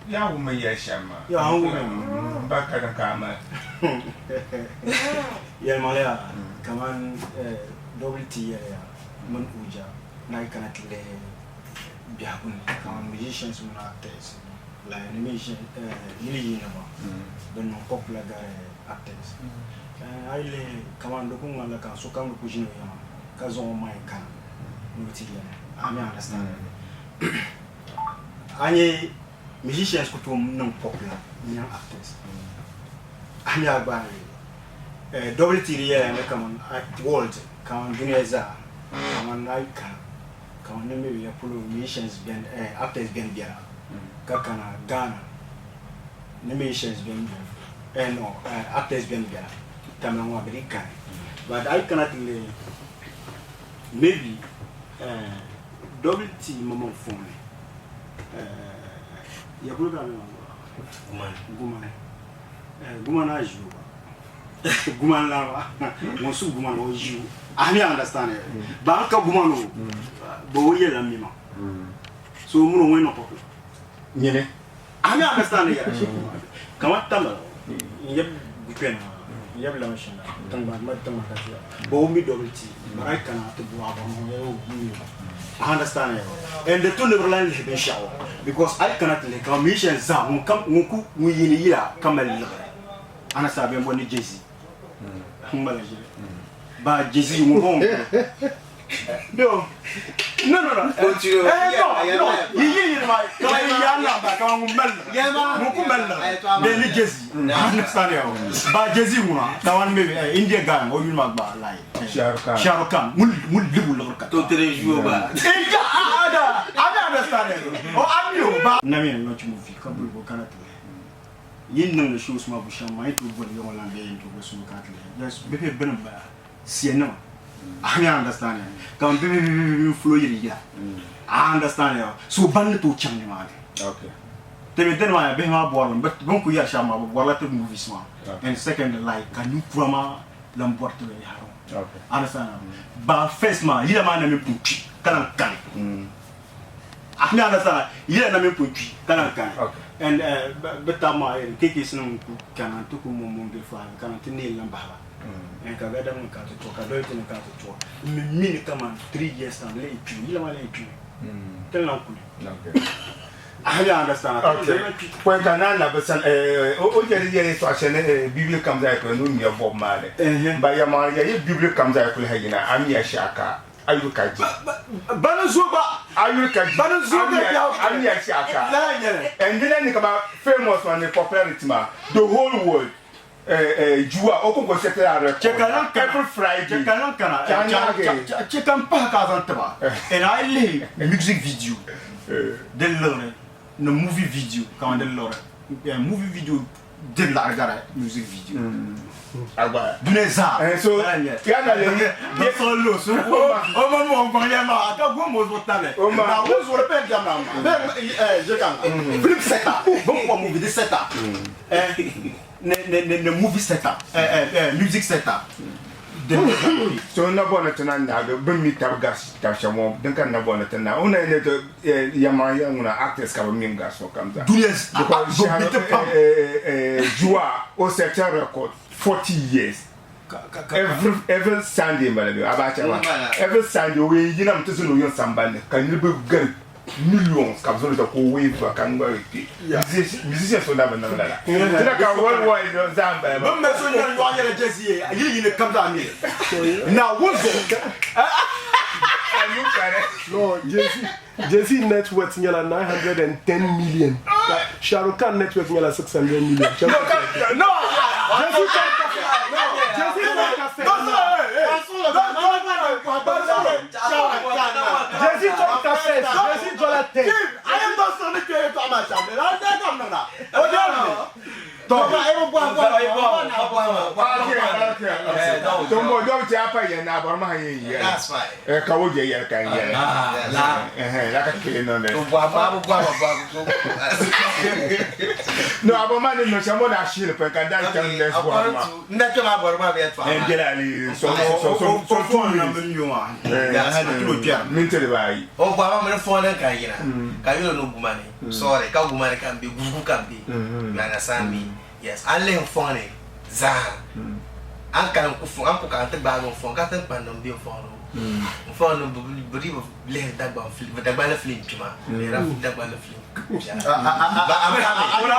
Yaa wummi yɛli shɛm maa. Yaa n wummi. M ba ka din ka a mali. Yɛlimaŋli yaa kaman WT yɛliya mini Uja ni a yi kana ti lihi biɛhigu ni kaman musicians mini actors like ni yili yiinima bɛn niŋ popular gari actors. A yi lihi kaman di kuli ŋmanila ka sokam ni kuli ʒini o yiŋa ka zaŋ o mind kana ni o ti yɛli a mi understand. A nya musicians ku tooi niŋ popular n-nyaŋ actors. A mi a gba a ni WT di yɛla ni kaman world kaman dunia zaa kaman a yi kana kaman ni maybe ya polo musicians beni actors beni bela ka kana Ghana ni musicians beni bela no actors beni bela tamila ŋɔ maa bɛ dii kani but a yi kana ti lihi maybe WT maŋmaŋ phone ni ya polo ka a be maa Gumani. Gumani. Gumani a ʒi o ba. Gumani lana maa ŋun su gumani o ʒi o. A mi understand it. Ba n ka gumani o ba o yɛla mi maa. So muni o ŋun niŋ popular. Nyini. A mi understand it. Kaman tambala n yab gukpɛna n yab lamashina tiŋgbani ma tiŋgbani ka tiya ba o mi WT but a yi kana ti bo a ba ŋun yɛli o mi o. I understand it. And the two ni bi lahi lihi binshɛɣu because a yi kana ti lihi kaman musician zaa ŋun kam ŋun ku ŋun yiini yila ka mali liɣiri understand bɛn bɔndi Jay-Z n mali ʒili ba Jay-Z ŋun bɔŋɔ no no no no Continue. Eh, no no yi yili yili maa kaman yi yaa na ba kaman ŋun mali liɣiri ŋun ku mali liɣiri bɛn ni Jay-Z understand it ba Jay-Z ŋuna kaman maybe India guy o yuli maa gba like Shah Rukh Khan. Shah Rukh Khan ŋun ŋun libu liɣiri ka To tere juo ba. Inja a da I don't understand it. O ami o ba. Na mi launch movie ka boli ko kana ti lihi. Yi niŋdi shows maa bushɛm maa yi tooi boli yɔŋɔ lan bee yin tooi boli so kana ti lihi. Yes, bihi bini m bala. Siya nima. I don't understand it. Ka bihi bihi bihi bihi flow yili yila. I understand it. So ban ni tooi chaŋ ni maa ni. Okay. Ti mi dini maa bihi maa bɔrimi bɛ ni kuli yɛri shɛm maa bɛ bɔrila ti movies maa. And secondly like ka ninkura maa lan bɔri ti binyahari ŋɔ. Understand? Ba first maa yila maa na mi pun kpi ka lan kani. A mi understand? Yila na mi pun kpi ka lan kani. And bɛ tab maa KKs nim ku kana n-ti ku mom mom bilifu ayi kana nti neei lan bahi ba. And ka Gadam nim kana ti tuɣi ka Dorothy nim kana ti tuɣi. M mi mi ni kaman 3 years time di lee kpimi, yila maa lee kpimi. Ti ni lan kuli. A mi understand? Okay. Pɔi ka naa labi sani, o yɛli yɛli yɛltɔɣa shɛli ni bibili kam zaa yi kuli ni o nya Bob Marley. Ba yɛlimaŋli ya yi bibili kam zaa yi kuli ha yina a mi ya shɛɣu ka a yuli ka ji. Bani zuo gba. A yuli ka ji. Bani zuo gba biɛhigu. A mi ya shɛɣu ka. Lala n-nyɛ li. And di lahi ni kaman famous maa ni popularity maa the whole world Juwa o konko settle a record Chɛ ka lan kana. every Friday. Chɛ ka lan kana. Chɛ anaagi. Chɛ ka m pahi ka a zaŋ ti ba. And a yi lihi music video din liɣiri ni movie video kaman din liɣiri movie video diri laɣiri gari music video. Agba. Dunia zaa. So Lala n-nyɛ li. ya na le Bin sɔŋ lo so o ma mɔɣi gbaŋ yɛli maa ka gom o zuɣu tabili. O ma. Naawuni zuɣuri pɛn diɛm na maa. Bɛ ʒe ka film setter bin kpa movie di setter. Ni ni ni ni movie setter music setter din So n na bɔri ni ti na naagi bɛ ni mi tab gari tab shɛm ŋɔ din ka n na bɔri ni ti naagi o na ni ti yɛlimaŋli yɛli ŋuna actors ka bɛ mi n-gari sokam zaa. Dunia Because bɛ bi ti pam. Juwa o set a record 40 years every every Sunday m-bala bee abacha maa every Sunday o yɛn yinami ti zani o yiŋ sambani ni ka niriba gari millions ka bɛ zaŋ ka o wave ba ka ŋmari kpe musician so na bi niŋ lala tina ka worldwide zaa n bala maa. Bɛ ni so nyari yɔɣu nyɛla Jay-Z yili yini kam zaa mi Naawuni zuɣu. No, Jay-Z, Jay-Z net worth nyɛla 910 million ka Shah Rukh Khan net worth nyɛla 600 million. No, no, Jay-Z Jay-Z Jay-Z ka first, Jay-Z dɔla 10. Okay, okay, okay. To mo do ti apa yɛn na abɔrɔ ma ha yɛn yɛlɛ. That's fine. Eh, ka wo jɛ yɛlɛ ka n yɛlɛ. Ah, la. Eh, la ka kele nɔ dɛ. O bɔ a ma bɔ a ma bɔ a No, abɔ ma ni nɔ sɛ mo na shili pɛ ka dan chaŋ next one ma. N da kpɛma abɔrɔ ma bɛ tɔɣa Eh, maa. biɛla ali so so so so O 2 phone number minutes. mi yo maa. Eh, Kilo kpɛri. minti dibaayi. O bɔ a ma mini fɔɔni ka yina ka yolo ni gumani sorry ka gumani ka n be gurugu ka n be you understand me yes an lihi n fɔŋni zaa an kani n ku fɔŋ an ku ka an ti gbaagi n fɔŋ ka ti kpandi n be n fɔŋni o n fɔŋni bi di bi lihi Dagbaŋ film Dagbanli film kpima di nyɛla Dagbanli film viɛla ba am coming.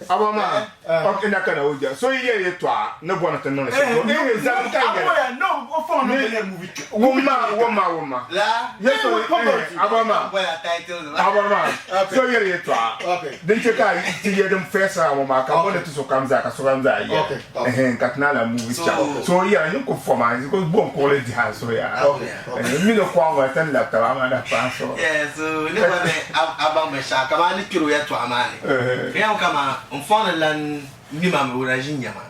Abama, ok na kana oja. So iye ye twa ne bona tan no se. Eh, zam ka ye. No, o phone number le movie. Woma, woma, woma. La. Yes, so abama. Abama. So iye ye twa. Din che ka ti ye dum fesa woma ka bona ti so kamza ka so kamza ye. Eh, ka tna la movie cha. So iye ni ko foma, ko bon ko le di ha so ya. Eh, mi no kwa ngwa tan la ta ma na pa so. Yeah, so ne ba me abang me sha kama ni kiro ya twa ma ne. Ya kama mfano lan mi ma me uraji nyama.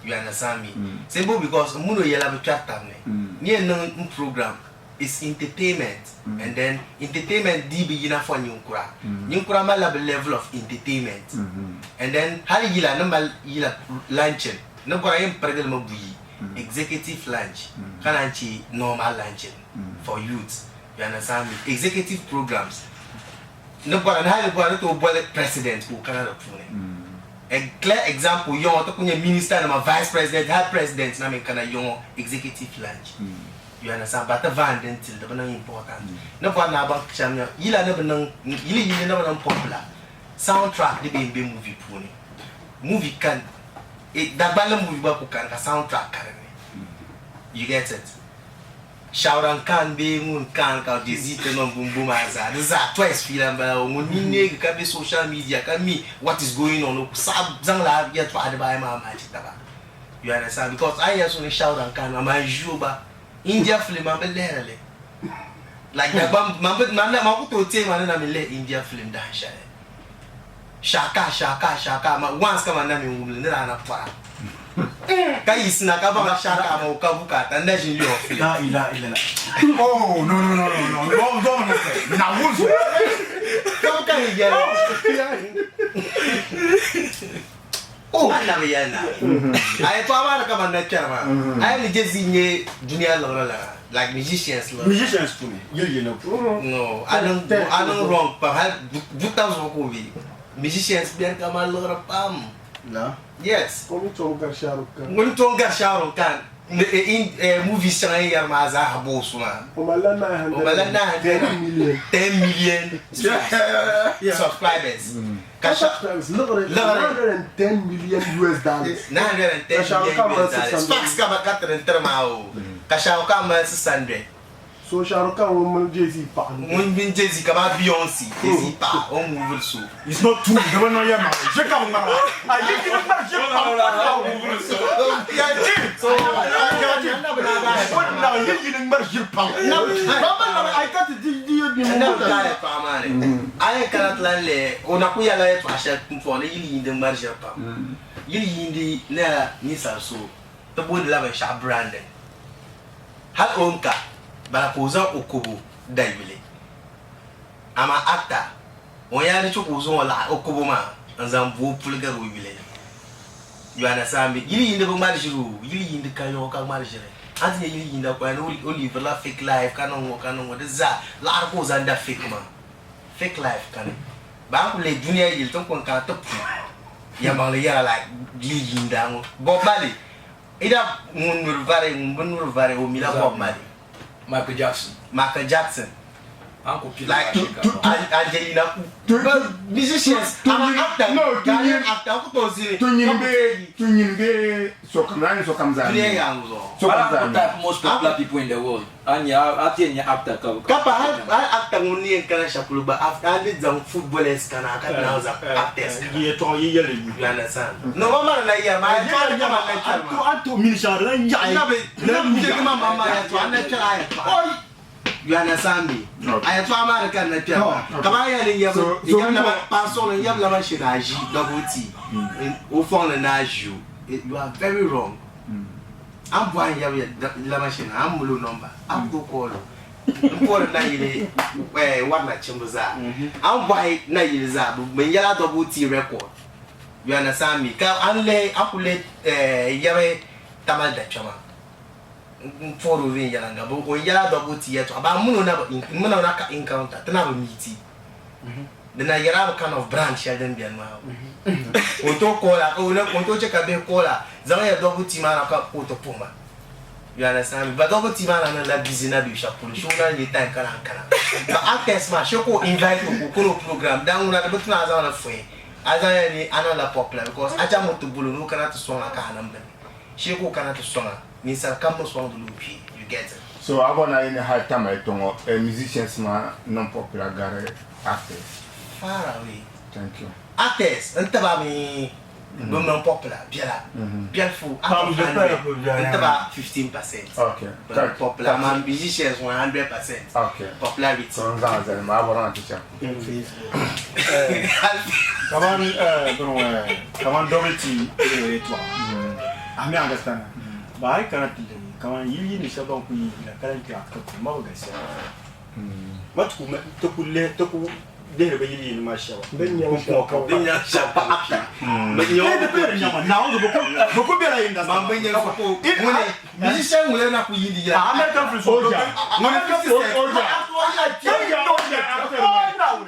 You understand me? Simple because muno yela be chat ne. Ni en program is entertainment and then entertainment di bi yina for nyinkura. Nyinkura ma la level of entertainment. And then hali yila na mal yila luncheon. Ne bora yem pregel ma buyi. Executive lunch. Kana chi normal luncheon for youth. You understand me? Executive programs. Ne bora na hali bora to bole president ko kana da pune. A clear example yon to kunye minister na ma vice president, high president na me kana yon executive lunch. You understand? But the van den till the bana important. Ne bora na ba chamya yila ne bana yili yili ne bana popular. Soundtrack de be be movie pune. Movie kan it Dagbala movie ba ku kan ka soundtrack kan ne. You get it? Shauran Khan be ŋun kan ka Jay-Z ti niŋ bumbu maa zaa di zaa twice fiila n bala o ŋun nini neegi ka be social media ka mi what is going on o saɣa zaŋla yɛltɔɣa dibaayi maa maachi taba. You understand? Because a yɛli so ni Shauran Khan maa maa ʒi o ba India film maa bi lihiri li like Dagbam man bi man man ku tooi teei ma ni na mi lihi India film dahin shɛli shaka shaka shaka ma once ka man na mi wumli ni daa na pɔra ka yiɣisina ka baŋ shaka ma o ka bukaata n na ʒini lihi o film. La ilaha illallah. Oh, no, no, no, no, no. No, no, no. Na wuzu. Ka bi ka yi yɛli. Oh, an na bi yɛli na. A yɛltɔɣa maa ni ka man na kpɛri maa. A yɛli ni Jay-Z nyɛ dunia liɣiri lana like musicians liɣiri. Musicians puuni, yili yino puuni. No, a niŋ wrong pam hali buta zuɣu ka o be. Musicians bɛni ka mali liɣiri pam. La. Yes. O mi tom gari Shah Rukh Khan. Ŋun tom gari Shah Rukh Khan. Movies shɛŋa yin yɛri maa zaa ha booi suma. O malila O malila 910 million. 10 million subscribers. Ka subscribers liɣiri 910 million US dollars. 910 million US dollars. Facts ka ba ka tiri n-tiri maa o. Ka Shah Rukh Khan mali 600. So Shah Rukh Khan ŋun mini Jay-Z paɣa ni. Ŋun mini Jay-Z ka maa Beyonce, Jay-Z paɣa, o ni ŋubiri so. It's not true. Di bi niŋ yɛlimaŋli. Ʒe ka bi ŋmari maa. A yi ti ŋmari ʒe pam pam ka o ŋubiri so. Ya ji. O naɣ yi yi ni ŋmari ʒiri pam. A yi ka ti di di di N na bi daai paɣa maa ni. A yɛn kana ti lan lihi o na ku yɛlila yɛltɔɣa shɛli pumpɔŋ ni yili yiindi ŋmari ʒiri pam. Yili yiindi nyɛla ninsal so ti boondila binshɛɣu branding. Hal o ni ka bala ka o zaŋ o kobo da yuli. Amaa actor, o ni yaa di chɛ ka o zaŋ o laɣ o kobo maa n-zaŋ bo o puli gari o yuli. You understand me? Yili yiindi bi ŋmari ʒiri o, yili yiindi ka yɔɣu ka ŋmari ʒiri. A ni ti nya yili yiinda kɔya ni o liiviri fake life ka niŋ ŋɔ ka niŋ ŋɔ di zaa laɣiri ka o zaŋ da fake maa. Fake life kani. Baa n ku leei dunia yili ti ni kɔŋ ka ti pu yɛlimaŋli yɛra like yili yiinda ŋɔ. Bob Marley, either ŋun nuri vari ŋun bi nuri vari o mila Bob Marley. Michael Jackson. Michael Jackson. Like Angelina musicians ama actor No, Ghanaian actor ku to zini. Tu nyini bee sokam a ni sokam zaa Dunia mi. yaŋ zuɣu. Sokam Wala zaa ku mi. type most popular people in the world. A nya a ti yɛn nya actor ka Ka pa hal hal actor ŋun ni yɛn kana shɛli polo gba after a ni zaŋ footballers kana ka ti naan zaŋ actors kana. Yɛltɔɣa yi yɛli yu. You understand? No ma mana na yɛri ma a yɛltɔɣa ni kama na kpɛri ma. A to mini shɛŋa di lan yaɣi. Na bi na bi chɛ ma ma ma yɛltɔɣa na kpɛri a yɛltɔɣa. You understand me? Okay. A yɛltɔɣa maa ni ka n na kpɛri ma. Kamani a yɛli n yɛbi So- n so yɛbi lama mo- paɣa suɣili n yɛbi lama shee na a ʒi double T. O fɔŋ ni na a ʒi o. You are very wrong. An bɔhi n yɛbi lama shee na an mali o number an ku tooi call o. N puhiri nayili eh, wari nachimba zaa. An bɔhi nayili zaa bɛ n yɛla double T record. You understand me? Ka an lihi an ku lihi eh, yɛbi Tamale Dachɛma. N puhiri o viɛnyɛliŋga bɛ o n yɛla double T yɛltɔɣa but n mini o na bi n mini o na ka encounter ti na bi meeti. Di na yɛla bi kind of brand shɛli din beni maa ka o tooi call a ka o o tooi che ka bihi call a zaŋ ya double T maa na ka o ti puhi ma. You understand me? But double T maa na niŋla busy na be shɛli polo shee o na nyɛ time ka naan kana. But actors maa shee ka o invite o ka o kana o program dan ŋuna di bi tu ni a zaŋ li fuhi a zaŋ ya ni a niŋla popular because a chaŋ mi ti boli o ni o kana ti sɔŋ a ka a niŋ bini. Shee ka o kana ti sɔŋ a, ninsal kam mi sɔŋdi la o kpee, you get it? So a bɔri ni a yi ni hali Tamale tɔŋɔ eh, musicians maa niŋ popular gari actors? Far away. Thank you. Actors n tiba mi bɛ niŋ popular biɛla, biɛlifu out Pam of bɛ pala 100 ku biɛla. n tiba 15% Okay. bɛ niŋ popular amaa musicians 100% Okay. popularity. So n zaŋ a zali maa, a bɔri ni a ti chaŋ. Kaman bini ŋɔ kaman double T yɛltɔɣa a mi understand ba a yi kana ti lihi kaman yili yi ni shɛba ban ku yi yila ka lan kpe actor puuni ma bi galisiya ma ti ku ti ku lihi ti ku lihiri bi yili yini maa shɛba Din nyaŋ shɛba ka Din nyaŋ shɛba pa actor Bɛ nyaŋ Eh, di piri nyaŋ Naawuni zuɣu bɛ ku bela industry Man bɛ nyɛ ko ŋuni musician ŋuni na ku yiindi yila American films Oja. ŋuni Oja. Oja. Oja actor man.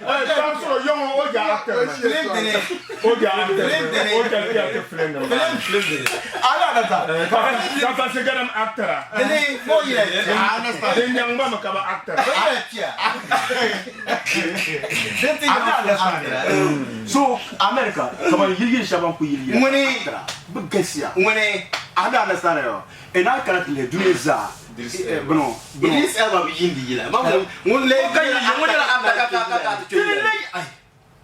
Eh, Samson Yongo Oja actor man. Film dini Oja actor Film man. dini. Oja ti actor film man. film dini Ka pa se gadam actor a. dini mo yila Din nyaŋ ba mi ka ba actor. mo yila tia din ti Ami nyaŋ understand. So America kaman yili yili shɛba ban ku yili yila Ŋuni actor bɛ galisiya ŋuni ami understand yo e n'a kana ti lihi dunia zaa bino bino Idris Elba bi yiindi yila ma ŋun le Ka yi ŋuni la actor ka ka ka ka ti kpe yila.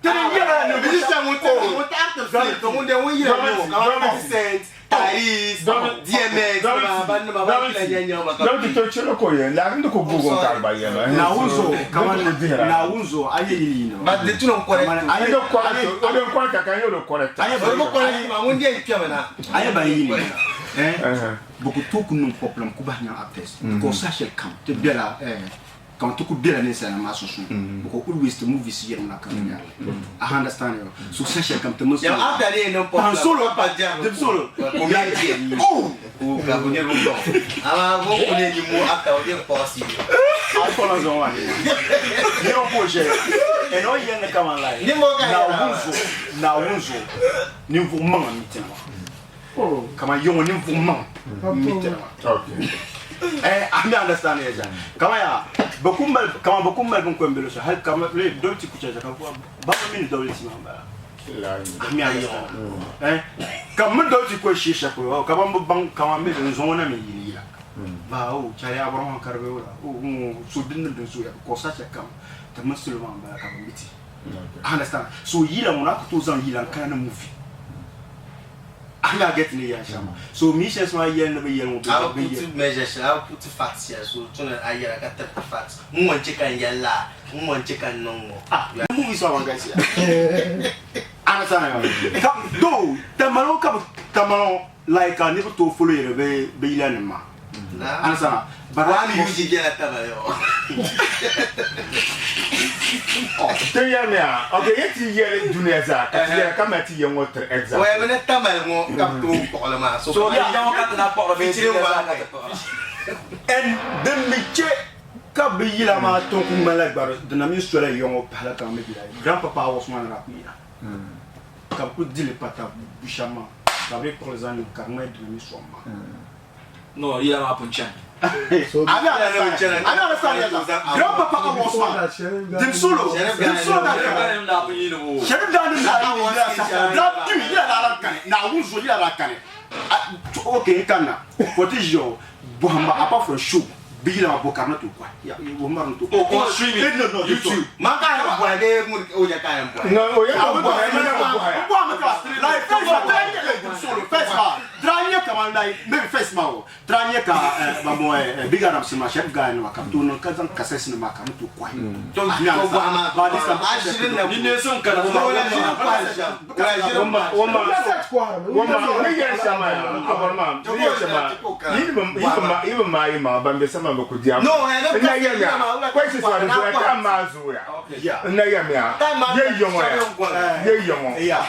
tini yɛla ni musician ŋun ti ŋun ti actor film to ŋun de ŋun yila ni o kaman 50 Cent Tyrese DMX ma ban nima ban kila nya nya ma ka Dɔw ti to chelo ko yen, la ndi ko gugo ka gba yen. Naawuni zuɣu kaman Ndi ko dihira. Naawuni zuɣu a ye yili yini but di tuno correct Kaman a ye Ndo correct, o den correct ka yo do correct. a ye o ko correct ma ŋun de kpɛmi na a ye ban yili yini eh Eh. bɛ ku tooi ku niŋ problem ku bahi nyaŋ actors because saha shɛli kam ti bela eh kaman ti ku bela ninsalinima maa sunsuuni because always ti movies yirimi na ka ti nyari li I understand yo so saha shɛli kam ti mini Yam solo actor de niŋ Han popular Solo pa jɛri Dib Solo comedian oh o ka ko niriba dɔn ama ko ko ne ni mu actor o de kpɔɣisi a kɔlɔ zuɣu maa ni yɛrɛ ko shɛli ɛnɛ o yɛn ni kaman la Ni mɔ ka yɛrɛ Naawuni zuɣu Naawuni zuɣu ninvuɣu maŋa mi tɛna maa kaman yɔŋɔ ninvuɣu maŋa mi tɛna maa Okay. Eh, I mi understand ya kama ya bɛ ku mali kama bɛ ku mali bin kɔn belo so hali kama le double T ku chɛ ka ba mi ni double T maa bala La. I mi understand eh ka mi double T ko shi shɛ polo ka ban bi baŋ kama mi din zuŋɔ na mi yili yila ba o chari abraham karbe wala o so din din so ya ko sa chɛ kam ti mi salo maa bala ka bi mi ti I understand so yila ŋɔ na ku tooi zaŋ yila n kana ni movie I mi a get ni ya shɛm so musicians maa yɛli ni bi yɛli ŋɔ a bi bi yɛli put measure shɛli a bi put facts shɛli so tuna a yɛra ka tiriti facts n ŋɔ n-chɛ ka n yɛli laa n ŋɔ n-chɛ ka n niŋ ŋɔ Ah, movies maa ban galisiya. Understand ya? Ka though tamalo ka bi tamalo like ka niriba tooi follow yɛri bi bi yila nim maa. na Understand? But waa mi yuji biɛla tabali o Tin yɛli mi a, okay, ye ti yɛli dunia zaa ka ti yɛli ka mali ti yɛn ŋɔ tiri example. o yɛmi ni tamali ŋɔ ka bi tooi kpuɣili maa so So ka ya ŋɔ ka ti na kpuɣiri bee Featuring dunia zaa one ka ti kpuɣira. And din mi che ka bi yila maa ton ku ŋmanila gbari dina mini sola yɔŋɔ pahila ka mi yila grandpapa Osman daa ku yila ka bi ku dili pata bu shɛm maa ka bi kpuɣili zaŋ niŋ ka di ŋmani dina mini som maa. No, yila maa pun chani. So I mean, I understand that. Grandpapa Awards man. Dim solo. Dim solo da Sheriff kana. Ganim daa pun yiini o. Sheriff Ganim da yi da da tu yila da da kane. Na wunzo yila da kane. Okay, kana. What is your Bohamba apart from show? Bi yila ma bo karna to kwa. Ya, bo mar to. Oh, on streaming. No, no, YouTube. Man ka yɛn bɔra bee mun o yɛ ka yɛn bɔra. No, o yɛ ka bɔ haya, mana ka bɔ haya. Like first ma, like solo first ma. Tranye kama like maybe first ma o. Tranye ka ba mo Big Adams ma chef guy no ka to no ka zan kasese no ma ka to kwa. To to bɔ a ma. A ʒirin na Ni neesim kana. O la ʒirin kɔhi shɛm. O la ʒirin Wama, wama, Set kɔhirimi. wama, ni yɛri shɛm maa, abɔrɔma, ni yɛri shɛm maa, yi bi maa yi maŋa, ban bɛ sama bi ku di a No, eh, no, n na yɛmi a, question sɔrɔ di zuya, time maa zooya. N na yɛmi a, ye yɔŋɔ ya, ye yɔŋɔ, Yeah.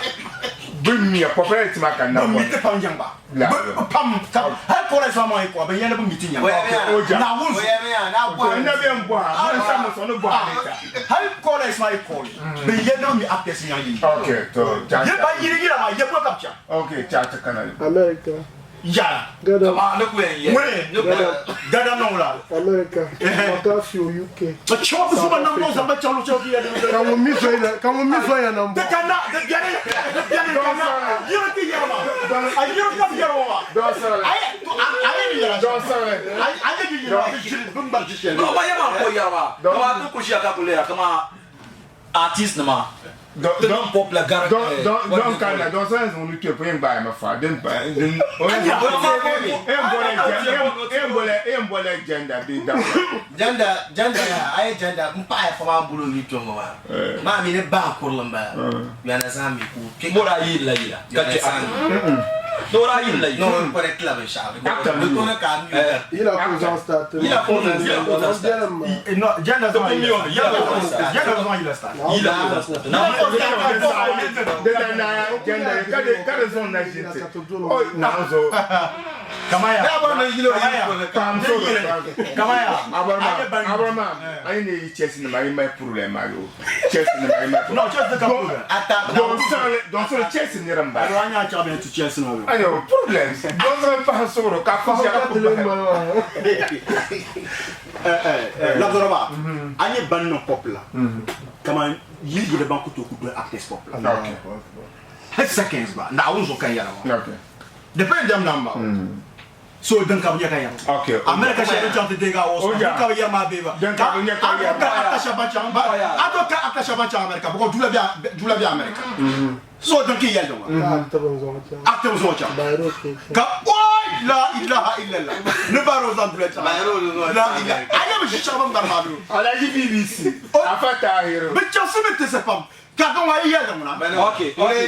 bi miya popularity maa ka na Ba mi bɔ. te pam jangba. La. Ba pam ka hal ko la sama ko ba yana ba mi ti nyamba. O ja. Na wunzo. O yɛ mi a n'a To n bɔ na bɛ n bɔ ha, n sa muso ni bɔ ha ne ta. Hal ko la sama ko. Ba yana mi actors nyanyi. Okay, to cha Ye ba yiri yira ma ye ko kapcha. Okay, cha cha kana. America. Ya. Gada Kama ne ku yɛn yɛ. Wene. Ne ku yɛn. Gada no la. America. McAfee UK. Ba chawa bu suba nam no zamba chawa chawa ki ya. Ka ŋun mi zoya ka ŋun mi zoya na n De bɔ. kana de biare de biare kana. Yiri ti yɛrɛ ma. A yiri ka yɛrɛ wa. Dɔ sɔrɔ la. Aye to aye ni yɛrɛ. Dɔ sɔrɔ la. Aye aye ni yɛrɛ. Jiri bun bar jishe. No, ba yɛ maa ko yɛrɛ ma. Kama a ku kusi a ka kule ya kama artist nima. Dɔ Ti niŋ popular gar. dɔ dɔ dɔ kana dɔ sɔrɔ ŋun kpe pun gbaai ma fa din pa din o n bɔla e n bɔla gender bi da. Janda janda ya a ye janda n paɣa ya fɔ maa bolo ni kpɛ ŋɔ maa. Maa mi ni baa kurili n bala. You understand me? K'o kpe. Mo daa yili la yila. Ka kpe actor. No, daa yili la yila. No, n correct la binshɛɣu. Actor Di tooni ka a mi o. Yila ku zaŋ start. Yila ku zaŋ start. Biɛlim maa. No, janda Ko mi o, yila ku zaŋ start. Janda zama yila start. Yila ku zaŋ start. Na De da na gender ka de ka de zɔn na ʒi ti. O na zo Kamaya. Ne b'a dɔn yili o yili kɔnɔ. pam so Kamaya. Abarama abarama ayi ne yi Chelsea nima ayi ma problem ma yo Chelsea nima ayi ma No, just the problem. A ta Dɔn sɔrɔ dɔn sɔrɔ Chelsea nira n ba. Alo anya cha ben tu Chelsea no. Ayo problems. Dɔn sɔrɔ paɣa sɔrɔ ka fɔ Ka ka tili ŋmani maa. Eh eh Labdoroba. Anya ban no popular. Kama yili yele ban ku to ku do actors popular. Okay. Head seconds ba. Na wunzo kan yara wa. Okay. Depend them number. So dan ka nya kan yara. Okay. America she don chante dega wo. Oh, yeah. Ka ya ma beba. Dan ka nya ka ya ma. Ka ata ba chan ba. Ato ka ata ba chan America. Boko dula bia dula bia America. So dan ki yel do. Ka actor n zaŋ chaŋ. Actors zo chan. Bayero ke chaŋ. Ka oi la ilaha illallah. Ne baro zan dula chan. Bayero zo La ilaha. Aya bi shaba mbar ma do. Alaji BBC. Afa Tahiru. Bi chan su mi te se pam. Ka kan wa yel do na. Okay. So eh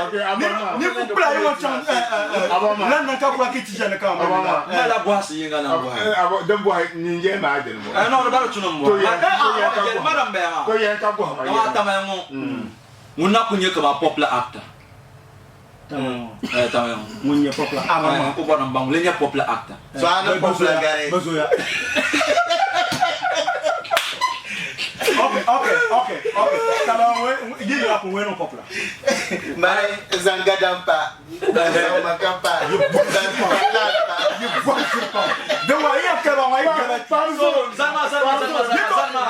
Okay, eh Abama. ni ni kula yi wa chan eh eh. Abama. Lan nan ka kula ki ti jana ka ma. Abama. Na la bɔhasi yinga na bɔhasi. Abo den bɔ nin yɛ maa deli mɔ. Eh no, ba tunu mbɔ. To yɛ to yɛ ka Eh, bɔ. madam bɛ ma. To yɛ ka bɔ ma Kama yɛ. tama ŋɔ. Ŋun na kun ye kama popular actor. Eh tama ŋɔ. Mun ye popular. Eh ko bɔra n baŋ le nyɛ popular actor. So a ni popular gari. Bazoya. Okay, okay, okay, okay. Kama we yili hapo we no popular. Mare zanga pa. Zanga maka pa. Zanga pa. You voice it pam. De wa iya kaba wa iya kaba. Pamso. Zalma Zalma Zalma Zalma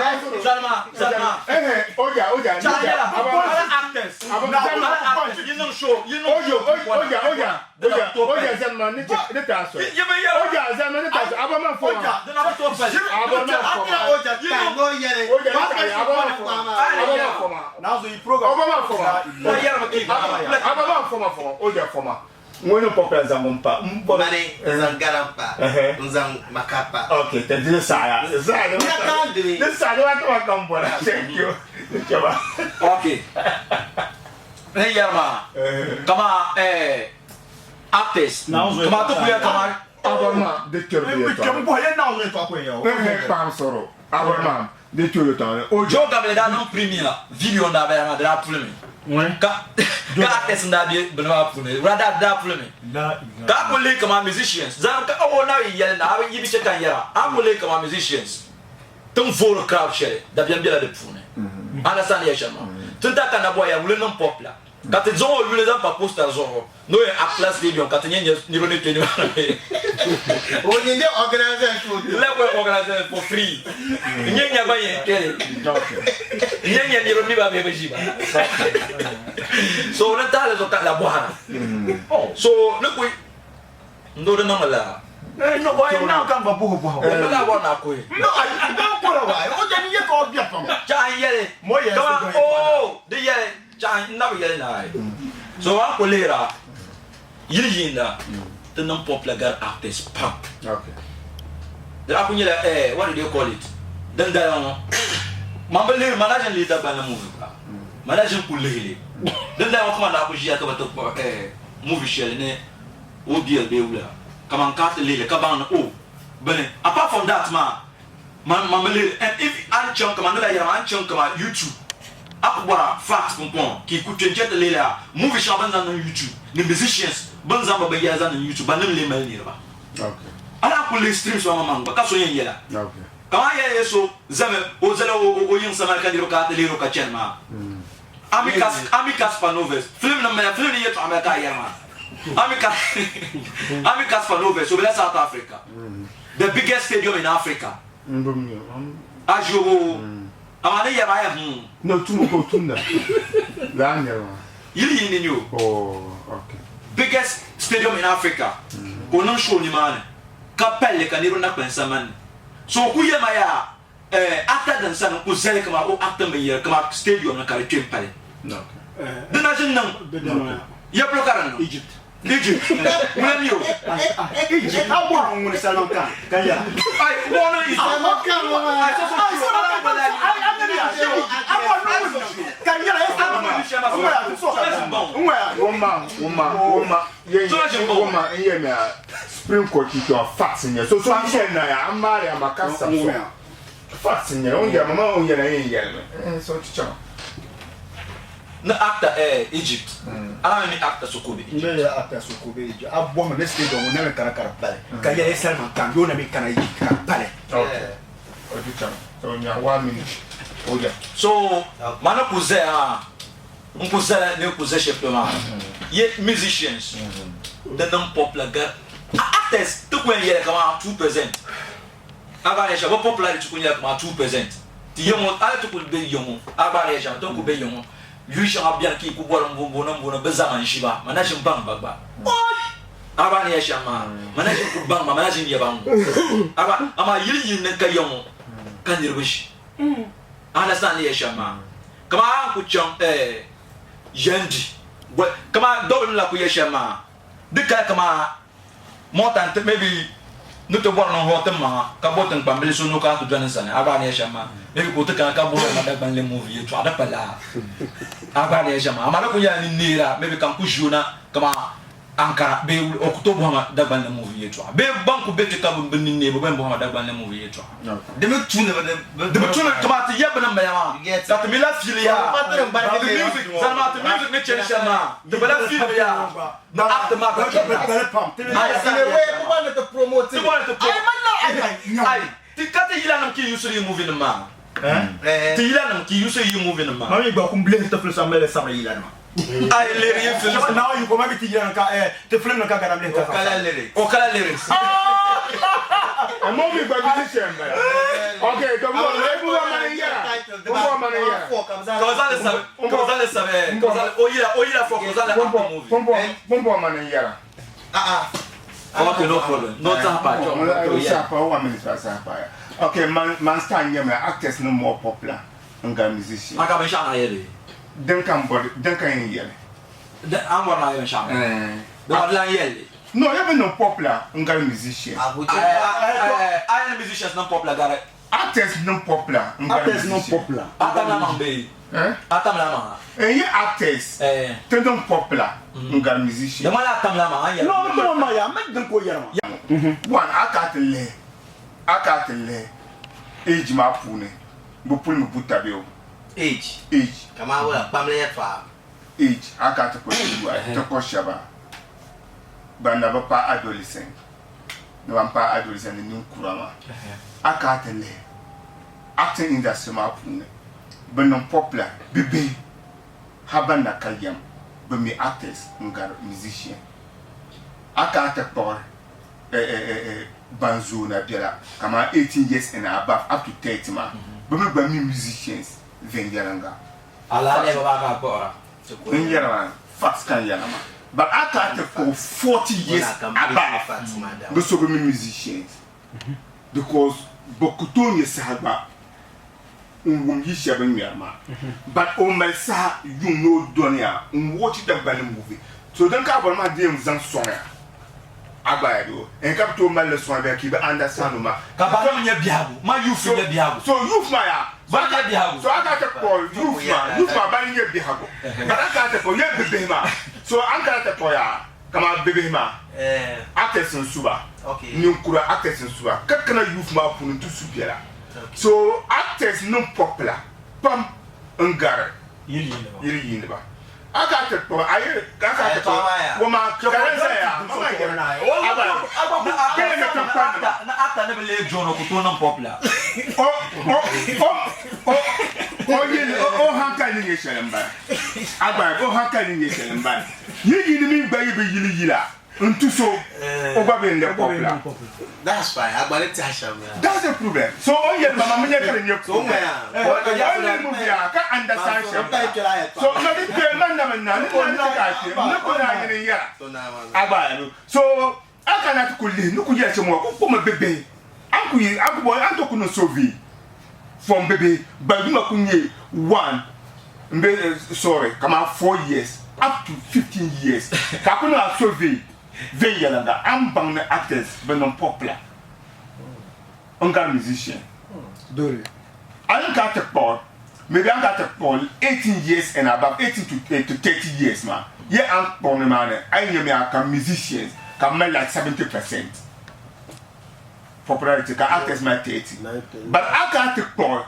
Zalma Zalma. Eh oja oja. Chala. Abo Ala actors. Abo Ala actors. Yi niŋ show. Yi niŋ ojo show. oja oja oja oja zɛnma ne tɛ ne t'a sɔrɔ. Yi bɛ yɛrɛ. Oja zɛnma ne t'a sɔrɔ abo ma fɔ ma. Dina bɛ to pɛli. Abo ma fɔ ma. Oja ta n'o yɛrɛ. Oja ne t'a ye abo ma fɔ ma. Abo ma fɔ ma. Nazo yi program. Abo ma fɔ ma. Wa yɛrɛ bɛ k'i kan. Abo ma fɔ ma fɔ oja fɔ ma. N ko ne popular zango n pa. N bɔ. Mare zanga pa. Nzang maka pa. Okay, tɛ di saya. Saya. Nya kan dimi. Ni saya wa tɔgɔ kan bɔra. Thank you. Cɛba. Okay. Ne yɛrɛ ma. Kama eh actors. Kama to kuya kama. Abɔrɔma de kɛrɛ bɛ Bi tɔ. kem bo ye nazo to ko ye. Ne hɛ kpaam sɔrɔ. Abɔrɔma de kɛrɛ tɔ. Oja. Joe Gabele daa niŋ premier video n daa bala maa di daa puli mi. Ka ka actors n daa be bini maa puuni wula daa daa puli mi. La Ka ku lihi kaman musicians zaŋ ka o na yi yɛli na a yi bi chɛ ka n yɛra a ku lihi kaman musicians tin voori crowd shɛli dabiɛm bela di puuni. Understand yɛ shɛm maa. Tin ta ka na bɔya wuli niŋ popular. Ka ti zaŋ o yuli zaŋ pa poster zuɣu ni o yɛn act la stadium ka ti nyɛ nyɛ niriba ni kpe nimaani bee? O nyin de organizer show N lahi boli organizer for free. N nyɛ nya ban yɛn kpe li. N nyɛ nya niriba mi ba bee bi ʒi ba. So ni tahili zuɣu ka la bɔhira. So ni kuli n doo di niŋmi laa. No, o yɛn naŋ ka n gba bɔhi bɔhigu. N bi lahi bɔri ni a kuhi. No, a daa kɔra wa, o jɛ ni yɛ ka o biɛri pam. Chahi n yɛli Mo yɛn kaman si dɔn yɛtɔɣa oo di yɛli Chahi n na bi yɛli naai. So a ku lihira yili yiinda ti niŋ popular gari actors pam. Di daa ku nyɛla eh what do they call it din dala ŋɔ man bi lihiri man daa ʒini lihi Dagbanli movie gba man daa ʒini ku lihi li din dala ŋɔ kaman daa ku ʒiya ka bi ti kpuɣi eh movie shɛli ni OBL bee wula kaman ka ti lihi li ka baŋ ni oh bini apart from that maa Man man bi lihiri and if a ni chaŋ kaman ni daa yɛri maa a ni chaŋ kaman YouTube a ku bɔra facts pumpɔŋɔ ka yi ku kpe n-chɛ ti lihili a movie shɛŋa bɛ ni zaŋ niŋ YouTube ni musicians bɛ ni zaŋ bɛ binyɛra zaŋ niŋ YouTube ban nim lee mali niriba a daa ku lihi streams maa maŋmaŋ gba ka so yɛn yɛla kaman a yɛli so zami o zala o yiŋ samani ka niriba kana ti lihiri o ka chani maa Amicus Amicus Panoves film nim mali film ni yɛltɔɣa mali ka a yɛri maa Amicus Amicus Panoves o bela South Africa. The biggest stadium in Africa. Aʒiobo amaa ni yɛri a yɛ hmm. No tum ko tumda. Laa nyɛri maa. Yili yini ni o. Oh, okay. Biggest stadium in Africa. Ka o niŋ show nimaani ka palli ka niriba na kpalim sambanni. So o ku yɛli ma yaa eh, actor din sani n ku zali kaman o acting binyɛra kaman stadium ni ka di kpe m-pali. Di na ʒini niŋ ya polo ka di niŋ? Egypt. Egypt. Ŋuna mi o. Egypt. A bɔri ŋuni Salman Khan ka yɛra. Ai, bɔri Egypt. Salman Khan ŋɔ maa. Ai, so so Ai, Salman Khan ka yɛra. A bɔri ŋuni ka yɛra. Salman Khan. Ŋmaya. Woma, woma, woma. Ye woma n yɛ mi a Supreme Court ki to facts n yɛ. So so n yɛ na ya an maari a ma ka sab so. Facts n yɛ. O yɛ ma ma o yɛ na yɛn yɛli mi. Eh so ti chaŋ. Ni actor eh Egypt. Ala mi mi actor so ka o be Egypt. N yɛ actor so ka o be Egypt. A bɔhimi ni stadium ŋɔ na mi kana ka di pali. Ka yɛli Salman Khan bee o na mi kana Egypt ka di pali. Okay. O ti chaŋ. So nya 1 minute. O yɛ. So ma ni ku zaya maa n ku zala ni ku za shɛli polo maa ye musicians di niŋ popular gari actors ti ku yɛn yɛli kaman 2% a gba ni yɛli shɛm bɛ popularity ku nyɛla kaman 2% ti ya ŋɔ hali ti kuli be ya ŋɔ a gba ni yɛli shɛm ti ni kuli be ya ŋɔ yuli shɛŋa beni ka yi ku bɔri m-booni m-booni bɛ zama n-ʒi ba ma na ʒi m-baŋ ba gba a gba ni yɛli shɛm maa ma na ʒi n-ku baŋ ba ma na ʒi n-nya ba ŋ-ŋɔ a gba amaa yili yini ni ka ya ŋɔ ka niriba ʒi a understand ni yɛli shɛm maa kaman a ni ku chaŋ Yandi kaman dɔbili ni la ku yɛli shɛm maa di kali kaman mɔta nti maybe ni ti bɔri ni n hɔɔ ti maŋa ka bo tiŋkpambili so ni o kana ti dɔni n sani a gba ni yɛli shɛm maa maybe ka o ti kana ka bɔri ma Dagbanli movie yɛltɔɣa di pa laa a gba ni yɛli shɛm maa amaa di ku nyɛla ni neera maybe ka n ku ʒi o na kaman Ankara bee o ku tooi bɔhi ma Dagbanli movie yɛltɔɣa bee ban ku be ti ka bɛ nini neei bɛ gba yɛn bɔhi ma Dagbanli movie yɛltɔɣa. Di mi tu ni bi Di bi tu ni kaman ti yɛbi ni maya maa ka ti mi la fiili yaa ti music zani maa ti music ni chani shɛm maa ti bi la fiili mi yaa ni act maa ka chani Ti bɔri ti ai ti ka ti yila nim ki yusiri yi movie nim maa ti yila nim ki yusiri yi movie nim maa. Ma mi gba kum bilehi ti filisa mali sabiri yila nima. Ai liri yi film. Naawuni yiko ma mi ti yila nim ka ti film nim ka gana bilehi ka kala lyrics. O kala lyrics. Mo mi gba musician bala. Okay, to mo e bu wa mani yara. Bu wa mani yara. Ka o zaŋ li sabi ka o zaŋ li sabi ka o zaŋ o yila o yila fɔ ka o zaŋ li act movie. Pompo pompo mani yara. Okay, no problem. No sahapa. Sahapa, 1 minute sahapa. Okay, man man star nyɛma actors ni more popular n gari musician. A ka binshɛɣu na yɛli. Din ka n bɔri, din ka yɛn yɛli. A ni bɔri ni a yɛli binshɛɣu maa. Di bɔri lan yɛli li. No, ya bi niŋ popular n gari musician. A yɛli ni musicians niŋ popular gari. Actors niŋ popular n gari Actors niŋ musician. popular. A tamla maŋ bee? A tamla maŋa. N yi actors ti niŋ popular n gari musician. Di ŋmanila a tamla maŋa, a ni yɛli. No, bi tama maa yaa, mali din ka o yɛri maa. One, a ka ti lihi, a ka ti lihi age maa puuni bɛ pulimi buta bee o? Age. Age. Kaman wala kpamli yɛltɔɣa. Age, a ka ti kpuɣi ti kpuɣi shɛba ban na bi paai adolescent ni ban paai adolescent ni ninkura maa, a ka ti lihi acting industry maa puuni bɛ niŋ popular bibihi ha ban na ka yɛm. bi mi actors n gari musician. A ka a ti kpuɣi ban zoona bela kamani 18 years and above up to 30 maa, bɛ mi gba mi musicians viɛnyɛliŋga. Alaa nɛma maa ka a kpuɣira. N yɛri maa facts ka n yɛra maa but a ka a ti kpuɣi 40 years above bɛ so bi mi musicians because bɛ ku tooi nya saha gba n wum yi shɛba ni ŋmɛri maa but o mali saha yuŋ ni o dɔniya n watch Dagbani movie so din ka a bɔri maa di yɛn zaŋ sɔŋya a gba ya doo n ka bi tooi mali li sɔŋ bee ka i bi understand o maa. Ka ba nim nyɛ biɛhigu ma youth nyɛ biɛhigu. So youth maa yaa Ban nyɛ biɛhigu. So a ka ti kpuɣi youth maa youth maa ban nyɛ biɛhigu but a ka ti kpuɣi yɛ bibihi maa so a ni kana ti kpuɣi yaa kamani bibihi maa actors n su ba ninkura actors n su ba ka kana youth maa puuni n ti su biɛla so actors niŋ popular pam n gari yili yiiniba. A ka ti kpuɣi a yi a ka ti kpuɣi o maa ka di zaya ma maa yɛli a gba kpɛla ni tiŋkpanima. Ni actor ni bi leei John o ku tooi niŋ popular. O o o o o yili o hankali ni nyɛ shɛli m-bala a gba o hankali ni nyɛ shɛli m-bala yi yili mini gba yi bi yili yila. N tu so o gba bɛ n lɛbi popular. That's fine. A gba ni tɛha shɛm yaa. That's the problem. So o ni yɛli ma ma mi nyɛ ka di nyɛ problem. O ni yɛli movie yaa ka understand shɛm yaa. So no di kpɛ man na mi na ni na ni ti ka kpɛ n ni ku naa nyini n yɛra. A gba ya so a kana ti ku lihi ni ku yɛli shɛm ŋɔ ku kpɔmi bibihi a ku yi a ku bɔ a ni to ku niŋ survey from bibihi gbaliduma ku nyɛ one n be sorry kaman 4 years up to 15 years ka a ku niŋ a survey viɛnyɛliŋga a ni baŋ ni actors bi niŋ popular n gari musician a ni ka ti kpuɣi maybe a ni ka ti kpuɣi 18 years and above 18 to 30 years maa ye a ni kpuɣi ni maa ni a yi nyami a ka musicians ka bi mali like 70 percent popularity ka actors mali 30 but a ka ti kpuɣi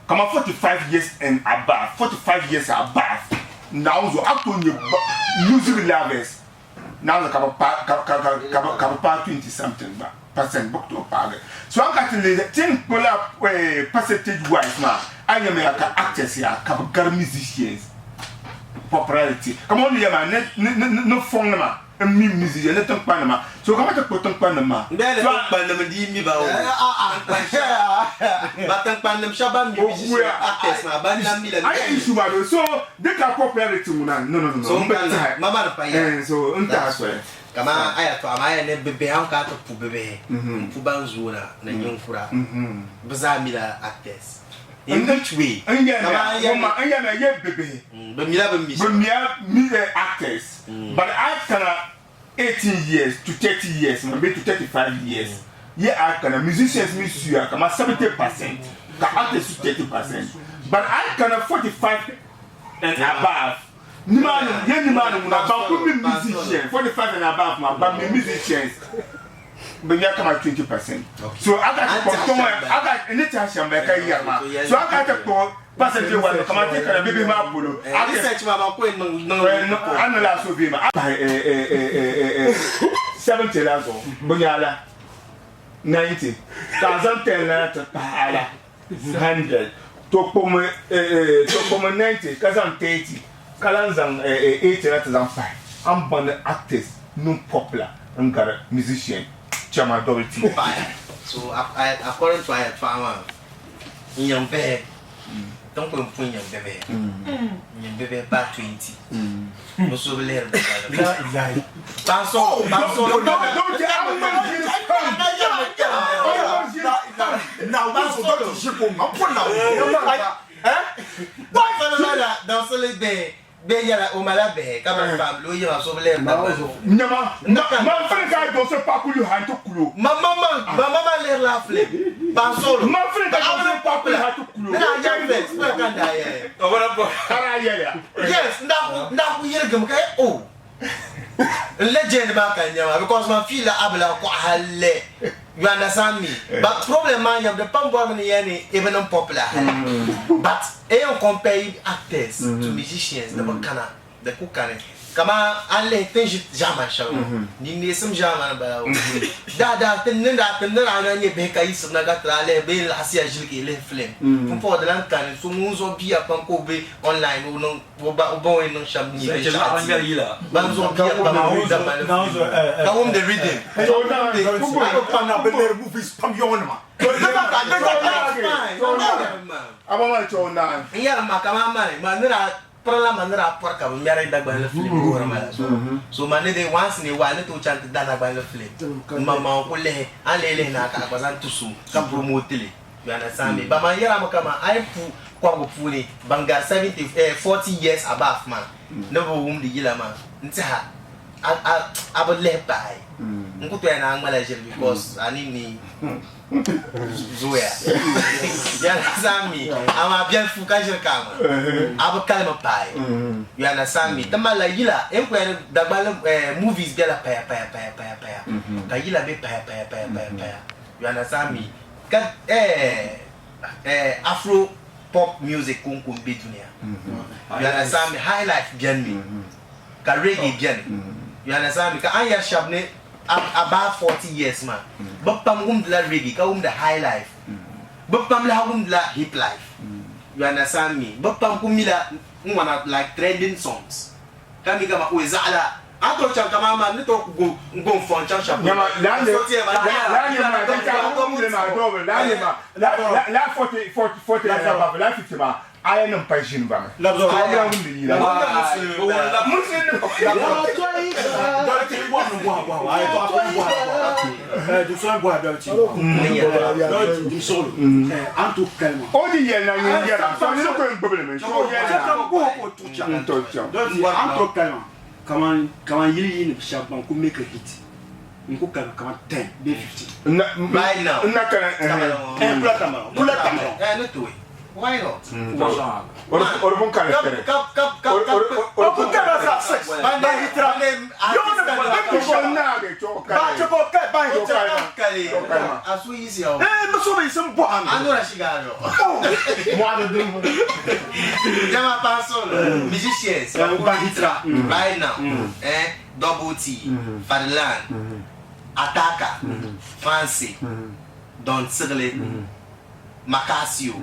Kaman 45 years and above, 45 years above, Naawuni zuɣu a ku tooi nya music lovers Naawuni zuɣu ka bɛ paai ka ka ka ka bɛ ka bɛ paai 20 something gba percent bɛ ku tooi paagi. So a ni ka ti lihi ti ni kpuɣi la percentage wise maa a ni nyami ya ka actors yaa ka bɛ gari musicians popularity. Kaman o ni yɛli maa ni ni ni fɔŋnima. N mi musician ni tiŋkpanima so ka ma ti kpuɣi tiŋkpanima maa. N bɛli tiŋkpanima di yi mi ba o. Tiŋkpan shɛba ba tiŋkpannim shɛba ban mi musician actors maa ban na mi la. Ayi issue maa do so di ka popularity ŋuna no no no So n n bi kanna tahi ma ma di pa ya. Eh so n tahi soli. Kaman a yɛltɔɣa maa a yɛli ni bibihi a ni kana ti pu bibihi n pu ban zoona ni ninkura bɛ zaa mi la actors. In which way? N yɛli mi ye bibihi. Bɛ mila bɛ mi Bɛ mila mi actors but a kana 18 years to 30 years ma bee to 35 years ye a kana musicians mi suya kaman 70% ka actors su 30% but a kana 45 and above nimaani ye nimaani ŋuna ban ku mi musician 45 and above ma ban mi musicians Bɛ nya kaman 20%. So a ka ti kpuɣi kpɔŋɔ a ka ni tɛha shɛm bala ka yi yɛri maa. So a ka ti kpuɣi percentage wise kaman ti kana bibihi maa polo. A Research maa ban ku yɛn niŋ niŋ a ni lahi so bee maa a pahi 70 la zuɣu bɛ nya la 90 ka a zaŋ 10 la ti pahi a la 100 to kpuɣimi to kpuɣimi 90 ka zaŋ 30 ka lan zaŋ 80 la ti zaŋ pahi a ni baŋ ni actors niŋ popular n gari musician Chama Double T. So according to a yɛltɔɣa maa n yiŋ bihi tin kuli pun yiŋ bibihi n yiŋ bibihi paai 20 bɛ so bi lihiri bɛ paɣa so paɣa so Double T a ŋmani ʒiri pam Dawsili bihi bɛ yɛla o mala bihi ka mali family o yiŋa so bi lihiri Dagban. Nyama man fili ka dawsili paɣa kuli ha n-ti kuli o. Ma ma lihiri la film paɣa solo. Man fili ka dawsili paɣa kuli ha ti kuli o. Ni daa yɛli first pɔi ka n daa yɛli. Ka daa yɛliya. Yes n daa ku yirigimi ka yɛli oh n legend maa ka n nya maa because man feel la a bi lahi kɔɣi hali you understand me but problem maa nyɛmi di pam bɔrimi ni yɛli ni i bi niŋ popular hali but i yɛn compare actors to musicians di bi kana di ku kani. Kaman a ni lihi ti ni ʒi ʒiɛmani shɛli ŋɔ, ninneesim ʒiɛmani m-bala o. Daadaa ti ni daa ti ni daa na nyɛ bihi ka yiɣisiri na ka ti daa lihi bee n-laɣisiya ʒili ka yi lihi filim. Pumpɔŋɔ di lan kani, so ŋun zuɣu biya pam ka o be online o niŋ o ba o ba o yɛn niŋ shɛm nyɛ binshɛɣu ti ban zuɣu biya pam Dagbani filim ka wumdi rhythm. N yɛri ma kaman mani ma ni daa Pirila ma ni daa pɔri ka bɛ ŋmɛri Dagbanli filim wuhiri ma la zuɣu. So ma ni di once in a while ni tooi chaŋ ti da Dagbanli filim m maŋmaŋ ku lihi, a ni lee lihi naai ka a gba zaŋ ti so ka promote li. You understand me? Ba man yɛra mi kaman a yi pu kɔbigu puuni ban gari 70 eh 40 years above maa ni bi wumdi yila maa n tɛha a a a bi lihi paai. N ku toya ni a ŋmala ʒiri because a ninni zooya. You understand me? Amaa biɛlifu ka ʒiri ka a ŋma. A bi kalimi paai. You understand me? Ti malila yila, n ku yɛli Dagbanli eh, movies bela paya paya paya paya paya ka yila be paya paya paya paya paya. You understand me? Ka eh, eh, Afro pop music konko m-be dunia. You understand me? High life beni mi. Ka reggae beni. You understand me? Ka a ni yɛri shɛba ni about 40 years maa, bɛ pam wumdila reggae ka wumdi high life. Bɛ pam lahi wumdila hip life. You understand me? Bɛ pam ku mila n wana like trending songs. Ka mi kaman oi zaɣila a ni tooi chaŋ kaman maa n ni tooi go n go n fɔŋ chaŋ shɛm polo. Nyama, lala lala maa din ka a wumdi maa dɔbi lala maa lala 40 40 40 above lala 50 maa Aya nim pa ʒini ba mi. Ka wumdi yila. O di yɛli na nyin yɛra so nini ko n gbubili mi so yɛli na n to chaŋ. Kaman yili yiini shɛba ban ku make a hit n ku kalimi kaman 10 bee 15. Right now. N na kana Eh, kula tambala, kula tambala. Eh, ni tooi. Why not? O di pun kali tiri. Ka ka ka ka O ku kali sa six. Ba hitira. Yo ni ba Ku ku shɛli naagi chɔ Ba kali. chɛ ko ka ba hitira. Kali. Asu yisi o. Eh, muso bɛ yisim bɔham. Anura shigaro. Mɔɣuni dini. Jama Pansolo, musicians, Ba hitira. right now, eh, Double T, Fadilan, Ataka, Fancy, Don Sigli, Makasio,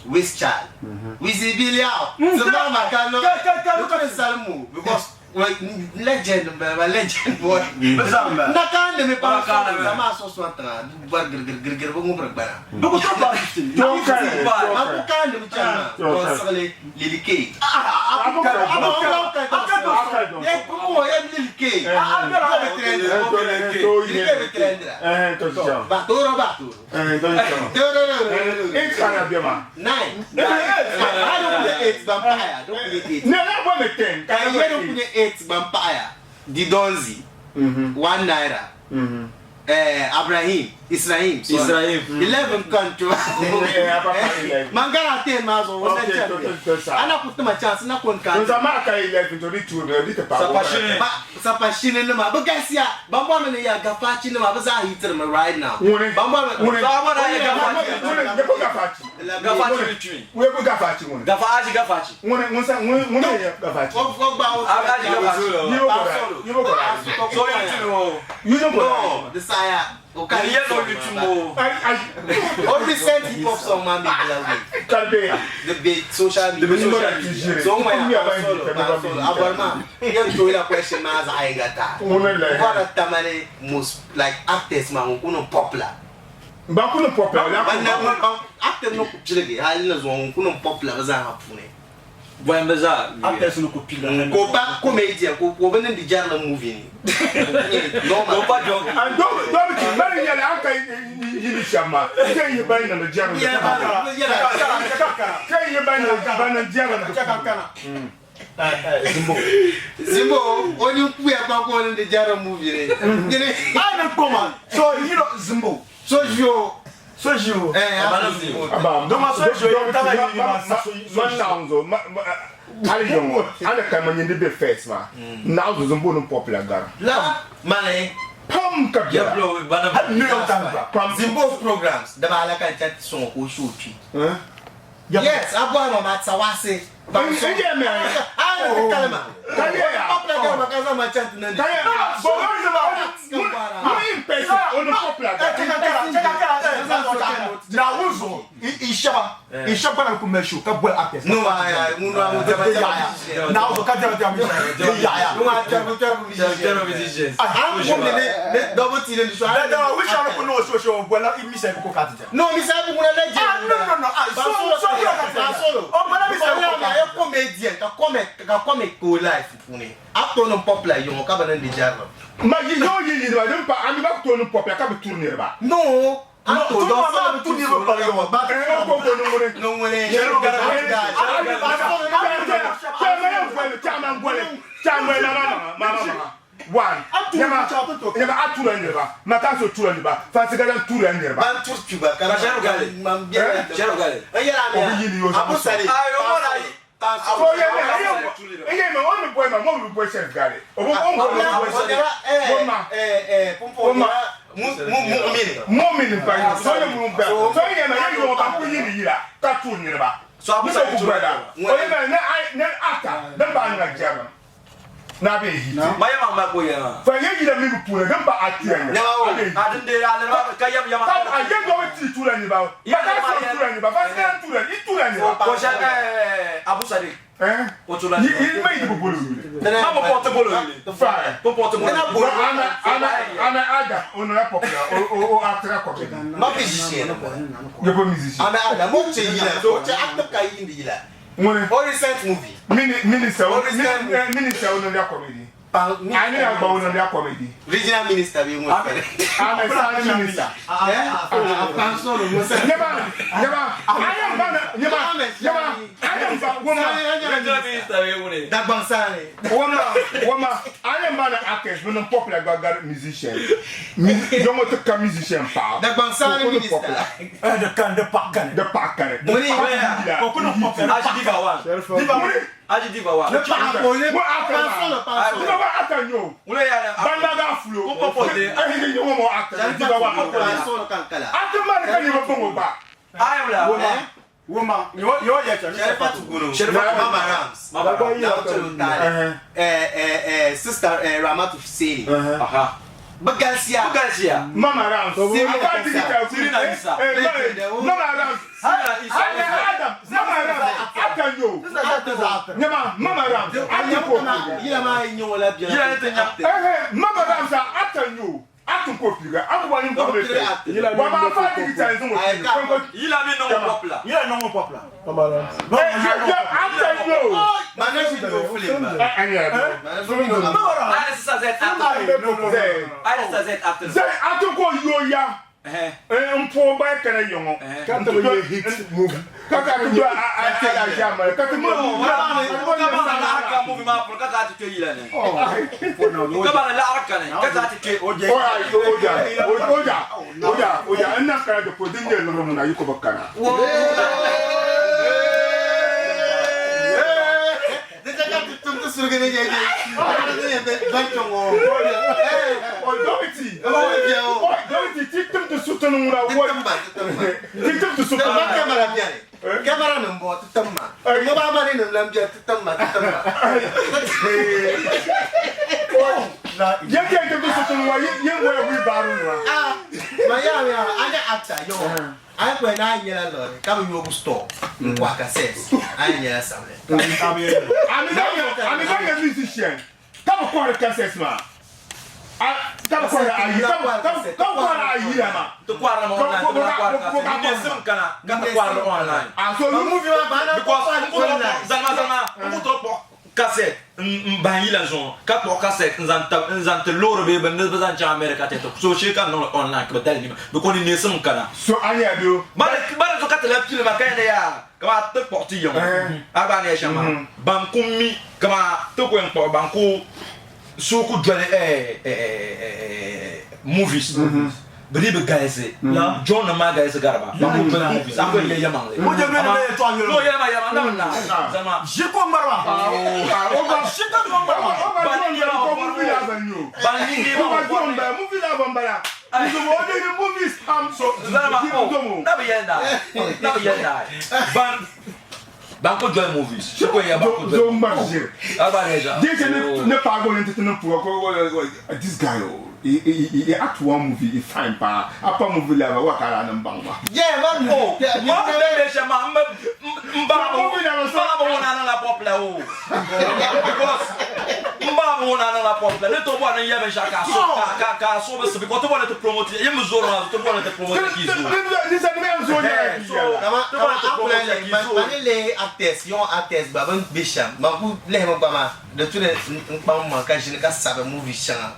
Wizchild, Wizzy Biliao, Zuma Makano, look at Salmu, because like, legend m-bala maa, legend boy. Bɛ zaa m-bala. Na kaandi mi paɣa Bɛ kaandi mi. zama so so tiŋa, bɔri girigiri girigiri bi ŋubiri gbana. Bɛ ku tooi paai 15. Chɔ kali. Ma ku kaandi mi chani maa, Don Sigli, Lil K. Abu kali. Abu kali. Abu Ye kumo ye Lil K. Lil K bi trendira. Eh, to chaŋ. Ba tooro ba tooro. Eh, to chaŋ. Eight kana bɛ maa. Nine. I don't play eight ban paɣaya. I don't play eight. Ne na bɔ mi ten. Ka ye don't play eight ban paɣaya. Didonzi. One naira. Eh, Abrahim, Israhim, sorry. Israhim. 11 country. Eh, apa pa 11. Mangala ten ma zo. Okay, to to sa. Ana kutuma chance na kon kan. To zama ka 11 to di two di te pa. Sapashini. Ba sapashini nima bɛ galisiya ban bɔri mi ni ya gafachi nima bɛ zaa hitiri mi right now. Ŋuni. Ban bɔri mi. Ŋuni. Zaa bɔri ya gafachi. Ŋuni ye ko gafachi. Gafachi ni tui. Ŋuni ko gafachi ŋuni. Gafachi gafachi. Ŋuni ŋuni sa ŋuni ŋuni ye gafachi. O o gba o. Agaji gafachi. Yi bo kora. Yi bo kora. So you tui o. Yi bo kora. No, the saya. O ka Ye no you tui mo. Ai ai. O recent hip hop song man be blawe. Kalbe ya. The big social media. The big social media. So Ni when ya ya ba solo, ni ba solo. Aborma. Ye to ila question ma za ainga ta. Ŋuni la. Bɔra Tamale most like actors ma ŋun kunu popular. Ba kunu popular la. Ban na ban actor no ku piligi hali na zuwa ŋun kunu popular bi zaa ha puuni. Bɔyim bɛ zaa. Actors ni ku pili la. Ko ba comedian ko ko bi niŋdi jarila movie ni. Normal. Ko pa jɔ. An do do bi ti mali nyɛla an ka yili shɛm maa ka yi ban niŋdi jɛrim di Yeah, puuni. ba- yeah. Ka yi ban niŋdi ban niŋ jɛrim di puuni. Zimbo. Zimbo, o ni kuya pa ko ni di jarila movie ni. Gini. Ai na kpɔma. So you know Zimbo. So yo. So you. Eh, Abana ah, Zimbo. Aba, Donc, ma so you ta la yi ma sa so man naɣim zo hali yiŋ hali ka ma nyindi be first maa naɣim zo zimbo ni popular gara La mali pam ka Ya biɛla bulo bana. Hali New York Times ba. pam Zimbo's programs da ba ala kan chan sɔŋɔ ka o show kpi. Eh? Yes, a bɔhiri ma ma tawasi. N yɛ mɛ. Ka yɛ ya. Ka yɛ. Bɔn o ni o ni in person o ni popular gari. Naawuni zuɣu i shɛba i shɛba gba na ku mali show ka boli actors. No, I ŋun ŋun Di yaɣaya Naawuni zuɣu ka diɛma diɛma di yaɣaya. Dama wish a ni ku niŋ o show shɛli o bolila i misa ko ka ti diɛm. No, misa bu ŋuna la Ah no no no ah so so kura ka ti diɛm. O bola misa ko ka. Ya comedian ka comment ka comment ko life puuni actor nim popular yiŋɔ ka bi niŋdi jɛrilim. Ma yi yo yi yi ba din pa ami ba ku tooi niŋ popular ka bi turi niriba. No, actor Turi don maa sɔrɔ bi tu niriba pali yiŋɔ ba. Eh o ko ko ni ŋuni. ni ŋuni. Chairman boli chairman mama mama mama one nyama nyama a tura niriba maka so tura niriba fansigalan tura niriba. Ban turi tuba ka Sheriff Gali. man biɛla. Sheriff Gali. N yɛrɛ O bi yili yo Abu Sali. Ayi, o mɔra ayi. So ye me ye ye me o ni boy ma mo bi boy Sheriff Gali. O bo o mo bi boy Sheriff. Woma. Woma. Mu'mini. Mo mi ni pa yi so ye mu ba. So ye me ye yo ba ku yili yira ka tu niriba. So Abu Ni Sali ko ku tura brother. O ye me ne ai ne ata dem ba nga jara. Na be hit. Ma yɛma ma ko yɛma. Fa ye yira mi bu pune dem ba a tu Ne wa o. A dun de a lɛrɛ ka yɛm yɛma. Ka a ye dɔ bɛ ti tura niriba. Ba ka so tura niriba. Fa se tura i tura niriba. Ko sɛ Abu Sali. Eh? O tura Yi niriba. yi ma yi bu bolo wuli. Ma mo porte bolo wuli. Fa. Ko porte bolo. Wa ana ana ana ada ono ya popular o o o actor ko. Ma musicien. Ye po musicien. Ame ada mo che yila. So che actor ka yindi yila. Ngone O recent movie. mini minister o Original minister ono ya comedy. Pa Ani na gba ono ya comedy. Regional minister bi ŋun fɛ. Ame sa minister. Eh? Solo ŋun fɛ. Nyeba nyeba aya mba na nyeba nyeba aya mba woma Regional minister bɛ wuli. Dagban Sani. woma woma aya mba na actors no popular gba gar musician. Yongo to ka musician pa. Dagban Sani Ko no minister. popular. Eh, de kan de pa kan. De pa kare. Muni. Ko ku no popular. Aji Diva one. Muni. Aji Diva one. Ne pa ko ne Mo pa actor. solo pa solo. Diba wa actor yo. Wule yɛrɛ. Banda ga fulo. Ko pɔpɔ de. Eh yongo mo actor. Diba wa actor. Pa solo kan kala. Actor man ka yebo bongo ba. Ayi wula. Woma. Woma. Yo yo yɛ cɛ. Sherifa Tugunu. Sherifa Mama Rams. Mama Rams. Na Otolo Tale. Eh eh eh sister eh Ramatu Seri. Aha. Bagalsia. Bugalsia. Mama Rams. Sirina Aka Isa. digital. Sirina Isa. Eh, Mama Rams. Sirina Isa. Aya Adam. Mama Rams. Actor yo. Nyama Mama Rams. Actor ko. Yila ma yi la biɛla. Yila ne tɛ ɲa. Eh Mama Rams actor yo. Actor ko piga. Ako wa ni ko be. Yila Wa ma fa digital nzo mo. Ko Yila min nɔgɔ popular. Yila nɔngɔ popular. Mama Rams. Eh yo actor yo. Ma ne si do film ba. Eh ani ya. Ma ne si do Ayi sisan zɛ actor. Ayi sisan zɛ actor. Zai actor ko yo ya. Ɛhɛn. Eh mpo ba kana yongo. Ka taba ye hit movie. Kaka tu a a a a ma. Kaka mo. Kaba na la araka movie ma pour kaka ti kwe yila ne. Kaba na la araka ne kaka ti kwe. Oje. Oya oja oja oja oja ina kana da ko dinje loro na yuko bakana. Ne tɛ ka tum tu surugu ne jɛ jɛ. Ne yɛ bɛ ban tɔngɔ. O dɔwti. O biɛ o. O dɔwti ti tum tu sutunu ŋuna wo. Ti tum ba ti tum ba. Ti tum tu Ti sutunu. ba kamera biɛ de. Kamera nin bɔ ti tum ma. Mobile money nin lan biɛ ti tum ma ti tum ma. Ye ke tum tu sutunu wa ye ye wo ye baaru wa. Ah, ma ya ya an yɛ actor yɔ. An ye kɔni n'a yɛlɛ lɔri k'a bɛ yobu store. N ko a ka sɛs. An ye yɛlɛ sanfɛ. Ami ba ye ami ba ye musician. Ka ba ko ka ses ma. Ka ba ko ayi ka ba ka ko ayi ma. To kwara ma online. To kwara ka. Ne sim kana ka to kwara online. Ah so Ma you movie ma ba na Because ko n ko online. zalma zalma n ko to kpɔ cassette n ban yila zuɣu ka kpuɣi cassette n zaŋ ta n zaŋ ti loori bee bɛ ni bi zaŋ chaŋ America ti so shee ka n niŋli online ka bi dali nima because ni neesim kana. so anya do. Bari bari so ka ti lahi pili ma ka yɛn yaa kama ti kpuɣi ti yiŋ a gba ni yɛ shɛm maa ban ku mi kama ti ku yɛn kpuɣi ban ku so ku doli movies bi dii bi galisi John nim maa galisi gari ba ban ku doli movies a ku yɛn yɛ yɛmaŋli. O je bɛ ne yɛ tɔgɔ No yɛlɛma yɛlɛma n na zama Zi ko ŋmari ba. Ah o ba Zi ka ŋmari ba. o ba don ya ko movie la ba nyo. ban ni ne O ma ba don ba movie la ba mbala. Nzo o de movies am so zama o na bi yɛn na na bi yɛn na ban Ban ku doli movies. Shi ko ya ban ku doli. Zo ŋmari ʒiri. A gba ne za. Jese ni paagi o ni ti niŋ puwa ko this guy o he he he act one movie he fine paa a pa movie level wa ka a daa niŋ baŋ ba. Yeah, man. Oh, ma ku bɛ bɛ shɛm maa n bɛ n baŋ Movie level n baŋ bi ŋuna niŋla popular o. Because n baŋ bi ŋuna niŋla popular. Ni to bɔri ni n yɛ binshɛɣu ka a so ka ka ka a so bi si because ti bɔri ni ti promote yi mi zoori maa ti bɔri ni ti promote ki zooi. Ni sani mi yɛn zooi nyɛla So Kama ti bɔri ni ti kama promote akula ki ma zooi. ni lihi actors young actors gba bin be shɛm man ku lihimi gba maa di tu ni n kpaŋ maŋ ka ʒini ka sabi movie shɛŋa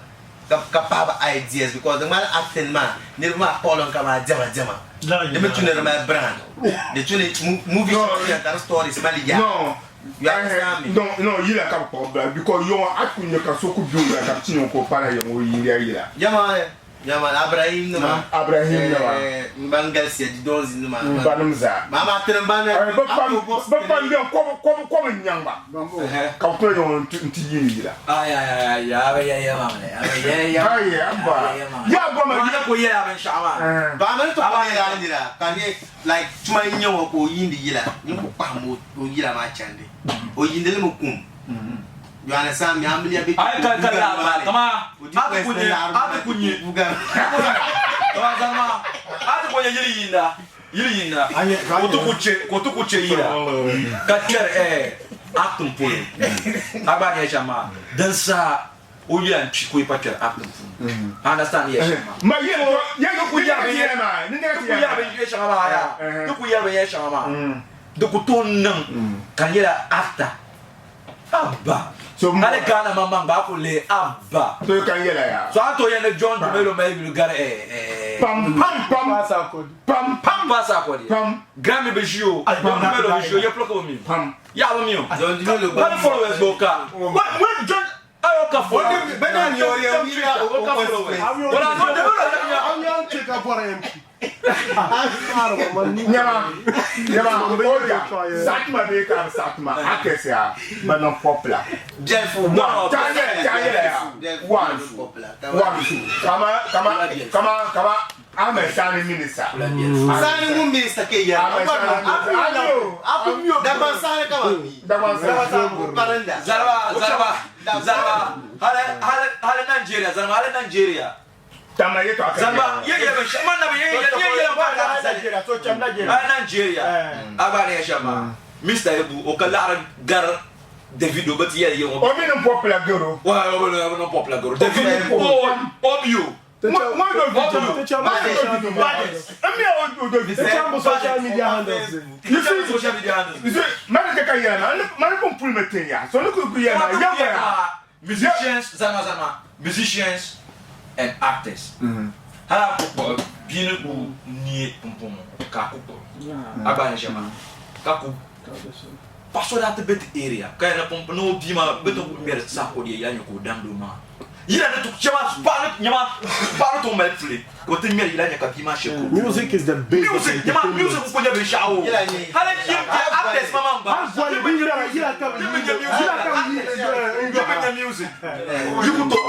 ka ka pahi bi ideas because di ŋmani acting maa niriba maa kpuɣili ka maa diɛma diɛma di mi tu ni di mali brand di tu ni movie shɛŋa bɛni ka di stories mali yaa No. you understand me. No, no, yila ka bi kpuɣi bila because yɔŋɔ a ku nyɛ ka so ku bɛ o la ka bi ti nyɛ ka o para yɛŋ o yiliya yila. Jama jama Abrahim nima Abrahim nima. n ban galisiya Didonzi nima N banim zaa. maa maa tini ban Bi pam bi pam bɛni kɔbu kɔbu n nyaŋ ba ka bi kuli yɔŋɔ n ti yiini yila. Ay ay ay ay a bɛ yɛ yɛ maa mi a bɛ yɛ yɛ. Ayi abba ya bɔ ma Ma ne ko yɛla binshɛɣu maa. Ba mini ti kɔŋ yɛla nira ka nyɛ like tuma n nyɛ ŋɔ ka o yiindi yila nyin ku kpahim o yila maa chandi o yiindi li mi kum you understand me amiliya bɛ Ay ka ka la ma kama a ti ku nyɛ a ti ku nyɛ kama zama a ti ku nyɛ yili yiinda yili yiinda ko ti ku che ko ti ku che yila ka kpɛri ɛɛ acting polo a gba nyɛ shɛm maa din saha o yila n kpi ko yi pa kpɛri acting puuni understand yɛ shɛm maa. ma yɛ yɛ Ti ku yɛri yɛ maa ni ne ti ti ku yɛ yɛri maa. binyɛr shɛŋa maa yaa ti ku yɛri binyɛr shɛŋa maa di ku tooi niŋ ka di nyɛla actor abba So hali Ghana maŋmaŋ gba a ku lihi abba So ka n yɛla yaa. so a ni tooi yɛli ni John Dumelo mali yuli gari eh, eh, Pam pam pam pam pam pass akɔdi pam Grammy bi ʒi o John Dumelo bi ʒi o ya polo ka bi mi o pam. yaɣa bi mi o John Dumelo gba hali followers gba o ka when John ayo ka followers Bɛ na nyɛ o yɛ o yila o o ka followers consequence. wala John Dumelo Nyama nyama o ja satuma bɛ ka satuma a kɛse ya ba niŋ popular. Biɛlifu No, Ta yɛlɛ ta yɛlɛ ya one one kama kama kama kama Ahmed Sani minister. Sani ŋun minister ke yɛri Ahmed Sani minister. Ayo Dagban sani ka ba mi Dagban sani. Parinda Zarba zarba zarba hali hali hali Nigeria zarba hali Nigeria Tama ye to a zarba ye ye bin shɛŋa man na bi ye ye ye ye ba ka Nigeria so cham Nigeria. hali Nigeria a gba ni yɛ shɛm maa Mr. Ibu o ka laɣiri gari Davido bi ti yɛli ye ŋɔ O mi niŋ popular garo. wa o bi niŋ popular garo Davido o Obio Mo mo do video. Mo do video. Emi o do video. social media handles. You see social media handles. You see mani ka yɛlɛ ma mani kun puli mi ten ya so ne ku ku yɛlɛ ma yɛ ya. Musicians zama zama musicians and actors. Hali a ku kpuɣi bia ni ku nie pumpɔŋɔ ka a ku kpuɣi a gba ni shɛm maa ka ku paɣa so daa ti be ti area ka yɛli ni ni o bia maa bɛ ti ŋmɛri saakɔdiya yila nyɛ ka o damdi o maŋa yila ni shɛba paɣa ni nyɛma paɣa ni tooi mali puli ka o ti ŋmɛri yila nyɛ ka bia maa shɛbi ka o Music is the base of music nyɛma music ku nyɛ binshɛɣu o Yila nyɛ- hali yim actors ma man gba Azali bi yila yila ka bi Yi bi nyɛ music yila ka bi yi bi nyɛ music yi ku to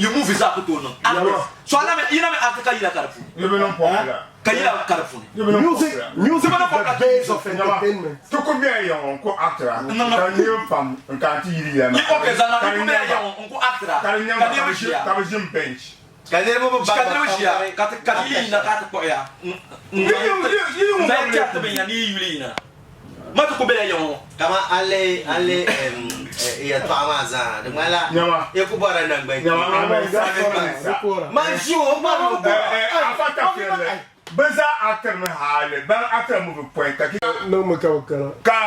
yi movie zaa ku tooi niŋ actors so a na mi yi na mi actor ka yila ka di puuni Yi bi niŋ popular. ka yila ka di puuni Yi bi niŋ Music popular. music is the base of entertainment. To ku bɛ yɛn ŋɔ ko actor a. Ka n ye pam n ka ti yili yɛlɛ ma. yi ok zama Ka yi ku n bɛ nyɛ yɛn ŋɔ n ku actor a ka di nyɛ ka ka niriba bi ʒi ʒiya ka bi ʒi bench. ka niriba bi ka niriba ʒiya ka ti ka ti yi yina ka ti kpuɣiya n Yi yi yi n zali tɛri ti binya ni yi yuli yina ma ti ku bɛla yɛn ŋɔ Kama ale ale yɛltɔɣa maa zaa di ŋmanila Nyama. i ku bɔrila nangbani Nyama Ahmed Sani minister. Man ʒi o bɔri o Afa ta fiɛlɛ. Bɛ zaa actor mi haali ban actor movie point ka No me ka kana. ka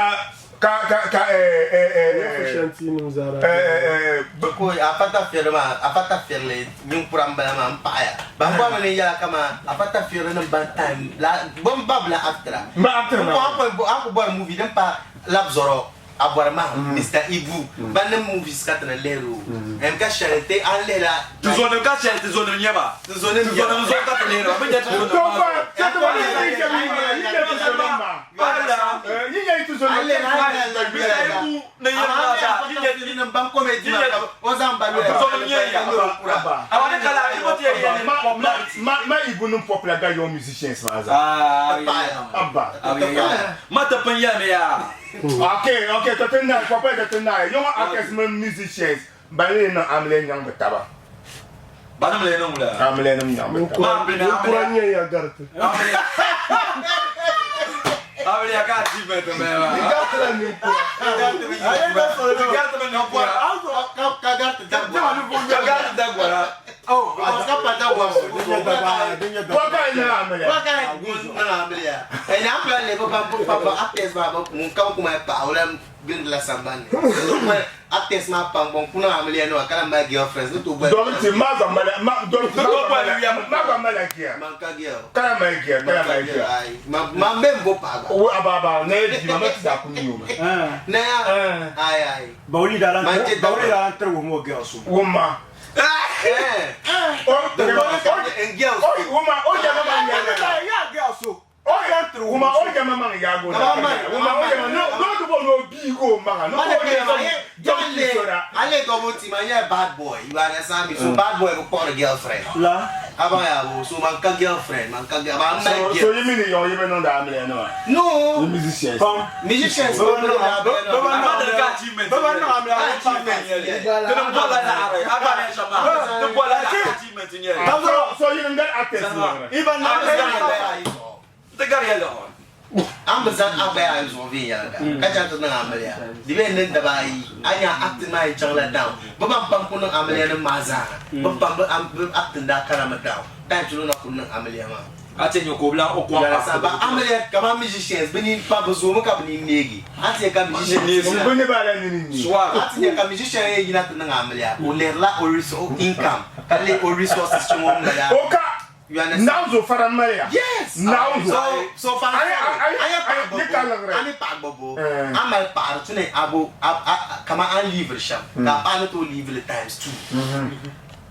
ka ka ka Ya shanti nim zara. Ko a fata feere maa a fata feereli ninkura n bala maa n paɣaya ban bɔrimi ni yɛla kama a fata feere nim ban time la bin babila actor N ba actor a ku bɔri movie din pa labzɔrɔ a bɔri maa Mr Ibu ban ni movies ka ti ni lihiri o n ka shɛli ti an lihila Tuzonim ka shɛli tuzonim nyɛ ba. Tuzonim nyɛ Tuzonim zuɣu ka ti lihiri ba. Bɛ nyɛ tuzonim maa zuɣu. Mr Ibu ni yɛli maa zaa, yi nyɛ ban comedy maa ka o zaŋ ba lɔya Tuzonim nyɛ ya. Awa ni kala i ko ti yɛ yɛli. popularity. Ma ma Ibu nim popular gari your musicians maa zaa. Abba. Ma ti pun yɛlimi yaa. Okay, to ti naai, popular to ti naai. Yɔŋɔ actors mini musicians ban lee niŋ amiliya nyaŋ bɛ taba. Banim lee niŋ wula? Amiliya nim nyaŋ bɛ taba. Ma amiliya. Ninkura n-nyɛ ya gariti. Amiliya. Amiliya ka achievement n bala maa. Di garitila ninkura. Di garitimi ninkura. Ka gariti Dagwara. Ka gariti Dagwara. Ka pa Dagwara. Pɔka n niŋ amiliya. Pɔka n niŋ amiliya. Ɛn a kula le ba ba ba actors maa ba ŋun kam kuma paɣa o lan gindila sambani. Actors maa pam bɔn kuna amiliya nima ka lan mali girlfriends ni tooi boli. Dɔm ti ma gba mali ma dɔm ti ma gba mali gia. Man ka girl. Kala mali gia, kala mali gia. Ai, ma ma n bɛ n bo paɣa gba. Wo ababa ne ye di ma ma ti za ku mi o ma. Ne ya. Ai ai. Bawuli daa lan Man je Bawuli daa lan tiri wuhi o girls o. Wo ma. Eh. O N girls. o wo ma o jama ma ya na. Ya girls o. O wo ma o jama ma ya go na. Wo ma o jama no no to bo no bi go ma no Ma o ne pe jama ma ye jama ale sora. ale dɔbɔ ti ma ye bad boy. You understand me? So bad boy go call the girlfriend. La. Aba ya bo so man ka girlfriend, man ka girl, man So my so girl. you mean you you no da amiliya no. No. You musicians. Musicians go no na Amma da ka achievement. Baba niŋ amiliya Achievement. Ti nim bɔla la ara. Aba ne shama. Ti bɔla la achievement n yɛli. So you nim that actors no. Iban Am niŋ Ti gari yɛli hɔ. An bi zaŋ a gbaya ayi zuɣu viɛnyɛliŋga ka chaŋ ti niŋ amiliya di bee niŋ daba ayi a nya acting maa yɛn chaŋla down bi ban pam ku niŋ amiliya nim maa zaa bi pam bi acting daa karami down time ti na ku niŋ amiliya maa A ti nyɛ ka o bi lan o kɔŋ Yalasa ba amiliya kamani musicians bi nini pa bi zoomi ka bi nini neegi a ti nyɛ ka musicians Bi ni ba la nini ni. Swag. a ti nyɛ ka musician yɛn yina ti niŋ amiliya o lihirila o income ka lihi o resources chi ŋun mali O ka You understand? Naawuni fara maliya. Yes. Naawuni. So so fa Ayi, ayi, ayi ayi, ni ka liɣiri. Ani paɣa gbabo. Eh. An mali paɣari tuni abo kama an leave shɛm ka paɣa ni tooi leave li times two.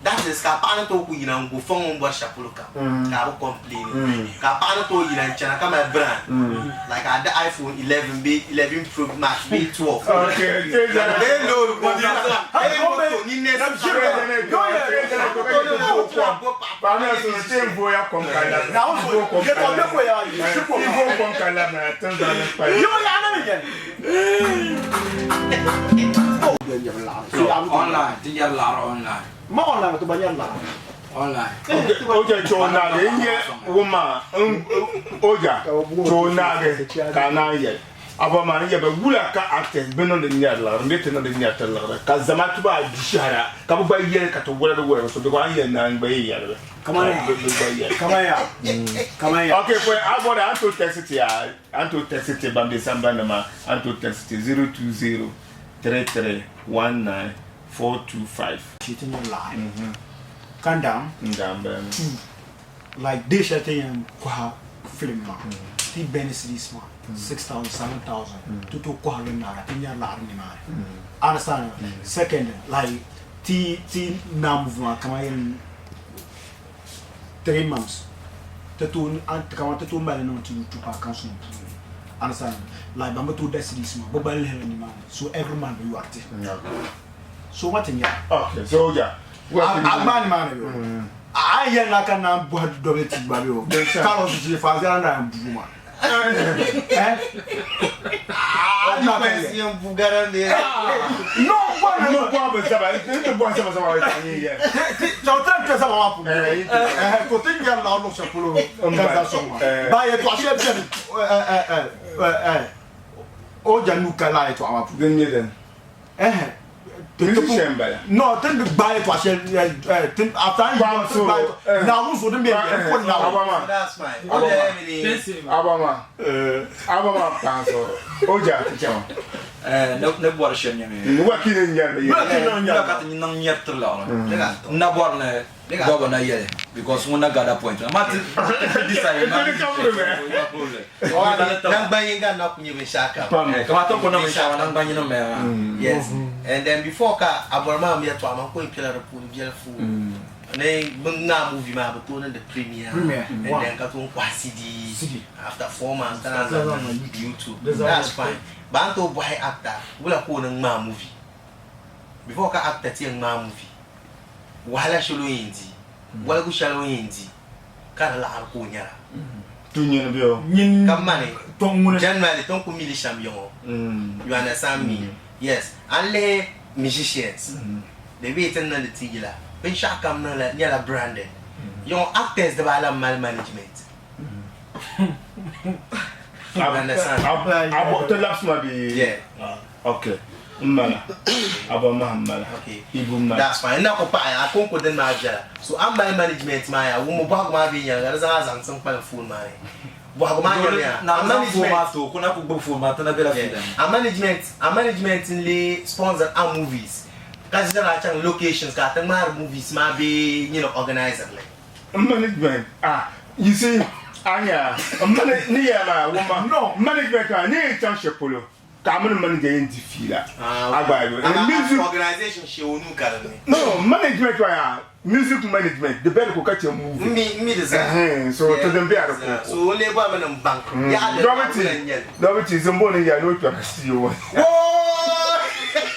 That is ka paɣa ni tooi ku yina n go fɔŋ ŋun bɔri shɛli polo kam ka a bi complain. Ka paɣa ni tooi yina n chana ka mali brand like a da iPhone 11 bee 11 Pro Max bee 12. Okay. Bee loori ko bee moto ni next. Online. Ti nyɛri laɣiri online. Ma online to ba nyɛri laɣiri. Online. Oja choo naagi n yɛ wuma oja choo naagi ka naan yɛli aba maa n yɛ bɛ wula ka actors bɛ niŋdi nyɛri liɣiri n bɛ ti niŋdi nyɛri ti liɣiri ka zamaatu baa di shɛhira ka bi gba yɛli ka ti woligi woligi so because an yɛli naan gba yi yɛli bi Kamani bi gba yɛli. Kamani ya. Kamani ya. Okay, for abɔda an to text ti ya an to text ti ban bɛ sambani ma an to text ti 020 33 19 425. Shi ti nyɛri laɣiri. Calm down. N daan bala mi. Like day shɛli ti yɛn kɔha film maa ti bɛni CDs maa 6000 7000 ti tooi kɔhiri li naara ti nyɛri laɣiri nimaani. Understand? Second like ti ti naa movie maa kamani yɛn 3 months ti tooi an kamani ti tooi mali niŋ ti YouTube account nim puuni. Understand? Like ban bi tooi da CDs maa bi gba lihiri nimaani so every month bi yɔri ti. So ma ti nyɛri. Okay, so oja. A gba nimaani yo. A yɛli na ka naan bɔhi WT gba bɛ o. Carlos ʒi faazara na yɛn buu ma. Eh? A na ka yɛ. Yɛn bu gara ne. No, bɔ na No bɔ bɛ saba, n tɛ bɔ saba saba bɛ taa yɛ. Sɛ o tɛ saba maa puuni. Eh, Eh, ko ti nyɛri laɣiri luɣushɛli polo ka za sɔŋ ma. Eh. Ba yɛltɔɣa shɛli bɛni eh, eh, eh, eh, eh, o ja nuu ka laa yɛltɔɣa maa puuni. Din nyɛ din. Eh, Musician bala. No, tin bi gbaai yɛltɔɣa shɛli eh, eh, tin after an Kpaŋ yi so, eh. Naawuni so din bɛ n ko Naawuni. Abama. That's fine. O de mi ni. Abama. Abama paɣa so. Oja ti chɛma. Eh, ne bɔri shɛm nyɛ mi. Wakili n nyɛri bi yɛ. Wula ka ti niŋ nyɛri tiri laɣiri. N na bɔri ni bɔbu na yɛli because ŋun na gada point na. Ma ti decide ma. Ntoni ka problem. Nangban yinga na ku nyɛ binshɛɣu kam. Pam. Kama ti ku niŋ binshɛɣu nangban yini n bala maa. Yes. And then before ka abɔri maa mi yɛltɔɣa maa ko n kpɛla di puuni biɛlifu ni bin ŋmaa movie maa bi tooi niŋdi premiere Premiere, and wow. then ka tooi kɔhi CD, CD. after 4 months ka naan Zaŋ zaŋ niŋ YouTube. Di zaŋ That's niŋ. fine. Ba an tooi bɔhi actor wula ka o ni ŋmaa movie before ka actor ti yɛn ŋmaa movie wahala shɛli o yɛn di. Waligu shɛli o ni yɛn di ka di laɣiri ka o nyara. Tu nyini bɛ o. Nyin Ka mani tɔ ŋuni. generally ti ni ku mi li shɛm yiŋɔ. You understand me? Yes. A ni lihi musicians, bɛ bee ti ni niŋdi ti yila, binshɛɣu kam niŋla nyɛla branded. Yiŋɔ actors dibaa lahi mali management. You understand? A bɔ ti labisi ma bee? Yeah. Ok. M mala. A bɔ maha m mala. Okay. Ibu m mala. That's fine. N na ku paɣi a konko dini maa viɛla. So a ni mali management maa yaa, wummi bɔhigu maa viɛnyɛliŋga di zaŋ a zaŋsim kpalim phone maa ni. Bɔhigu maa nyɛmi yaa, Na a zaŋ phone management maa ti o, ka o na ku gbubi phone maa, ti na bela Yeah. fiila ni. A management, a management n-lee sponsor a movies ka ʒiri a chaŋ locations ka a ti ŋmaari movies maa bee nyini organizer li? M management, ah, you see, a nya, m mani, ni yɛla maa, wumma, No. management maa, ni yɛn chaŋ shɛli polo. Ka a mini manager yɛn di fiila a gba yo. Amaa Music organisation shee o nuu ka di ni. No, management wa yaa music management di bɛ di ko ka che movie. M mi, m mi di zaa. Ɛhɛn, so ti din bɛ a di ko ko. So o lee bɔrimi ni m baŋ yaɣa din Dɔbi ti, wula n-nyɛ li. dɔbi ti Zimbo ni ya ni o kpɛri studio ŋɔ.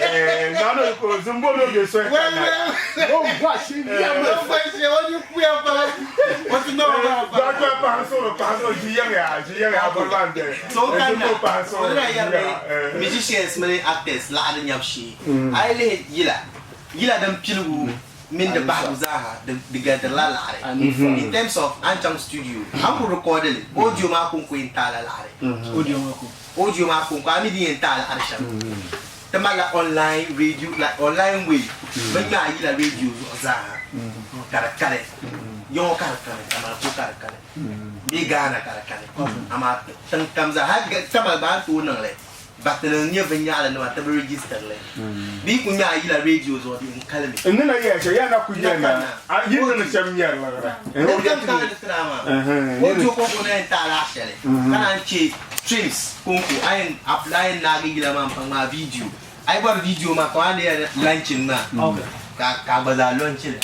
Ɛɛ, naa ni ko Zimbo ni o bɛ soya ka na ya. O gɔshi yɛm. O gɔshi, o ni kuya pam. O ti ŋmɛ o maa pam. Dɔbi ti pahi sɔrɔ, pahi sɔrɔ, ʒi yɛm ya, ʒi yɛm ya, bɔri maa n-bɛni. So ka Zimbo na, pahi sɔrɔ, o ni daa ʒi yɛri ya, ni ɛɛ. musicians mini actors laɣiri nyabu shee. A yi lihi yila, yila din piligu mini di bahigu zaaha di di galidirila laɣiri. In terms of a ni chaŋ studio, a ni ku record li, audio maa kɔŋko yɛn taai la laɣiri. Audio maa ko. Audio maa kɔŋko, a mi di yɛn taai laɣiri shɛm. Ti malila online radio, like online way. Bɛ ni ŋme a yila radio zuɣu zaaha ka di kali. Yiŋɔ ka di kani, Tamale ko ka di kani, bee Ghana ka di kani. Amaa tiŋ kam zaa, hali Tamale gba a ni tooi niŋ li, but ni nyɛ viŋyaɣili nima ti bi register li. Bɛ yi ku ŋme a yila radio zuɣu di n kali mi. N ni na yɛli shɛm, yaa na ku N na yɛli ma, kanna. a yi niŋ shɛm nyɛri liɣiri. Din kam taai ni tira maa, audio kɔŋko na yɛn taai laɣ shɛli, ka naan che streams kɔŋko, a yɛn apply, a yɛn naagi yila maa m-pa ŋmaai video. A yi bɔri video maa kamani di yɛn launching maa, ka ka a gba zaa launch li,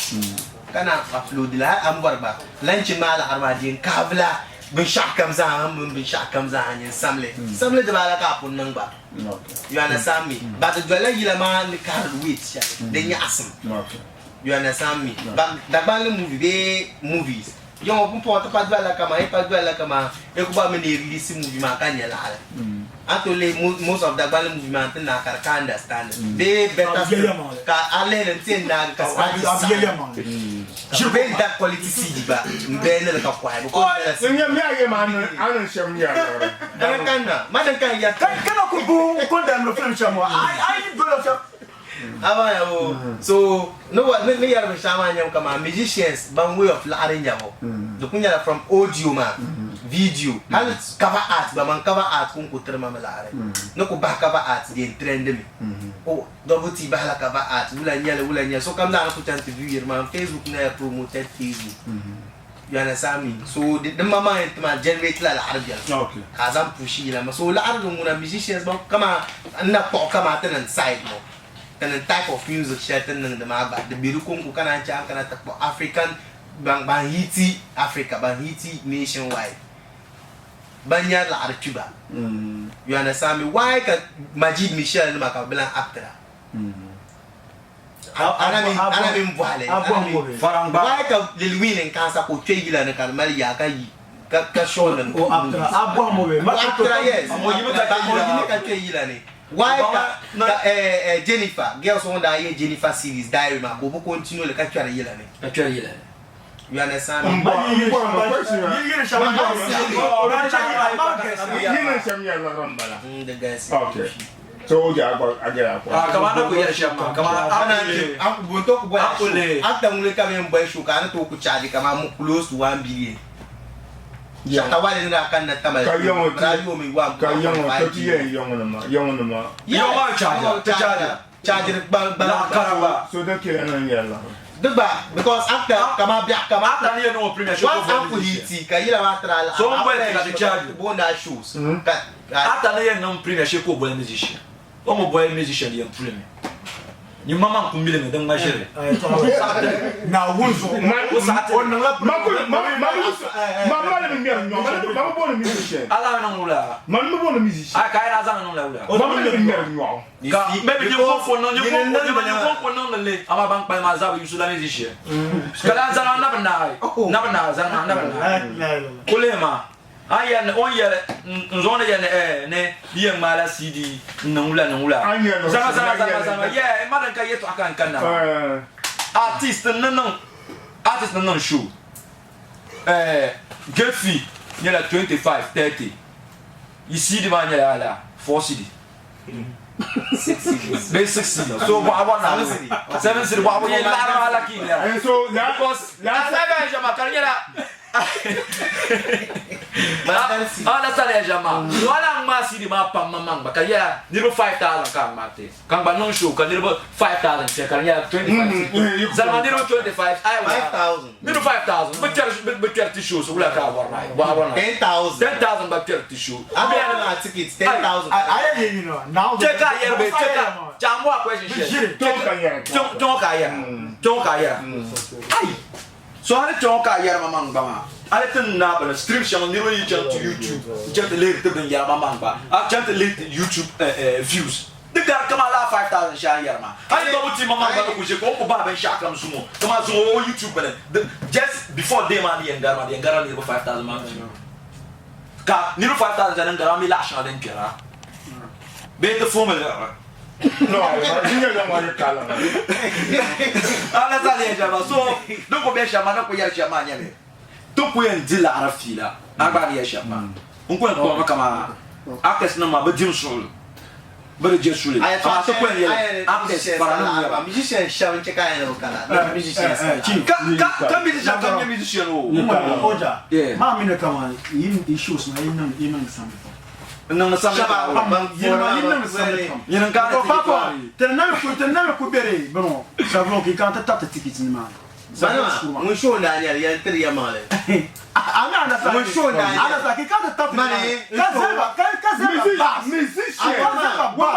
ka naan upload li. Hali a ni bɔri gba launching maa laɣiri maa di yɛn kaavila binshɛɣu kam zaa mini binshɛɣu kam zaa n-yɛn samli. Samli dibaala ka a pun niŋ gba. You understand me? But di dolila yila maa ni kahiri weight shɛli, di nyaɣisim. You understand me? But Dagbanli movie bee movies yaŋɔ pumpɔŋɔ ti pa dolila kaman yi pa dolila kaman Ekuba mi ni release movie maa ka nya laɣili. A ni tooi lihi most of Dagbanli movie maa n-ti naai ka di ka understanding bee better still ka a lihi li n-ti yɛn naagi ka start saɣim bee that quality CD gba m-bee ni li ka kɔhi because bela CD. N nya mi a yɛm a ni shɛm nya liɣiri. Dini ka na ma din ka n yɛri. Ka na ku bu condemn film shɛm ŋɔ a yi doli shɛm. Haba ya o. So ni wa ni ni yɛri binshɛɣu maa nyɛmi kaman musicians ban way of laɣiri nyabu di ku nyɛla from audio maa video hali cover art gba man cover art ku n-ku tiri ma mi laɣiri ni ku bahi cover art di yɛn trendi mi o Double T bahila cover art wula n-nyɛli wula n-nyɛli sokam zaa ni ku chaŋ ti view yiri maa Facebook na ya promoted Facebook. You understand me? So di ma maa yɛn ti maa generate la laɣiri biɛli ka a zaŋ pushi yila ma. So laɣiri din ŋuna musicians ban kama n na kpuɣi kama ti niŋ side ŋɔ ti niŋ type of music shɛli ti ni niŋdi maa gba di be di konko ka naan che a ni kana ti kpuɣi African ban ban hiti Africa ban hiti nation wide ban nyari laɣiri kpi ba. You understand me? Why ka Majid Michel nima ka bɛ bi lan actira? Ana mini bɔhili why ka Lil Wayne n kansa ka o kpe yila ni ka di mali yaa ka yi ka show nim o actor yes o yimi ka kpe yila ni why ka Jennifer girls ŋun daa ye Jennifer series diary maa ka o bi continue li ka kpɛri yila ni you understand me. Actor ŋuni ka bɛ yɛn boli show ka a ni tooi ku charge kaman close to 1 billion. Shatta Wale ni daa kanna Tamale bɛ daa yoomi 1.5 billion. Charge gba Di gba because actor kaman biɛɣu kaman once a ku hiti ka yila maa tiri a laɣiri booni a shows ka. Actor ni yɛn niŋ premiere shee ka o boli musician. O mi boli musician di yɛn pulimi. Nyin ma man ku milimi din ŋma ʒiri. Naawuni zuɣu. O saɣi ti O niŋla Ma ku ma ma ma ma li mi ŋmɛri nyɔɣu ma ma bi booni musician. A lahi niŋ wula? Ma mi booni musician. A ka a yi daa zaŋ niŋ la wula? Ma mi li ŋmɛri nyɔɣu. Ka maybe nyin ko niŋ nyin ko nyin ko ko niŋ li amaa ban kpalim maa zaa bi yusi la musician. Ka lan zani maa na bi naai na bi naai zani maa na bi naai. Ku lihi maa. A ni yɛli ni o ni yɛli n zaŋ ni yɛli ni eh ni di yɛn ŋmaai la CD n niŋ wula niŋ wula. Zama zama zama zama yeah ma din ka yɛtɔɣa ka n kanna maa. Artist n ni niŋ artist ni niŋ show eh gate fee nyɛla 25 30 yi CD maa nyɛla ala 4 cedi bee 6 cedi so bɔɣa bɔri na 7 cedi bɔɣa bɔ yi laɣiri maa la ka yi lɛra because last time ka di nyɛla A na sani ya ʒiɛm maa so a lahi ŋmaai CD maa pam maŋmaŋ gba ka di nyɛla niriba 5000 ka a ŋmaai ti ka n gba niŋ show ka niriba 5000 kpɛ ka di nyɛla 25 zalima niriba 25 ayi wula niriba 5000 bi kpɛri bi kpɛri ti show so wula ka a bɔri maa bɔ a bɔri maa 10000 gba kpɛri ti show chɛ ka a yɛri bɛ chɛ ka chɛ a mo a question shɛli kpɛ ŋɔ ka a yɛra kpɛ ŋɔ ka a yɛra ayi So hali kpe ŋɔ ka a yɛri ma maŋ gba maa, hali ti ni naai bini stream shɛŋa niriba yi chaŋ ti YouTube n-chaŋ ti lihiri ti binyɛra maa maŋ gba, a chaŋ ti lihi ti YouTube views di gari kaman lala 5000 shɛli a ni yɛri maa. Hali gba bi ti ma maŋ gba ni ku ʒe ka o ni ku bahi binshɛɣu kam zuŋɔ kaman zuŋɔ o YouTube bini di just before day maa ni yɛn gari maa di yɛn garila niriba 5000 maa view ka niriba 5000 shɛli din gari maa mi laɣ shɛŋa din kpɛra bee ti fomi liɣiri. No, di nyɛla ŋɔ ni kala. Ala zali ya shɛm maa so din ku bɛ shɛm maa ni ku yɛri shɛm maa nyɛli ti ku yɛn di laɣiri fiila a gba ni yɛli shɛm maa n ku yɛn kpuɣimi kaman actors nim maa bi dim suɣuli bi di je suli amaa ti ku yɛn yɛli actors fara nim nyɛba musician shɛba n chɛ ka a yɛli bi kana musicians ka ka musician kam nyɛ musician o Oja maa mi ni kaman yi shows maa yi niŋ samli pam N niŋdi samli Shɛba pam. ban Yinima yi niŋdi samli pam. Nyini n kaani Ko ticket papa, maa ni. tiri na mi ku tiri na mi ku beri bini ŋɔ Savlon ka yi kana ti tabti ticket ni maa ni. Banima, ŋun show n-daa nyɛli, yɛli tiri yɛlimaŋli. A mi anasa Ŋun show n-daa nyɛli. anasa ka yi kana ti tabti ni Mani, maa ni. Ka zali ba ka ka zali ba bus. Musician, Ka zali ba bus.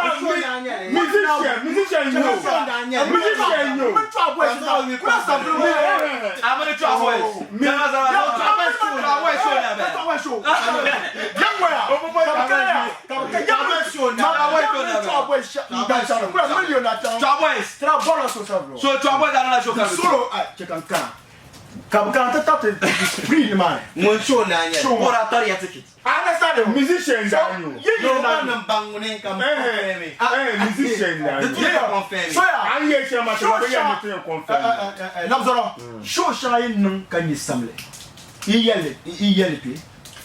musician, musician Ŋun yo. show n-daa nyɛli. Musician yo. Min tɔɣa boys na kula Savlon. Amini tɔɣa boys. Zama zama zama. Tɔɣa boys show ni a bɛ. Tɔɣa boys show. Tɔɣa boys. So tɔɣa boys daa niŋla show ka Ŋun show n-daa nyɛli. O daa tari ya ticket. Musician daa yo. No, man nim baŋ ŋuni ka m confirm. Eh, musician daa yo. Di ti confirm. An yɛ shɛli maa ti ba bi yɛn ni ti yɛn confirm. Show shɛŋa yi niŋ ka nyɛ samli yi yɛlli kpe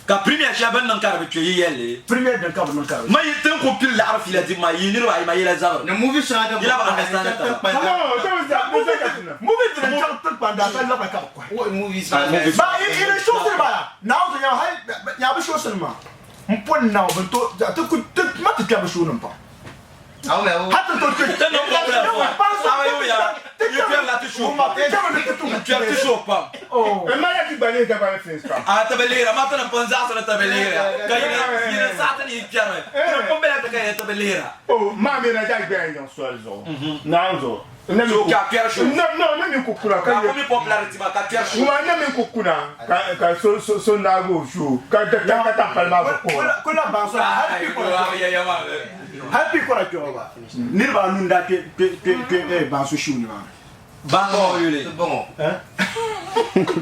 Ka premier shɛli bini niŋ ka di bi kpe yi yɛlli. Premier din ka bi niŋ ka di Ma yi tin ku pili laɣiri fiila dibu maa yi niriba ayi maa yila zabiri. Ni movie shɛŋa din Yila bi bɔŋɔ understand ka taba. tiŋkpan No, that was that. Was that that? Movie din chaŋ tiŋkpan daa ka labina ka bi kɔhi. What movies maa movies. Ba i i show sinima la naawuni ti nya hali nya bi show sinima m pun naw bin to ti ku ti ma ti kpɛri bi show nim pam Aw mɛ o. hali ti to kpɛ Ti niŋ popular fo. Awa yi ya. Yi kpɛri la ti show pam. ti kpɛri ni ti tum Kpɛri ti show pam. oh E ma ya ti gba ne da ba films pam. A tabi lihira ma ti ni pun zaɣisi ni tabi lihira ka yini yini saɣiti ni yi kpɛrimi ti ni pun bela ti ka yini tabi lihira. Oh, ma mi na da gba yan soli zuɣu. Naawuni zuɣu. Na mi So ku ka kpɛri show. No, no, na mi ku kuna ka Ka yɛ ku mi popularity ma ka kpɛri show. Kuma na mi ku kuna ka ka so so so naago show ka ka ka ta pali maa zuɣu ko. kula ban so hali pi kɔrɔ hali pi kɔrɔ kpɛri ba niriba anu n daa kpɛ kpɛ kpɛ kpɛ eh ban so show ni maa Baŋa maa yuli. Ti bɔŋɔ.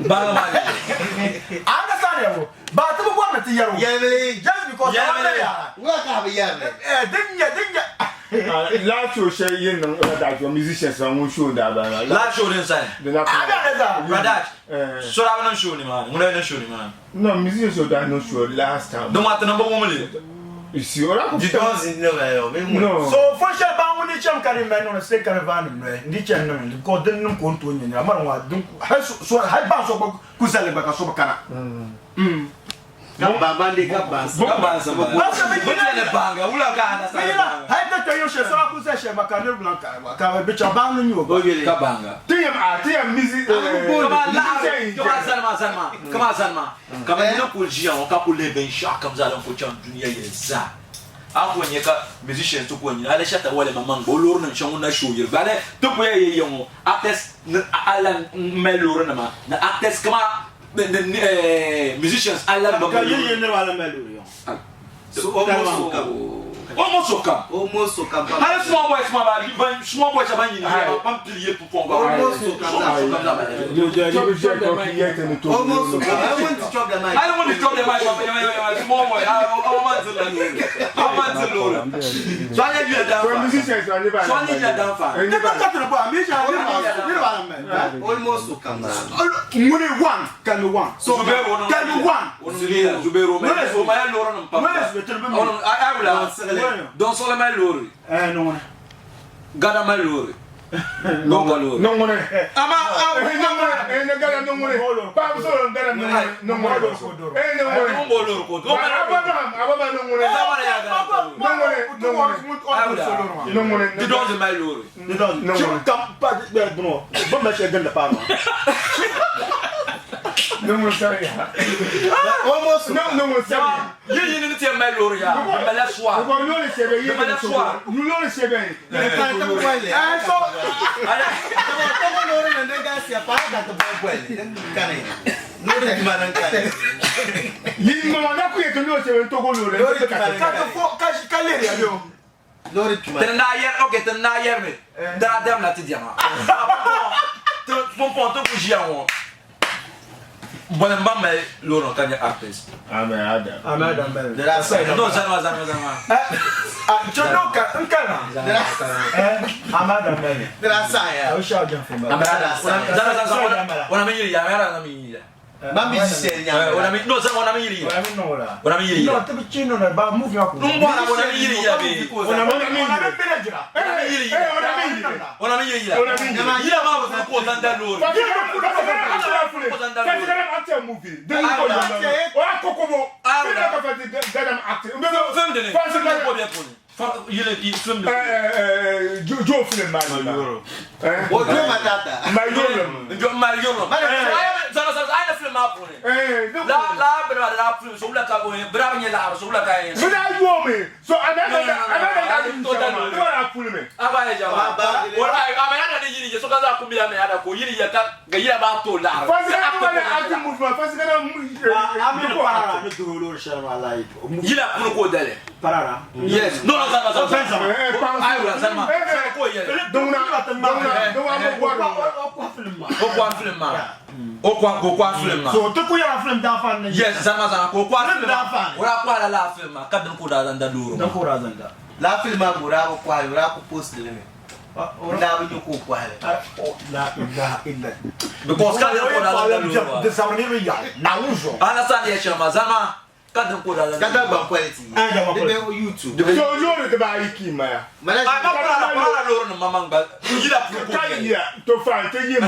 Baŋa maa yuli. a understand ya bo ba ti bi bɔri ni ti yɛri o Yɛlimili. just because Yɛlimili. Wula ka a bi yɛrili. eh din nyɛ din nyɛ Last show shɛli yin niŋ Radaj musicians la ŋun show daa bala. Last show din sani. Di na a bɛ understand Radaj. Eh. So daa bi niŋ show ni maa ni. Ŋuna niŋ show ni maa ni. No, musicians show daa niŋ show last time. Din maa ti niŋ bi wum li. You see, o daa ku Di dɔn zi ne bɛ yɔ, bɛ ŋun. No. So fo shɛli ban ŋuni chɛm ka di mali niŋdi state carnival nim noli n di chɛni niŋdi because din niŋ ka o ni tooi nyɛ nira mali ŋɔ din hali so so hali ban so gba ku zali gba ka so bi kana. Ka ban ban de ka ban sa. Ka ban sa ba. Ban sa bi Bi yina chɛni baŋga wula ka a bi yina hali ti kpɛ yili shɛli so ku zali shɛli gba ka niriba lan kana gba ka bi chaŋ ban ni nyɛ o O gba. yuli. Ka baŋga. Ti yɛm a ti yɛm music. Kama laɣiri kama zani maa zani maa kama zani maa kama nina kuli ʒiya ŋɔ ka kuli lihi binshɛɣu kam zaa din kuli chaŋ dunia yɛli zaa. A ku nya ka musicians ti ku nyina hali Shatta Wale maŋmaŋ gba o loori nim shɛŋa ŋun na show yiri gba hali ti ku yɛn yɛ ŋɔ actors ni a lan mali loori nima ni actors kama ni musicians a lan gba Ka mali yi loori yi niriba lan mali loori yaŋɔ. So almost sokam. Almost sokam. Almost sokam pam. Hali small boys maa ba ban small boys ban yini yɛla ban pili yili pupɔŋ gba. Almost sokam Almost sokam zaa mali. Almost sokam. I want to chop the mic. Hali ŋun di chop the mic maa small boy a ma diri la loori. A ma diri loori. So a nyɛ yila danfa. So a nyɛ yila danfa. Ti ka ka tiri bɔ a mi shɛŋa niriba lan mali. Almost sokam zaa. Ŋuni one, tell me one. Zubairu ŋuni Tell me one. Ŋuni Zubairu o mali loori nim pam. Ŋuni tiri bi mi. Ayi wula. Don Sɔgli mali loori. Eh, no ŋuni. Gada mali loori. Don ka loori. Nɔŋɔnɛ. Ama Nɔŋɔnɛ. Gada nɔŋɔnɛ. Paɣaba sɔrɔ gada nɔŋɔnɛ. Nɔŋɔnɛ. Nɔŋɔnɛ. Ŋun b'o loori ko. Don mali loori. Ababa nɔŋɔnɛ. Zabara ya gada ka loori. Nɔŋɔnɛ. Nɔŋɔnɛ. Nɔŋɔnɛ. Di dɔn zi mali loori. Di dɔn. Nɔŋɔnɛ. Kam pa bɛ bunɔ. Bɛ mali shɛli gindi paanu. Nɔŋɔnɛ sariya. Almost sokam. Nɔŋɔnɛ sariya. Yi yi ni ti mali loori ya. Di mali suwa. Ko loori sɛbɛn yi Di mali suwa. Loori sɛbɛn. Eh, so Togo loori nim din galisiya paɣa ka ti boli boli din kani loori juma din kani. Yi mama na ku yɛ ti loori sɛbɛn Togo loori. Loori juma din Ka kani. ti fɔ ka ka leriya bɛ o. Loori juma. Ti naa yɛri ok ti naa yɛri mi daa damla ti diɛma. Ti pumpɔŋ ti ku ʒiya ŋɔ bɔni n ba mali loori ŋɔ ka nyɛ artist. Amen Adam. Amen Adam mali. Di daa saɣi. No zani ma zani ma zani ma. Ah, chono ka n kana. Eh, Amen Adam mali. Di daa saɣi ya. O shɛli jɛn fún Amen Adam. Zani zani zani wana mi yiri ya Amen Adam mi yiri ya. Ba mi zi shɛli nyaanga. Wana mi no zani wana mi yiri ya. Wala mi nɔ la. Wana mi yiri ya. No, ti bi chi nɔ la ba movie ma ko. N bɔra wana mi yiri ya be. Wana mi wana mi bɛlɛ jira. Wana mi yiri ya. Wana mi yiri. Wana mi yiri ya. Wana mi yiri. Yira maa bɛ fɔ ko zan da loori. Film dini. Film ko bɛ puuni. Yili film dini. Joe film maa ni ba. O jo ma tata. Ma yɔrɔ. Njɔ mali yɔrɔ. Zani zani a ye film maa puuni. La la bɛrɛ b'a la film so wula ka o ye bɛrɛ bɛ ɲɛ lahara so wula ka ye. Bɛ daa yɔɔ mi. So a bɛ da a bɛ da ne b'a puli mi. A b'a ye jama. Wala a ma yada ni yiri ye so ka za kun bi la mɛ yada ko yiri ye ka ka yira b'a to lahara. Fasika kuma ne acting movement fasika na. Ami parara mi duro loori shɛli maa la yi. Yira kunu k'o dayɛlɛ. Parara. Yes. No no zani zani zani. Ayiwa zani ma. Zani k'o yɛlɛ. Donguna donguna donguna bɛ bɔ O kɔ film ma. O kɔ an film ma. O kɔ k'o kɔ an film ma. So ti ku yɛra film dafa ni. Yes zani ma zani k'o kɔ an film ma. Dafa. O la kɔ a la la film ma ka dini k'o da da loori Dan ma. ko da zan da. La film maa ka o daa bi kɔhili o daa ku post li mi. N daa bi nya ka o kɔhili. La ilaha illa. Because ka dini k'o da da loori ma. Di zabiri niriba ya. Naawuni zuɣu. Ala sa ni yɛ shɛli ma zani ma ka dini k'o da da Ka loori ma. Dagbaŋ quality. Eh, Dagbaŋ Di quality. be YouTube. So loori dibaayi kii ma ya. Mana A ma parara parara loori nim ma man gba yila puuni k'o Ka nyɛli. yiya to fine ti yi mi.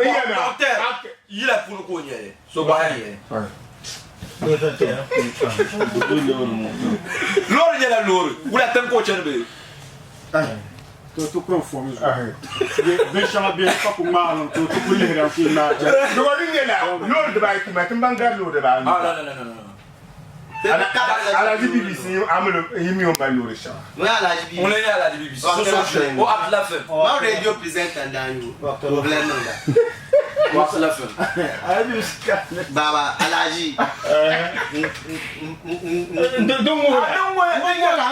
Iya na. Docteur yila puuni k'o nyɛli. So bɔhaya nyɛli. Loori nyɛla loori wula tiŋ k'o chani bee. To ti kuri fom zuɣu. Binshɛŋa bɛ ka ku ŋmaari to ti ku lihiri ku ŋmaari jɛli. Dɔgɔ din nyɛla loori dibaayi kii ma ti ban gari loori dibaayi. Ah no no no no no. Alhaji BBC amino yi mi o ma loori shɛŋa. Ŋun Alhaji BBC. Ŋun nyɛ Alhaji BBC. Wa So so o Abdullah film. Ma radio presenter n daa nyu. O bila niŋda. O Abdullah film. Baba Alhaji. Don ŋuna.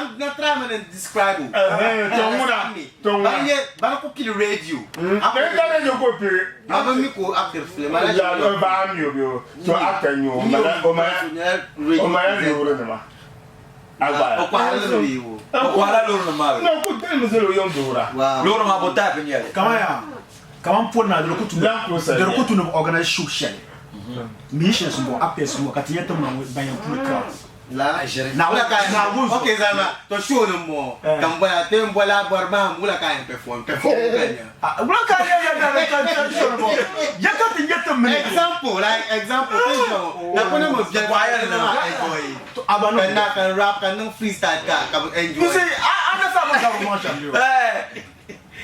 N na try mi ni describe o. To ŋuna. To ŋuna. Ban nyɛ ban ku pili radio. Ne ka ne ko piri. A bi mi ko actor film. La o ba mi o bi o. So actor nyo o ma o ma o ma loori nima. Agba. O kɔhiri li mi o. O kɔhila loori nim maa bee. No ku tɛli mi zalo yɔn doora. Wow. Loori maa bo type nyɛli. Kama ya. Kama pon na doro kutu. Land Cruiser. Doro kutu no organize show shɛli. Musicians mo actors mo ka ti yɛ ti ma ban yɛn puli crowd. La. Na Wula ka na wuzu. Okay Zalma, to show nim mo. Kan bɔla te n bɔla bɔri maa wula ka yɛn perform perform ka nya. Ah, wula ka yɛ yɛ da ka ka show no. Yɛ ka ti yɛ ti mini. Example like example te show. Na ko ne mo biɛ Wire na na. enjoy. Aba no. Kan na kan rap kan niŋ freestyle ka ka bi enjoy. You see, I understand what I'm saying. Ɛɛ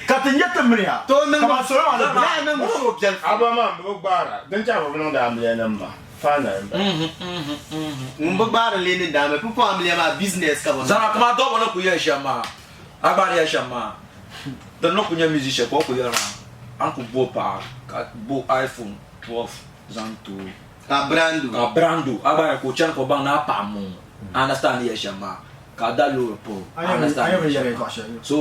Ka ti yɛ ti mini ya. To niŋ Kama sɔrɔ ma la niŋ show biɛli. Aba ma bi gbaara din chaŋ bi niŋdi amiliya nim ma. Final n bala. Ŋun bi gbaari lee ni daa mi pumpɔŋ amiliya maa business ka bi niŋ. Zana kaman dɔbɔ ni kuli yɛli shɛm maa, a gba ni yɛli shɛm maa, din ni kuli nyɛ musician ka o kuli yɛli maa, a ni kuli bo paɣa ka bo iPhone 12 zaŋ ti o. Ka brand o. Ka brand o, a gba ni ka o chani ka o baŋ ni a paɣa m-bɔŋɔ, a understand ni yɛli shɛm maa, ka a da loori pa o, a understand ni yɛli shɛm maa. So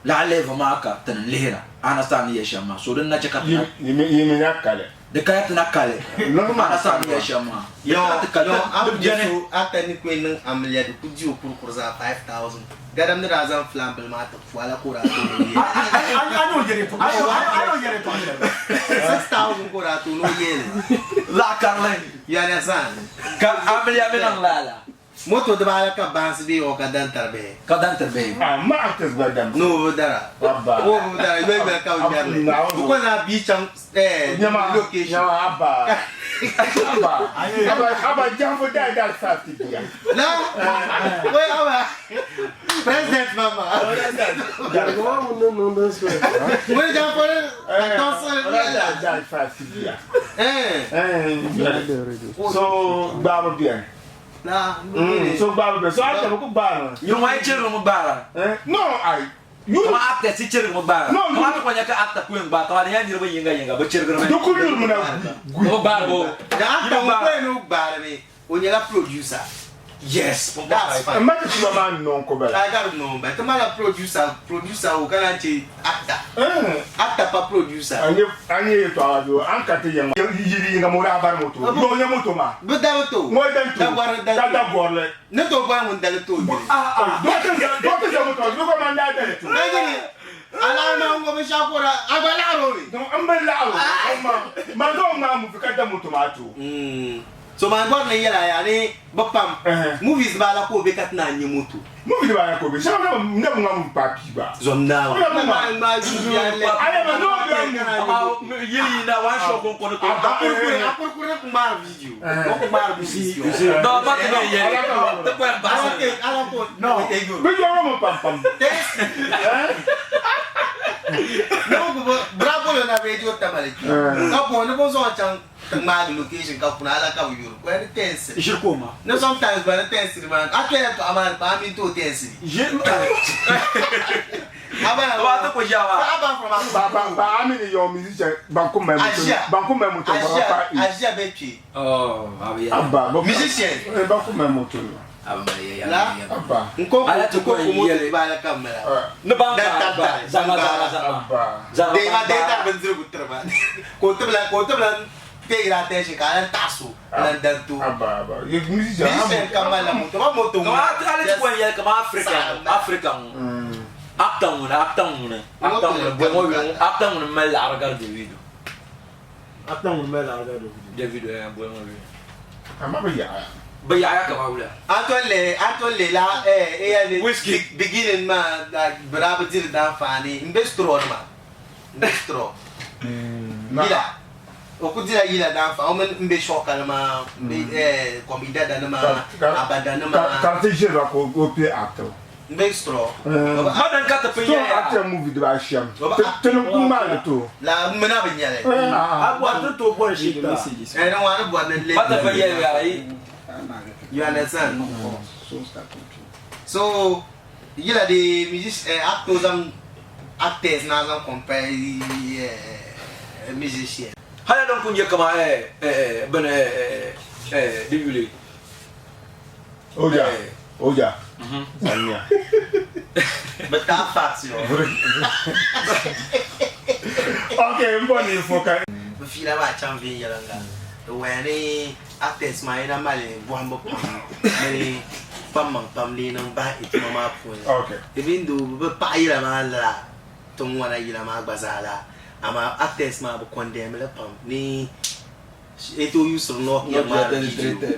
lala level maa ka ti ni lihira, a understand ni yɛli shɛm maa, so din na chɛ ka ti na. Yi mi na kali. Di kaya ti na kali. A understand ni yɛli shɛm maa. Di kaya ti kali, Yɔ, di beni. So ata ni kuli niŋ amiliya di ku di o kurikuri zaa 5000. Gadam ni daa zaŋ filan bili maa ti pu ala ka o daa tooi ni o yeeli. 6000 ka o daa tooi ni o yeeli. Laɣ karili. You understand? Ka amiliya mi niŋ lala. Moto dibaala ka baansi bee o ka dan tari bihi. Ka dan tiri bihi. Ah, ma actors gba dam. No o bi dara. Abba. O bi dara yoli yoli ka bi ŋmɛri li. Naawuni. Bi ko zaa bia chaŋ eh Nyama, location. nyama abba. Abba. Abba, abba janfo dai dai five ti bia. La. Wai abba. President mama. Jariga ŋun ni niŋ din soya. Wai janfo ni ka Dai dai five ti bia. Eh. Eh. So gbaabu beni. So gbaabu beni. So a tɛbi ku gbaari mi. Yinwa yi chirigi mi gbaara. No, ai. You Kama actors yi chirigi mi gbaara. No, Kama ti kɔnya ka actor ku yɛn gbaai kama di nyɛla niriba yinga yinga bi chirigiri mi. Di ku yuri mi na gui. Bi gbaari bo. Da actor ŋun kɔya ni o gbaari mi, o nyɛla producer. Yes. That's fine. M ma ti tuma maa nɔŋ ko bala. Ka ka di nɔŋ ba. Ti mala producer, producer o ka naan che actor. Actor pa producer. A nyɛ yɛltɔɣa zuɣu a ni ka ti yiŋa yili yiŋga maa o daa bari moto. Yɔ nyɛ moto maa. Bɛ da bi ti o. Ŋɔ dan ti o. Da gɔri dan Ka ti o. da gɔrili. Ni tooi bɔri ŋun dali ti o yuli. Dɔɔ ti za moto maa zuɣu ka man daa dali ti o. Ka yuli alahi maa ŋɔ binshɛɣu ka o daa a gba laɣiri o mi. M bi laɣiri o. Man zaŋ o ŋmaai movie ka da moto maa ti o. So man bɔri ni n yɛli a yaa ni bɛ pam movies maa la ka o be ka ti naan nya moto. Movie maa la ka o be. Shɛba na bi ŋma movie paai pii gba. Zom Naawuni. O na bi ŋma. Ayi ma n'o bɛ movie. Amaa yili yi na one shot ko n kɔni ko. A kurikuri ni ku ŋmaari video. O ku ŋmaari movies yo. No ma ti ni yɛli. Ti kɔni baasi. Ala ko No. Bɛ yɔrɔ mi pam pam. Ne ko Bravo na radio tamale. Ka bɔ ni bɔ zaŋ chaŋ Ti ŋmaagi location ka kuna ala ka bi yuri ko ni tensiri. Ʒiri ka o ma. Ni sometimes gba ni tensiri maa a kpɛla tɔɣa maa ni pa a mini ti o tensiri. Ʒiri A ba Ba ti ku ʒiya maa. A ba from a Ba ba ba a mini your musician ban ku mali moto ban ku mali moto ba pa i. Aʒiya bɛ kpe. Oh, a bi yɛla. Abba ba Musician. Ban ku mali moto no. A bi mali yɛla. La. Abba. N ko Ala ti ko ku ko moto yɛli. ba ala ka mala. Ni ban Dan gbaari tar gba tari. zaŋma zaŋma zaŋma. Abba. Zaŋma Dee ma ban dee tari gbaari. bindirigu tiri ma. Ka o tibila ka o tibila pay attention ka a lan taɣisi o n-lan dari ti o. Abba abba. Musician. Musician ka malila moto ba moto Kama ala ti kɔni yɛli kama Africa ŋɔ Africa ŋɔ actor ŋuni actor ŋuni actor ŋuni bɔi ŋɔ yuli ŋɔ actor ŋuni mali laɣiri gari Davido. Actor ŋuni mali laɣiri gari Davido. Davido eh bɔi ŋɔ yuli. Ama bi yaɣaya. Bi yaɣaya kama wula. A to le a to le la eh eh ni Whiskey. beginning maa like bɛ daa bi diri daanfaani n be straw ni maa n be straw yila o ku dila yila daanfaani o mini n be shɔkali maa n be eh kɔmidada ni maa abada ni maa Ka di ti ʒiri ba ka o play actor. n be straw Ma din ka ti pun Stone yɛya. actor movie dibaa shɛm ti ni ku maa ni to. La n mina bi nyɛli. A bɔri ti tooi bɔri shit a. Eh ni wani bɔri ni le. Ma ti pun yɛya yi. You understand? So yila di music eh, actors zaŋ actors na zaŋ compare eh, musician. Hali din kun nyɛ kaman eh eh bini eh eh di yuli. Oja, oja. Sanya. Bɛ taɣi facts yo. Okay, n bɔri ni n fo ka. Bɛ fiila maa chaŋ viɛnyɛliŋga. Di waya ni actors maa yi na mali bɔhimbu pam mini kpaŋmaŋ pam di yi niŋ bahi i tuma maa puuni. Okay. Even though bɛ bi paɣi yila maa lala tiŋ ŋɔ na yila maa gba zaa la, amaa actors maa bɛ condemn li pam ni yi tooi usiri Nokia ŋmaari video,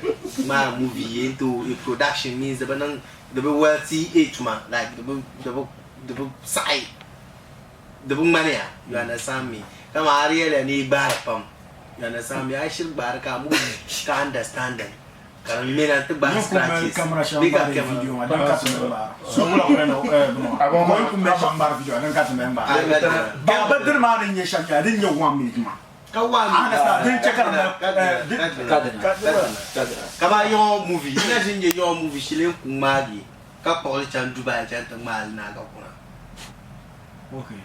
ŋmaari movie, yi tooi production means di bi niŋ di bi wealthy a tuma like di bi di bi di bi saɣi di bi ŋmaniya you understand me kaman a di yɛliya ni yi gbaari pam you understand me a yi shiri gbaari ka a movie ka understanding ka di mena ti gbaai scratches Camera shɛŋa bee ka gbaari camera video maa din ka ti mali gbaara. So wula kuli na eh bini maa. Wula kuli mali shɛm gbaari video din ka ti mali gbaara. Ba ba dini maa ni nyɛ shɛm nyɛla din nyɛ 1 minute maa. Ka waa Understand? Din chɛ ka di mali, Ka eh, dina, din- ka dina, Ka dina. ka dina. Ka dina. Kamani yiŋɔ movie, yi na ʒini nyɛ yiŋɔ movie shili n-ku ŋmaagi ka kpuɣili chaŋ Dubai chaŋ ti ŋmaali naai ka kuna. Okay.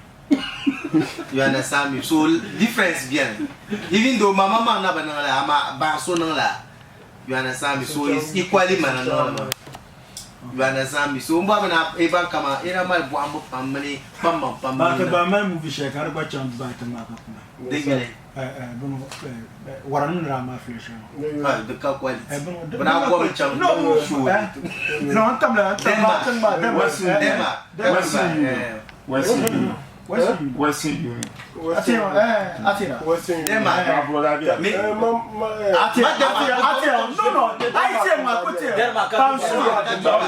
You understand me? So difference beni. Even though mama maŋ na bi niŋ li amaa baɣa so niŋ la. You understand me? So it's equally mana niŋ li maa. You understand me? So n bɔri mi ni a baŋ kaman i na mali bɔhimbu pam mini kpaŋmaŋ pam Ba mini ti ba mali movie shɛli ka di gba chaŋ Dubai ti ŋmaai ka kuna. Di yuli. Eh, eh, bini, eh, eh, waranima ni daa maai fili shɛli maa. Ah, di ka quality. Eh, bini, Bɛ daa bɔmi chaŋ No, show eh, no, n tamla, n tamla, Denmark. tiŋ maa, Denmark. Western Eh, eh, Denmark. Denmark. Western Union. Eh, Western Union. Western Union. Western Union. Atira, eh, atira. Western Union. Denmark. Ma bɔra bɛ. Me- Eh, ma, ma, eh, Atira, Ma Denmark. atira, atira. No, no, ai ce ma ko te. Denmark ka Pam Dubai. su.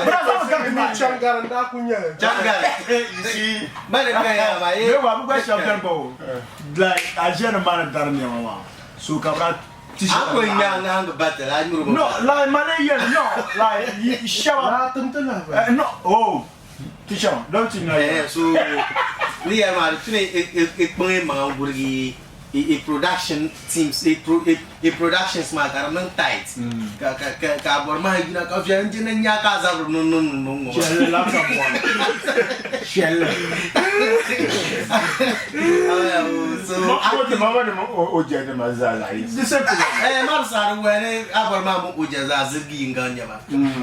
Brazil ka ni Dubai. changara nda kunyɛli. Jangal. You see, Ba de kan ya ma ye. me wa bu gba shɛm tani ba o. Like, a ʒiɛni maa ni dari nɛma maa. So ka bɛ daa ti An ko nya nga hang battle a nyuru No, like mali yɛli, no, like shɛba. Laa tim ti lahi Eh, no, oh. Teacher, don't you know? Eh, so ni yɛri maa di tuni e kpaŋ e maŋa gurigi e e production teams e pro e e productions maa ka di niŋ tight ka ka ka ka a bɔri maa yina ka viɛli n jini nya ka a zabiri niŋ niŋ niŋ niŋ ŋɔ maa. Shɛli la ka bɔri. Shɛli. So O ti ma ni o jɛ ni ma zaa zaɣ yini. The same thing. eh maa sa di wɛni a bɔri maa mi o jɛ zaa ziligi yinga n nyɛba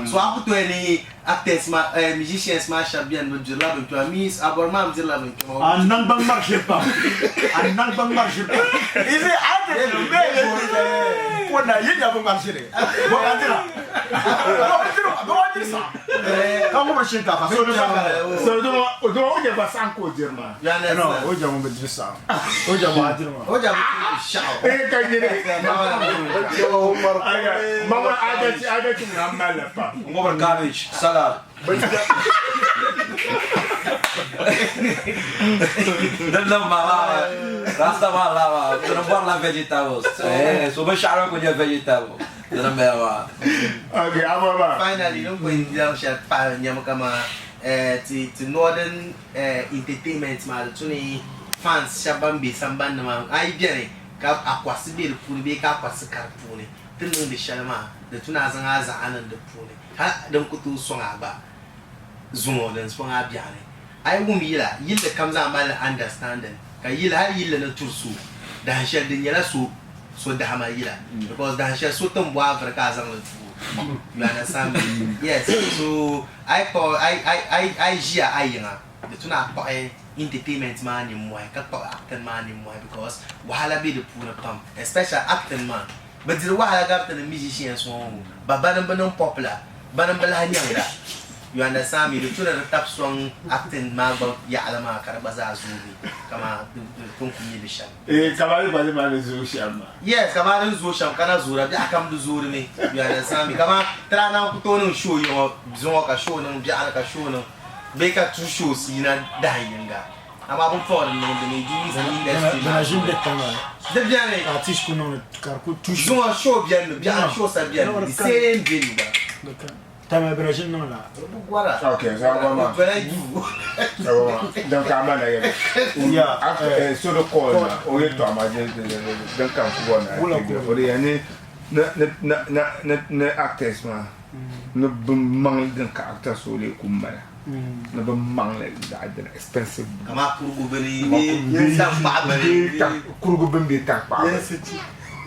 so a ku tooi ni actors maa eh musicians maa shɛba bɛni bi dirila bin kpɛma means a bɔri maa mi dirila bin kpɛma. A nangban ŋmari ʒiri pam. A nangban ŋmari ʒiri pam. You see, I think me ko na ye nya bi ŋmari ʒiri. Bo ka dira. Bo ka dira, bo ka dira sa. Ka ŋubiri shinkaafa so di So o dama o jɛ ba saɣam ka o diri maa. You understand? No, o jɛ ŋun bi diri saɣam. O jɛ ŋun a diri maa. O jɛ bi shaɣu. Eh ka nyini. Aya, mama adalci adalci mun an mali pa. N ŋubiri cabbage, salad. Din niŋ ma maa, rasta maa la maa, ti ni bɔrila vegetables. Eh, so binshɛɣu din kuli nyɛ vegetable, di ni bala maa. Okay, abɔ maa. Finally, din pun zaŋ shɛli pahi nyɛmi kaman eh, ti ti Northern eh, Entertainment maa di tu ni fans shɛba ban be sambani ni maa a yi beni ka akwasi be di puuni bee ka akwasi ka di puuni ti ni niŋdi shɛli maa di tu ni a zaŋ a zaɣa niŋ di puuni hali din ku tooi sɔŋ a gba zuŋɔ din sɔŋ a biɛɣuni a yi wum yila yilli kam zaa mali understanding ka yili hali yilli ni turi so dahin shɛli di nyɛla so so dahama yila because dahin shɛli so ti ni bɔ a vuri ka a zaŋ li tuo you understand me yes so a yi kpuɣi a yi a yi a yi ʒiya a yiŋa di tu ni a kpuɣi entertainment maa nimmɔhi ka kpuɣi acting maa nimmɔhi because wahala be di puuni pam especially acting maa bɛ diri wahala gari ti ni musicians ŋɔ ŋɔ ba bani bi niŋ popular bani bi lahi nyaŋda you understand me di tu ni di tabi sɔŋ acting maa gba yaɣili maa ka di gba zaa zoogi kaman di ti ni kuli nyɛ bi shɛm. Eh, kamani gba maa ni zooi shɛm maa. Yes, kamani din zooi shɛm ka na zoora biɛɣu kam di zoori mi you understand me kaman ti daa naan ku tooi niŋ show yiŋɔ zuŋɔ ka show niŋ biɛɣuni ka show niŋ bee ka two shows yina dahin yinga amaa bin fɔŋ din niŋdi mi di means industry Bana maa ʒini di tiŋa di beni ka artist ku niŋdi ka di ku tu show. zuŋɔ show beni mi biɛɣuni show sa beni mi the same venue gba. Di ka tama bana ʒini niŋ la. Bi gɔra Okay, so abɔ maa. di dola duu. Abɔ maa. Din ka a ma na yɛli. Yeah, After eh, eh, so di call na o yɛltɔɣa maa din din ka n ku bɔri na Wula ko. o di yɛli ni ni ni ni ni ni actors maa ni bi maŋli din ka actors o lee ku mali ni bi maŋli zaɣ dini expensive Kaman kurugu bini bee tankpaɣu bini. bee kurugu bini bee tankpaɣu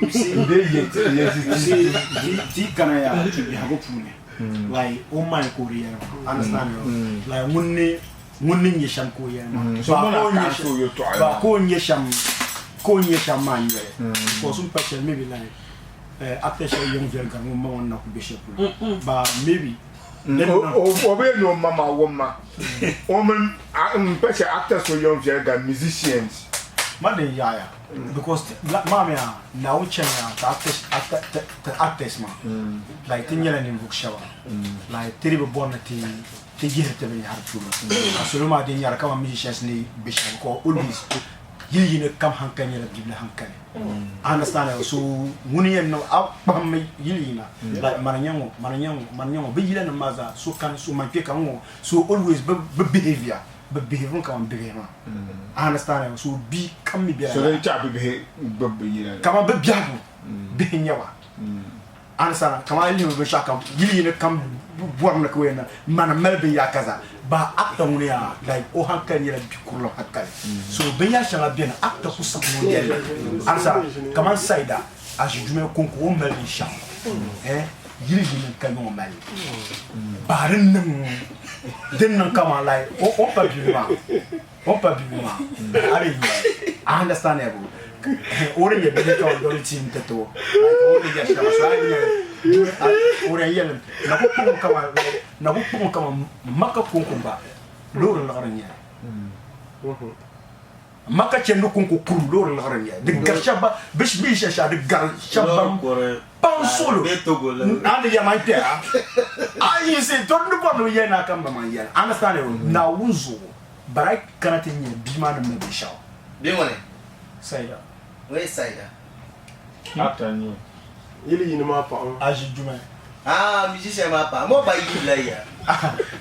bini bee yɛnsi See, di kana ya biɛhigu puuni like o mind ka o di yɛli maa understand yo like ŋun ni ŋun ni nyɛ shɛm ka o yɛli maa So ba mɔna ka o nyɛ ka so yɛltɔɣa ba maa. ka o nyɛ shɛm ka o nyɛ shɛm maa n nyɛli because n pa shɛli maybe like actor shɛli yiŋ viɛli gari ŋun ma ŋun na ku be shɛli polo ba maybe O bi yɛn ni o ma maa wumma o mini n pa shɛli actor so yiŋ viɛli gari musicians. Ma din yaɣiya because maa mi yaa Naawuni chani yaa ka actors ti actors maa like ti nyɛla ninvuɣu shɛba like ti di bi bɔri ni ti ti yihiri ti binyahari polo ka salo maa di nyari kaman musicians ni be shɛm because always yili yini kam hankali nyɛla bibila hankali understand so ŋuni yɛn niŋ a kpahimmi yili yina like mani nyɛ ŋɔ mani nyɛ ŋɔ mani nyɛ ŋɔ bi yila nim maa zaa so kani so man kpɛ ka ŋɔ so always bi behavior. Bɛ behave kaman bibihi maa. I understand? So bia kam mi bela. So din chaɣi bibihi gbubi bɛ yila ni. Kaman bɛ biɛhigu bihi n-nyɛ ba. Understand? Kaman a yi lihi binshɛɣu kam, yili yini kam bɔrimi ni ka o yɛn niŋ, mani mali binyɛra kaza. Ba actor ŋuni yaa, like o hankali nyɛla bikurili hankali. So binyɛr shɛŋa beni, actor ku saɣim o yɛlli. Understand? Kaman Saida Aʒijumai kɔŋko o ni mali binshɛɣu, eh, yili yini ka yuŋɔ mali ba din niŋ din niŋ kaman like o o pa bia maa o pa bia maa a di nyɛ I understand ya bo o di nyɛ bihi ka o doli team ti ti o like o ni yɛ shɛm so a yi nyɛ o di yɛli na ku kpuɣim kaman like na ku kpuɣim kaman maka konko gba loori liɣiri n nyɛli. Maka chandi konko kuru loori liɣiri n-nyɛ di gari shɛba ba bɛ yi shɛli shɛli di gari shɛba ban paŋ suɣilo a ni yɛli ma n kpɛra a yi se to ni bɔri ni bɛ yɛli ni a ka m ba man yɛli understand Naawuni zuɣu bari a yi kana ti nya bia maa ni mali binshɛɣu Bɛ ŋuni? Saida. Ŋuni Saida? Actor n-nyɛ o. Yili yini maa paɣa ŋɔ. A ʒi Jumai. Ah, musician maa paɣa. Mo ba yi la ya.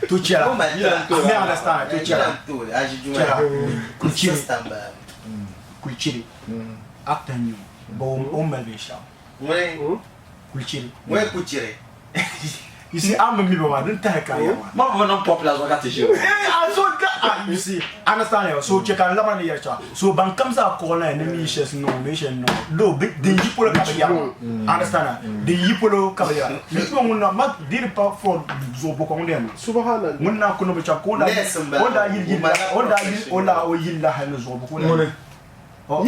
To chɛla. Mo ma I may understand. To chɛla. A ʒi Jumai. Chɛla. Kulichiri. Sister m bala. Kulichiri. Actor n-nyɛ o. But o mali binshɛɣu. Ŋuni? Kulichiri. Ŋuni kuchiri? You see, a mi mi ba maa din tahi ka ya maa. Ma bi niŋ popular zuɣu ka ti ʒi o. Eh, a so da, ah, you see, understand ya. So che ka n laba ni yɛri shɛŋa. So ban kam zaa kɔɣi la ni mi shɛli niŋ, mi shɛli niŋ. Do bi din yi polo ka bi yɛri maa. Understand ya. Din yi polo ka bi yɛra. Yi kpɛ ŋun na ma diri pa for zuɣu bɔkɔ ŋun yɛn niŋ. Subhanallah. Ŋun na kuni bi chaŋ ka o daa Nurse n bala. o daa yili yili la, o daa yili o la o yili la hali ni zuɣu bɔkɔ. Ŋuni?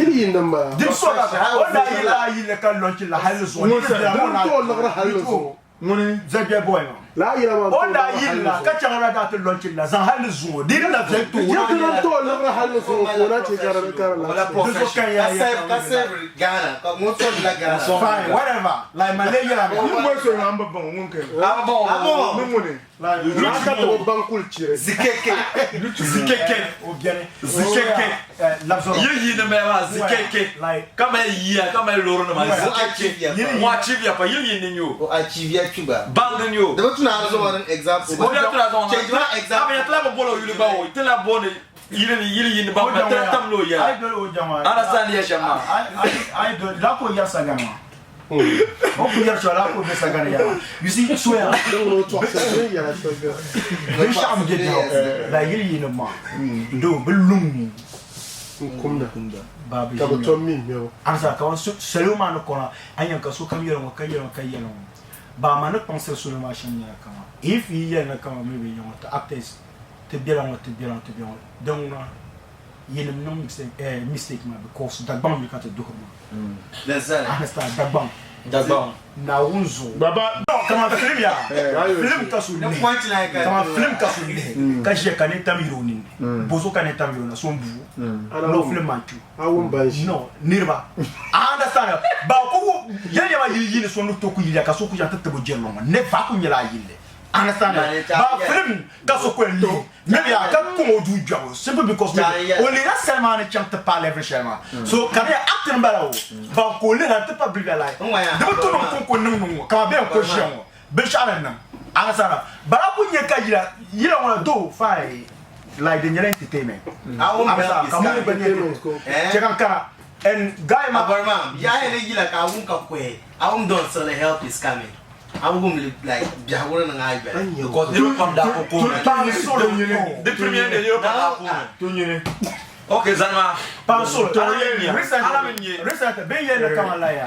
Yili yini n bala. Din so ka o daa yili la yili ka lɔnchi la hali ni zuɣu. Ŋun sa- Din tooi liɣiri hali ni zuɣu. Ŋuni? Zabia boy maa. Laa yila maa O daa yili la ka chaŋ la daa ti lɔnchi la zaŋ hali ni zuɣu. Di na viɛli to Yili ti din tooi liɣiri hali ni zuɣu ka o na chɛ ka di ka di Wala laɣisi. professional. Di so kan ya Ka save ka save Ghana. Ka ŋun sɔrila la Ghana. Fine, whatever. Like Malay yɛla mi. Ŋun bɔri so ŋan bi baŋ ŋun kɛ. A bi baŋ o. A bɔŋɔ. Ni ŋuni? Laa ka ti bi baŋ kuli chiri. Zikeke. Zikeke. O biɛni. Zikeke. Labzɔrɔ. Yi yi ni mali maa zikeke. Like Ka mali yiya ka mali loori nima zikeke. Yili Ŋun achieve ya pa yili yi ni nyo. O achieve ya kpi gba. Bang ni nyo. Di bi tuna a zuɣu ni example. O bɛ tuna zaŋ Change ma example. A bɛ tila bi boli o yuli gba o ti la booni yili ni yili yi ni ba ma tila tam lo ya. Ai doli o jaŋ Understand ya shɛm maa. Ai doli la ko yɛri sagani maa. O ku yɛri shɛli la ko bɛ sagani ya. You see soya. Din ŋuni o tɔɣisi din yɛla sagani. Binshɛɣu n bɛ biɛɣu la yili yi ni maa do bi luŋ N kumda. ba bi Ka bi ʒi tom mi ŋmɛbu. Ansa ka salo maa ni kɔna a yɛn ka sokam yɛli ŋɔ ka yɛli ŋɔ ka yɛli ŋɔ ba ma ni kpaŋsiri salo maa shɛm nyɛla kaman if yi yɛli ni kaman mi bi yɛ ŋɔ ti actors ti bela ŋɔ ti bela ŋɔ ti bela ŋɔ din ŋuna yinim niŋ mistake maa because Dagbaŋ yuli ka ti duhiri maa Din zali. understand Dagbaŋ Dagbaŋ. Naawuni zuɣu Baba. No kaman film yaa film ka so Ni lihi point line ka kaman film ka so lihi ka ʒiya ka nintam yiri o nini bozuɣu ka nintam yiri o na so n bu no film maa n kpi A wum ban ʒi. No niriba I understand ba ko yɛli yɛma yili yini so ni to ku yiliya ka so ku chaŋ ti tibo jirili ŋɔ never a ku nyɛla a yilli understand ba film ka so ku yɛn lihi maybe a ka kɔŋ o duu gbɛbu simply because maybe o lihila sali maa ni chaŋ ti paai level shɛli maa so ka di acting n bala o ban ka o lihira ti pa bilibila like di bi to niŋ konko niŋ niŋ ŋɔ kaman bɛ yɛn ko ʒiya ŋɔ binshɛɣu ni niŋ understand but a ku nyɛ ka yila yila ŋɔ na though fine like di nyɛla entertainment understand ka movie gba nyɛ entertainment chɛ ka n kana and guy ma A bɔri maa yaha ni yila ka a wum ka kuhi a wum don siɣili help is coming a wum li like biɛhigu ni niŋ a yoli. Because niriba pam daa ku kooni. Paɣa solo Di premier ni niriba pam daa kooni. Tu nyini. Okay zani maa. Paɣa solo Ala min nyɛ. recently Ala min nyɛ. recently bɛ yɛli kama la ya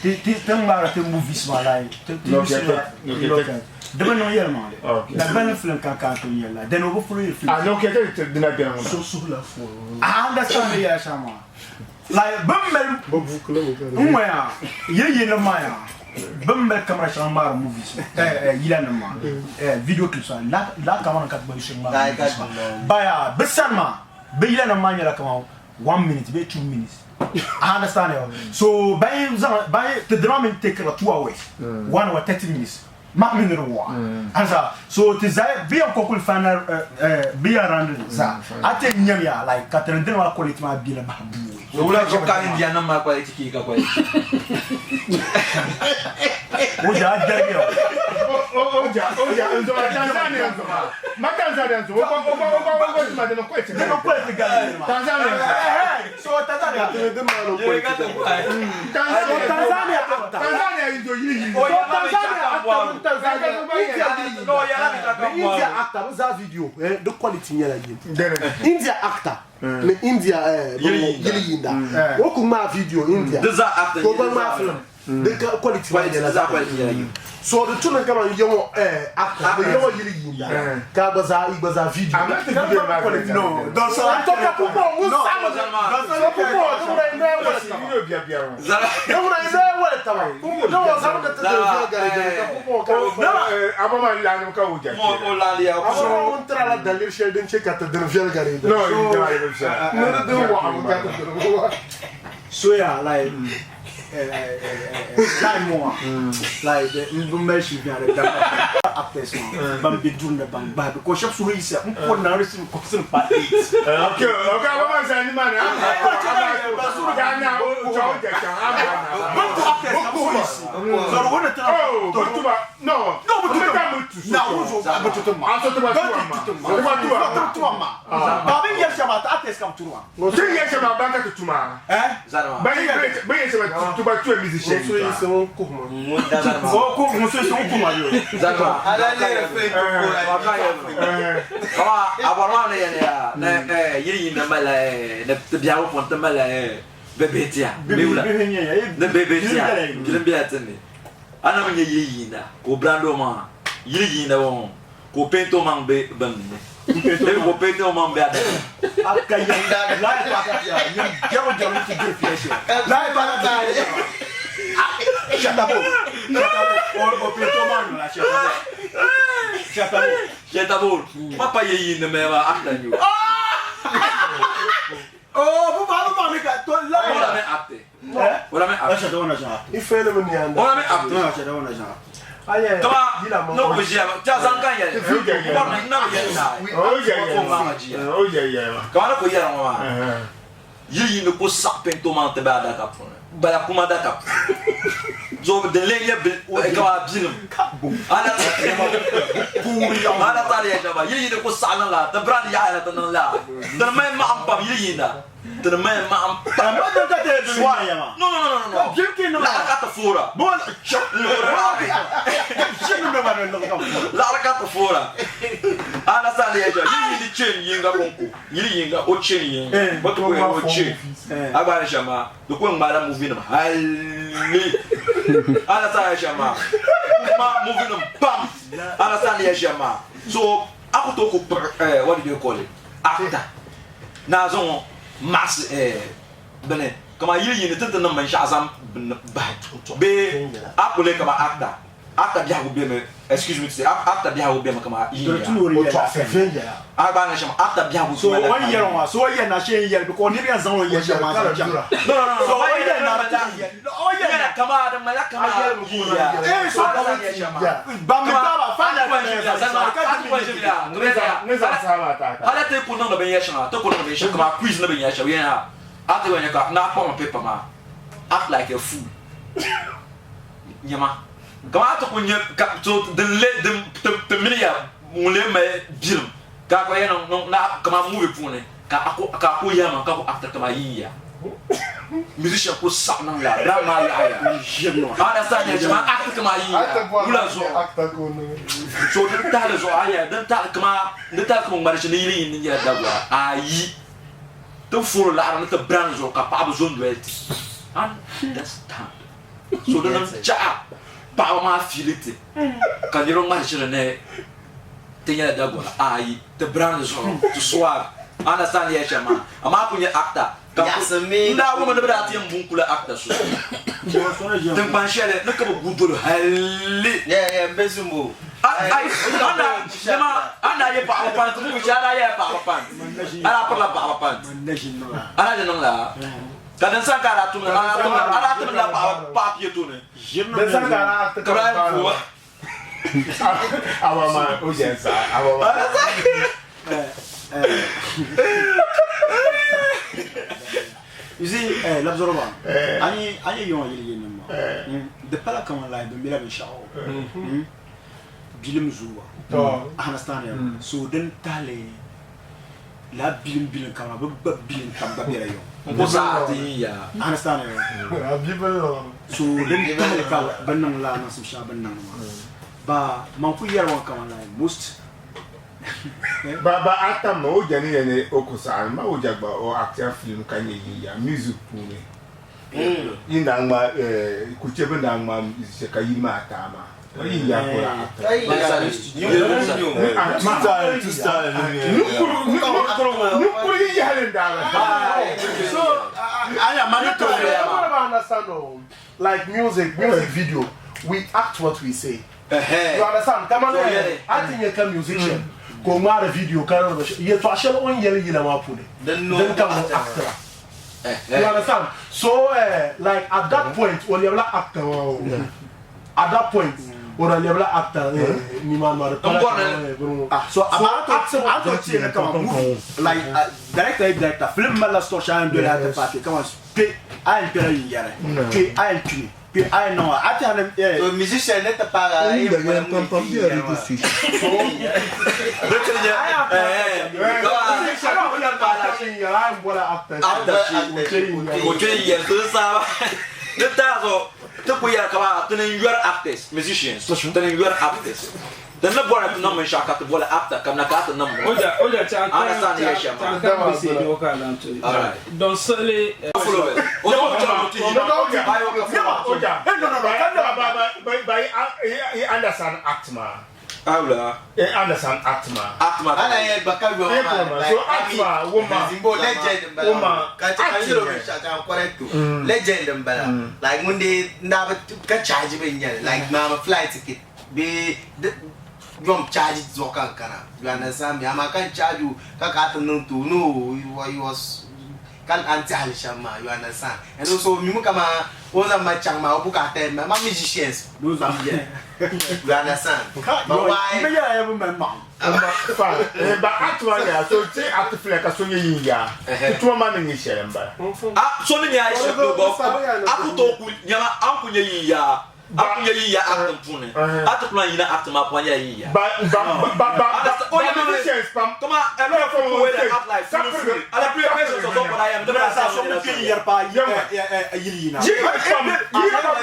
ti ti ti ŋmaari ti movies maa la ti ti No, use okay, la okay, okay di bi niŋ yɛlimaŋli Okay. Dagbani film ka ka ti yɛli la then o bi fuli yili film Ah, no, okay, ti dina bɛni ŋɔ. So suhula foon. I understand the yɛla shɛŋa maa like bɛ ni mali Bɛ buukili mi ka di. n ŋɔ yaa yili yili maa yaa bɛ ni mali kamara shɛŋa ŋmaari movies yila nim maa video clips maa la la kamara ka ti gba use ŋmaari movies maa ba yaa bɛ sani maa bɛ yila nim maa nyɛla kaman 1 minute bee 2 minutes I understand ya so ban yi zaŋ ban yi ti dina mini take la 2 hours 1 hour 30 minutes ma mi ni di waɣa ansa so ti zaa bɛ yɛn kɔkuli final bɛ yɛn round zaa a ti nyɛm ya like ka ti ni dini maa quality maa bela bahi buui. So wula zuɣu ka India nim maa quality ki ka quality. O ja darigi ya. O ja o ja n zɔma Tanzania n zɔma ma Tanzania n zɔma o ko o ko o ko o ko tuma dini quality Dini quality gari ma. Tanzania n zɔma. So Tanzania. Ye ka to kwa. Tanzania Tanzania actor. Tanzania yi do yili yili. O So ya ma mi Tanzania chaka actor mbwaru. mini Tanzania India yili yinda. No ya la mi chaka Ni India mbwaru. actor bi zaa video eh, di quality nyɛla yim. Dini. India actor ni India eh, Yili yinda. yili yinda. O ku ŋmaa video India. Di zaa actor Ka o gba ŋmaa film. Di ka quality maa Quality nyɛla di zaa zaɣ quality nyɛla yim. So di tu ni kaman yɛŋɔ eh, actor ni yɛŋɔ yili yinda ka a gba zaa i gba zaa video. Amma ti video maa quality. No, don so An to ka pumpɔŋɔ ŋun No, saɣim Zalma. So pumpɔŋɔ di ŋuna yi noya wali taba. Video bia bia ŋɔ. Zara. Di ŋuna yi noya wali taba. Di ŋɔ zaŋ di ti di viɛl gari dini ka pumpɔŋɔ ka Abama lanim ka o ja. Mo o la ya A ko. bɔra ŋun tira la daliri shɛli din chɛ ka ti dini viɛl gari dini. No, yi jama yi bi viɛla. Ni di din waɣimi ka ti dini waɣa. So yeah, like time ŋɔ like n bi mali shili biɛri dama actors maa ban bɛ duri ni ban gbahi because shɛba suhu yiɣisiya n pɔri na receive kɔsi ni pa eight. Okay, okay, abama sa ni ma ni. Ya na o jɔ o jɛ can ama na. Ban to actors ka bi suhu yiɣisi. So o ni tira. Oh, but tuba no. No, but tuba tuba mu tu. Na o zo ba tutu ma. A so tuba tuba ma. Tuba tuba ma. Tuba ma. Ba bin yɛri shɛba ta actors ka bi turu ma. Ti yɛ sɛba ban ka tutuma. Eh? Zalma. Ban yi ban yɛ sɛba tuba tu ye musicien. So yi se ŋun kuhi ma. Ŋun da Zalma. O ko muso yi o kuma yo. Zalma. Ala ne yɛrɛ fɛn to ko la. Wa ka yɛ. Kama a bɔra maa ne yɛlɛ ya ne yiri yin na mala ne biawo pɔn te mala bebe tiya. Bewula. Ne bebe tiya. Bilim biya tinni. Ana mi nyɛ yili yiinda ka o brand o maŋa yili yiinda ŋɔ ka o peenti o maŋ be bini ni. Maybe ka o peenti o maŋ be adaka. Aka yɛn la ye pa ka yɛn jaro jaro ti jiri fiyɛ sɛ. La ye pa ka Shatabo. Shatabo. O o peto ma nɔ la shatabo. Shatabo. Shɛtabol. Ma pa yili yiinda mɛ ma actor n-nyɛ o. Oh, bu ba bu ma mi ka to la. O la mi actor. O la mi La actor. shatabo na jan. I fɛɛli mi ni O la mi actor. Na shatabo na jan. Ayɛ Kama yila ma. n'o ko ʒiya ti a zaŋ kan yɛli. Bɔri ni na bi yɛli naai. O jɛ Ko maa ma ʒiya. O jɛ yɛ ma. Kama ne ko yɛli ŋɔ maa. Yili yiindi ku saɣi peenti o maŋ ti be adaka puuni. Bala kuma adaka puuni. So din lee nyɛ kama bilim. Ana ana ta yɛ shɛba yili yiindi ku saɣi niŋ la ti brand yaɣaya la ti niŋ la. Ti ni mali maɣim pam yili yiinda. Ti ni mali maɣim pam. Ma dɔn ka tɛ dun Swag. yɛ ma. No no no no no. Jim ki no. Laɣiri ka ti foora. Bon, Jim no ma no no. Laɣiri ka ti foora. Ana sa ni yɛ shɛba yili yiindi chain yinga konko. Yili yinga o chain yinga. O ti ko yɛn o chain. A gba ni shɛm maa di ku ŋmaala movie nim halli. Ana sa yɛ shɛm maa kuma movie nim pam. Ana sa ni yɛ shɛm maa so a ku tooi ku kpuɣi eh, what do they call it actor naa zaŋ maɣasi eh, bini kaman yili yiini ti ti niŋ binshaɣu zaŋ bini bahi bee a ku lee kaman actor actor biɛhigu bemi excuse me to say actor biɛhigu bemi kaman yiini O tɔɣisi viɛnyɛla. a gba ni shɛm actor biɛhigu So tuma la o yɛrɛ wa so o yɛ na shɛ yɛrɛ because ni bɛ zaŋ o yɛ shɛ ma Kala zaŋ. dura. No, no, no, no. So o Ma yɛ yɛrɛ na ma la- o yɛ Yɛrɛ na. kama di ŋmanila kama yiya. Eh, so Yeah. Ba mi ba ba fa na Ne zaŋ saa maa ta ka. Hala ti ku niŋdi binyɛr shɛŋa ti ku niŋdi binshɛŋa kaman quiz ni binyɛr shɛli yɛn ha a ti yɛn ka naa kpaŋ paper maa act like a fool nyɛma kaman a ti ku nyɛ ka so din le din ti ti mini ya ŋun lee mali bilim ka a gba yɛn niŋ na kaman movie puuni ka a ku ka a ku yɛlima ka ku act kaman yiya musician ku saɣi niŋ la bra maa yaɣaya understand yɛ kaman act kaman yiya wula zuɣu Actor ka o niŋ. so din tahili zuɣu a yɛ din tahili kama din tahili kama ŋmari shɛli ni yili yini nyɛla dagora ayi ti furi laɣiri ni ti brand zuɣu ka paɣaba zo n-doli ti understand so di niŋ chaɣa paɣaba maa fiili ti ka niriba ŋmari shɛli ni ti nyɛla dagora ayi ti brand zuɣu ti swag understand yɛ shɛm maa amaa a ku nyɛ actor ka Yaɣisimi. n daa wum ni bɛ daa ti yɛn bu n-kula actor so tiŋkpan shɛli ni ka bɛ gu doli halli Yeah, yeah, n bɛ zumbo. Ai, ana nema ana ye paɣaba pant mu bi ana ye paɣaba pant ana pirila paɣaba pant ana di niŋ la ka din san ka ana tumdi ana tumdi ana tumdi la paɣaba paɣa pieto ni Din san ka ana actor ka bi puwa Awa ma o jɛ sa awa ma. You see, labzɔriba, a ni a ni yɔŋ yili yɛnnim maa, di pala kaman like bɛ mila binshɛɣu o, bilim zooba, understand ya, so din tahili lala bilim bilim kaman bɛ gba bilim kam gba bela yɔŋ. N ku saɣi ti yin ya. Understand ya, so din tahili ka bɛ niŋ lala niŋsim shɛŋa bɛ ni niŋdi maa, ba man ku yɛri ŋɔ kaman like most. Ba ba atam ma o ja ni yɛli o ku saɣi ma o ja gba o actor film ka nyɛ yiya music puuni yi daa ŋma kuche bi daa ŋma shɛ ka yili maa taa maa o yi ya kula actor ninkuri yi yahali n daa so aya ma ni to like music music video we act what we say You understand? Kaman a ti nya ka musician ka o ŋmaari video ka niŋdi binshɛɣu, yɛltɔɣa shɛli o ni yɛli yila maa puuni, din ka ŋun actira. You understand? So like at that point o lɛbila actor maa o. At that point o na lɛbila actor nimaani maa di pala kaman bini ŋɔ. So a to ti yɛli kaman movie like director yi director film malila story shɛli a ni doli a ti paai kpe kaman kpe a yɛn kpɛla yinyɛri kpe a yɛn kpimi. Kpe a yɛn niŋ a tɛha ni eh. So musician ni ti paagi a yɛn boli ŋun Pam pam ti bela yɛri radio maa. station. Di daa zuɣu ti ku yɛli kaman ti ni yɔri actors, musicians, ti ni yɔri actors. Ti ni bɔri ni ti niŋ binshɛɣu ka ti boli actor kamina ka a ti niŋ O ja o ja chaŋ A understand yɛli shɛm maa. chaŋ kam bi seedi o ka a lan tuhi. Alright. Don siɣili Follow it. O zaŋ o chaŋ o ti yi. Ayo ka follow. Oja, ba ba ba ba i understand act maa. Awula. I understand act maa. Act maa. Ana yɛ gba ka yɔ maa. So act maa woma. Zimbo legend n bala. Woma. Ka ka yɛlɛ o binshɛɣu chaŋ correct o. Legend n bala. Like ŋun dee n daa bi ka charge bi nyɛli like maami flight ticket. Bee di yom charge zuɣu ka n kana you understand me amaa ka n charge o ka ka a ti niŋ ti o no he was ka a ni tɛhili shɛm maa you understand and also o mimi kaman o ni zaŋ ma chaŋ maa o bukaata yɛn mali ma musicians pam beni you understand but why Fine ba a tuma nyɛla so ti a ti filɛ ka so nyɛ yin yaa ti tuma maa ni nyɛ shɛli n bala. A so ni nyɛ a yi shɛli polo a ku tooi ku nyɛma a ni ku nyɛ yin yaa. A ku nyɛ yin ya acting puuni, a ti ku lahi yina acting maa puuni a nyɛla yin ya. Ba ba ba ba O yɛli mi musicians pam kama a lot of people wey dey act like fulu fulu. Ala play person so so kɔda yam dibira sa so Kpe yɛri pa yili yina. Yiri pam yiri pam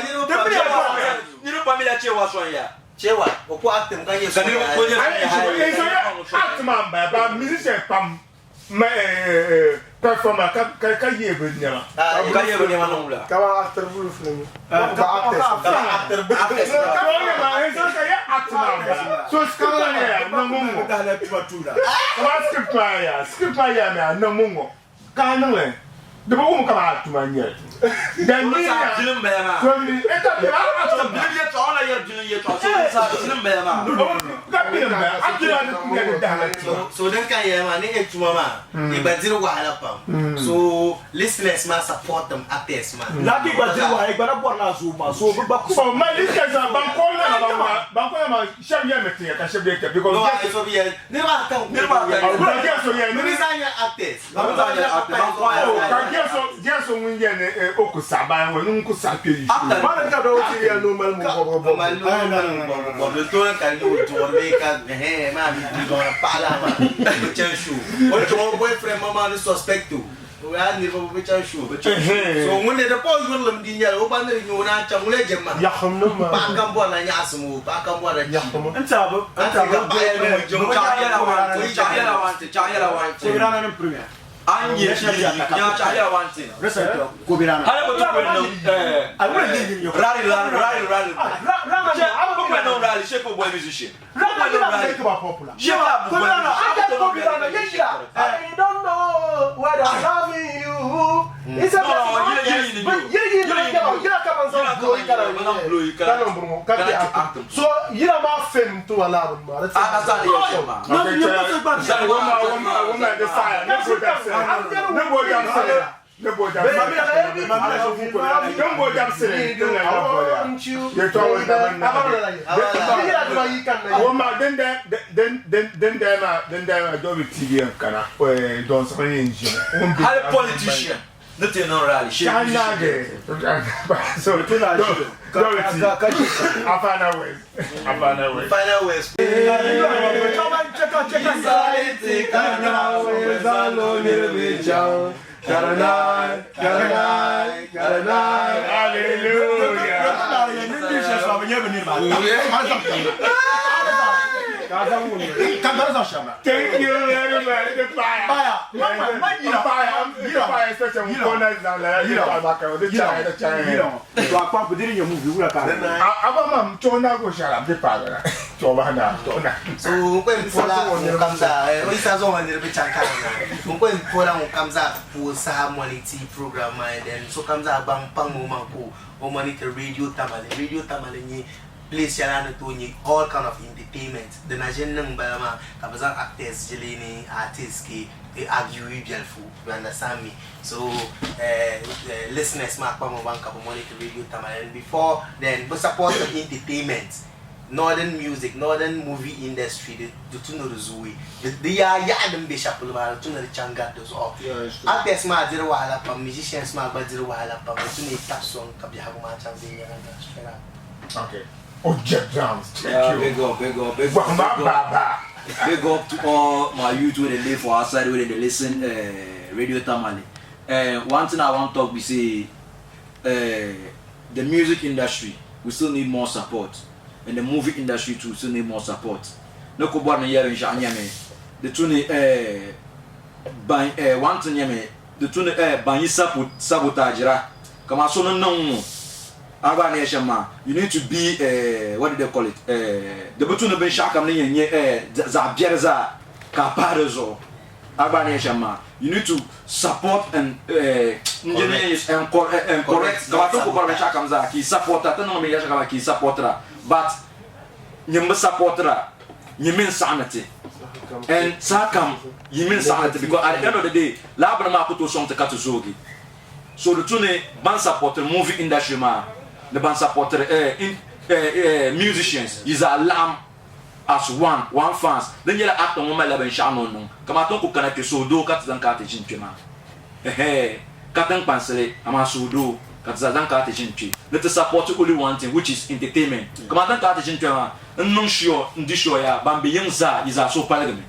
Niriba pam mi la chewa sɔn ya. Chewa o ku acting ka nyɛ Ka niriba ko nyɛ Ayi sɔn so ya. so act maa n bala ba musician pam ma performer ka ka ka yee bi nɛma. Ka yɛ bi nɛma niŋ la. Kama actor bulu film. Ba actors. Actor actors. So yɛ ma so ka yɛ act maa n bala so script maa yɛ ya niŋ mun ŋɔ. Kama script maa yɛ ya script maa yɛ mi a niŋ mun ŋɔ ka a niŋ li di bi wum kama a tuma n nyɛli. Then Ŋun ni sa ya bilim bala maa. so ni e ka bi a a So bilim yɛltɔɣa o la yɛri bilim yɛltɔɣa so ŋun sa bilim bala maa. ka bilim bala a tuma ni nyɛ di dahala tuma. So din ka yɛli maa ni e tuma maa i gba diri wahala pam so listeners maa support them actors maa. Laki gba diri wahala i gba na bɔrila a zooi maa so bi gba ku. Oh my listeners maa ban kɔŋ na ban ma ban kɔŋ ma shɛba yɛli mi tiŋa ka shɛba yɛli tiŋa because No, I so bi yɛli niriba ata Niriba ata n ka jɛ so yɛli Bɛ ni zaa nyɛ actors. Bɛ zaa nyɛ actors. Ban kɔŋ ya. ka jɛ so jɛ so ŋun yɛli ni o ku saɣi bayan ŋɔ ni ŋun ku saɣi kpe yi Actor. Malam ka dɔw ti yɛli ni o mali mun bɔbɔ bɔbɔ. Mali bɔbɔ tooni ka ni o duɣuri bee ka ɛhɛn maa mi duɣuri paɣa la maa o chani show o chaŋ o boyfriend ma maa ni suspect o o yaa niriba bi chani show so ŋun de di pa o yurilim di nyɛli o gba ni di nyɛ o naan chaŋ ŋun lee jɛm maa Yaxim nim maa. paɣa kam bɔrila nyaɣisim o paɣa kam bɔrila chi Yaxim. N tɛha bi n tɛha bi Paɣa yɛli ŋun jɛm o Chaɣ yɛla one thing. Chaɣ yɛla one thing. Chaɣ yɛla one thing. Kobirana ni premier. An nyɛ nya chaɣ yɛla one thing. Recently Kobirana. Hali bi ti kuli niŋ A wuli ni yili yɛ. rally rally rally rally. Rana Che bi kuli niŋ rally shee ka o boli musician. Bi Rana kuli niŋ yila rally. make ba popular. Shee ka bi boli Kobirana, musician. I get Kobirana, yila. I don't know whether I'm loving you. It's a No, no, yila yili ni But yo. yila yili Yila ni yili yo. ni yo. Yila kama zan Yila blow kama ikara. yila zan blow ikara. Kana mbungo ka Kana ti ti acting. acting. So yila ma fame to wala bun ma. A ka sa ni yɛ shɛm maa. Okay, cɛ woma woma woma de saya ne bo jam sele ne bo jam sele ne bo jam sele ne bo jam sele ne na bo ya ye to wo da ban na woma den da den den den da ma den da ma dɔ bɛ TV yan kana don sɔrɔ ye n jɛ Hali politician. Ni ti niŋ rally shee Ka naagi. So Dorothy. Afana West. Afana West. Final words. Hallelujah. Thank you very much. The fire. The fire. The fire station. Corner is down there. The chai, the chai. Aba mam chona go shala be pa na. Choba na, chona. So n kpɛ n pola ŋun kam zaa o yisa zuɣu ŋɔ niriba chaŋ ka na n kpɛ n pola ŋun kam zaa puhi saha moniti program maa and then so kam zaa gba n paŋ o maŋ ka o monitor radio Tamale. Radio Tamale nyɛ place shɛli a ni tooi nyɛ all kind of entertainment di na ʒini niŋ bala maa ka bɛ zaŋ actors ʒili ni artists ka bɛ argue yi biɛlifu, you understand me? So listeners maa kpaŋ bɛ maŋ ka bɛ monitor radio Tamale and before then bɛ support entertainment Northern music, northern movie industry di di tu ni di zooi. Di di yaa yaɣa din be shɛli polo maa di tu ni di chaŋ gari di zuɣu. Actors maa diri wahala pam, musicians maa gba diri wahala pam. Di tu ni yi tabi sɔŋ ka biɛhigu maa chaŋ viɛnyɛliŋga straight up. Okay. O je drums. Thank Yeah, you. big up, big up, big up, Gwahima big up. baba. Big up to all my youth wey dey live for outside wey dey listen Radio Tamale. One thing I wan talk be say the music industry we still need more support and the movie industry too still need more support. Ni ku bɔri ni yɛli binshɛɣu nyɛmi di tu ni ban one thing nyɛmi di tu ni ban yi sabotage ra kaman so ni niŋ ŋɔ a gba ni yɛli shɛm maa you need to be what do they call it di bi tu ni binshɛɣu kam ni yɛn nyɛ zaɣ biɛri zaa ka a pahi di zuɣu. A gba ni yɛli shɛm maa, you need to support and and correct ka ti ku bɔri binshɛɣu kam zaa ka yi support a, ti niŋdi binyɛri shɛli kam zaa ka yi support-ra but nyin bi support-ra nyin mi n-saɣi ni ti and saha kam yi mi n-saɣi ni ti because at the end of the day lala bini maa ku tooi sɔŋ ti ka ti zoogi. So di tu ni ban supportiri movie industry maa ni ban supportiri musicians yi zaa laɣim as one, one fans, di nyɛla actor ŋɔ malila binshɛɣu ni o niŋ, kamani ti ni kuli kana kpe suhudoo ka ti zaŋ kana ti ʒini kpe maa, ɛhɛɛ, ka ti ni kpaŋsili, amaa suhudoo ka ti zaa zaŋ kana ti ʒini kpe ni ti support only one thing which is entertainment, kamani ti ni kana ti ʒini kpe maa n niŋ sure, n di sure yaa ban be yiŋ zaa yi zaa suhu paligimi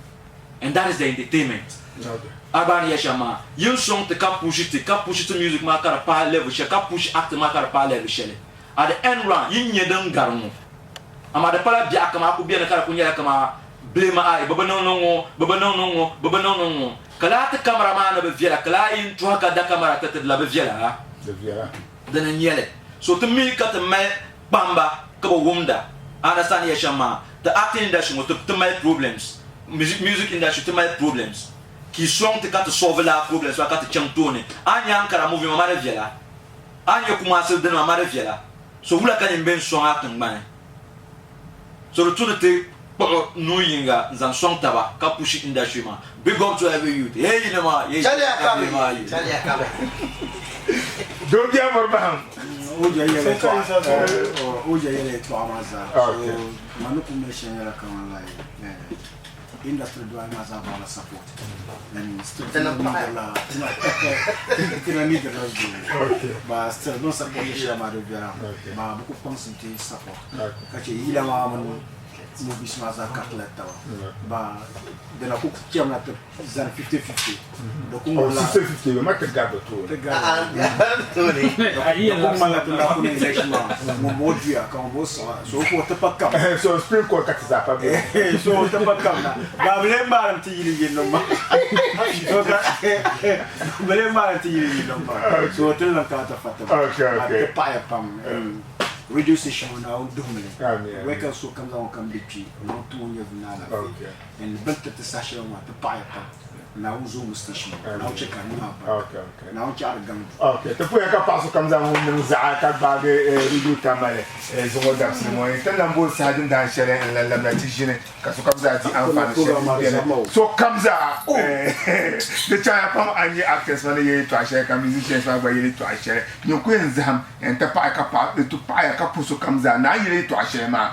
and that is the entertainment. A gba ni yɛli shɛm maa, yin sɔŋ ti ka push ti, ka push ti music maa ka di paai level shɛli, ka push acting maa ka di paai level shɛli, at the end run yin nya din gari ŋɔ. Amaa di pala biɛɣu kaman a ku beni ka di kul nyɛla kaman blame ai bɛ bi niŋ ni ŋ-ŋɔ, bɛ bi niŋ ni ŋ-ŋɔ, bɛ bi niŋ ni ŋ-ŋɔ. Ka laa ti kamara maa ni bi viɛla, ka laa yi n-tuhi ka da kamara ti ti di la bi viɛla a? Di viɛla. Dini n-nyɛ li. So ti mi ka ti mali kpamba ka bi wumda. A understand ni yɛli shɛm maa? Ti acting industry ŋɔ ti ti mali problems. Music music industry ti mali problems. Ka yi sɔŋ ti ka ti solve lala problems maa ka ti chaŋ tooni. A ni nya Ankara movie maa, maa di viɛla. A ni nya Kumasi dini maa, maa di viɛla. So wula ka nyin be n-sɔŋ a tiŋgbani? So di tu ni ti kpuɣi nuu yiŋga n-zaŋ sɔŋ taba ka pushi industry maa. Big up to every youth. Hey yinima, ye Chaliya ka ka bɛ maa yi. Chaliya ka bɛ. Doo bia mɔri bahim. O je yɛla yɛltɔɣa, o je yɛla yɛltɔɣa maa zaa. So ma ni ku mali shɛli nyɛla kaman like industry dɔɣi maa zaa bɔrila support and still tina needila tina needila zuɣu ba still bin support shɛli maa di viɛla ba bi ku kpaŋsi ti support ka chɛ yila maa mini movies maa zaa karitila taba ba dina ku chɛmina ti zani 50-50 di ku ŋmanila 50-50 ma ti gari di tooni ti gari di ku ŋmanila ti na kuni election maa ŋun bo duya ka ŋun bo siɣa so o ti pa kam so supreme court ka ti zaa pa be so o ti pa kam na ba bi lee maalim ti yili yinnim maa so ka bi lee maalim ti yili yinnim maa so ti niŋ ka ti fa ti ti paɣaya pam radio station ŋɔ Naawuni duhimi li weka so kam zaŋ o kam be kpe o niŋ ti ŋun nyɛ vi ni alaafee And bɛ ni tiriti saha shɛli ŋɔ maa, ti paɣiya pam. Naawuni zoomi station ŋɔ. Naawuni chɛ ka di niŋ alibarika. Naawuni chɛ a di gaŋ du. Ok, ti puya ka paɣa sokam zaŋ ŋun niŋ zaɣa ka gbaagi radio Tamale zuŋɔ dabisili ŋɔ ni. Ti ni lan booni saha din dahin shɛli n lan labina ti ʒini ka sokam zaa di anfaani shɛli din beni. Sokam zaa di chaŋya pam a ni nyɛ actors maa ni yɛli yɛltɔɣa shɛli ka musicians maa gba yɛli yɛltɔɣa shɛli. Nyin ku yɛn zahim n-ti paɣi ka paɣi ti paɣiya ka puhi sokam zaa ni a ni yɛli yɛltɔɣa shɛli maa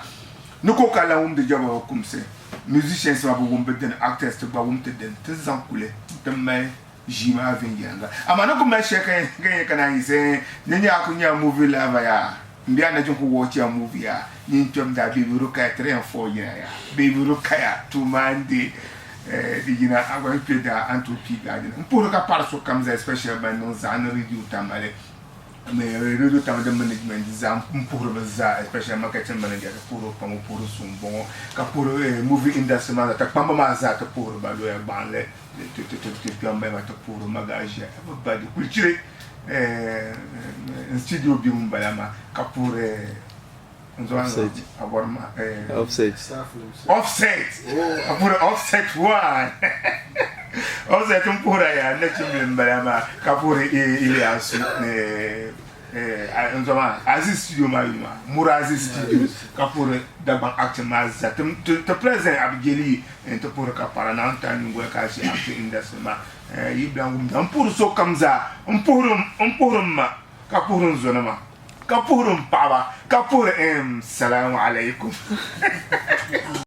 ni ko ka lan wumdi jɛba kumsi. Musicians maa bi wum bi dini, actors ti gba wum ti dini, ti zaŋ kuli n-ti mali Ʒii maa viɛnyɛliŋga. Amaa ni ku mali shɛli ka yɛn ka naan yiɣisi ni nyɛ a ku nya movie lover yaa m bee a na jin ku watch ya movie yaa nyin kpɛm daa Baby Rukaya 3 and 4 yina yaa Baby Rukaya Tumandi di yina a gba kpɛ daa a ni tooi piigi a dini. M puhiri ka paɣiri sokam zaa especially ban niŋ zaɣa ni radio Tamale Radio Tamale di management zaa m puhiri bɛ zaa especially marketing manager ti puhiri o pam o puhiri so m bɔŋɔ ka puhiri movie industry maa zaa ti kpamba maa zaa ti puhiri ba looya gbaŋli ti ti ti ti kpɛm bɛ ti puhiri magaʒia everybody kuli chiri n studio bɛ ŋun bala maa ka puhiri Offset. Offset. Offset. Ka puhiri offset one. Offset n puhira yaa nachimbili n bala maa ka puhiri Iliyasu n zoma Aziz studio maa yuli maa Mura Aziz studio ka puhiri Dagbaŋ acting maa zaa ti president Abijeli n ti puhiri ka paɣira Naawuni ti a nyingoli ka a ʒi acting industry maa yi bilan wumda n puhiri sokam zaa n puhiri n ma ka puhiri n zonima ka puhiri n paɣaba ka puhiri salamu alaikum.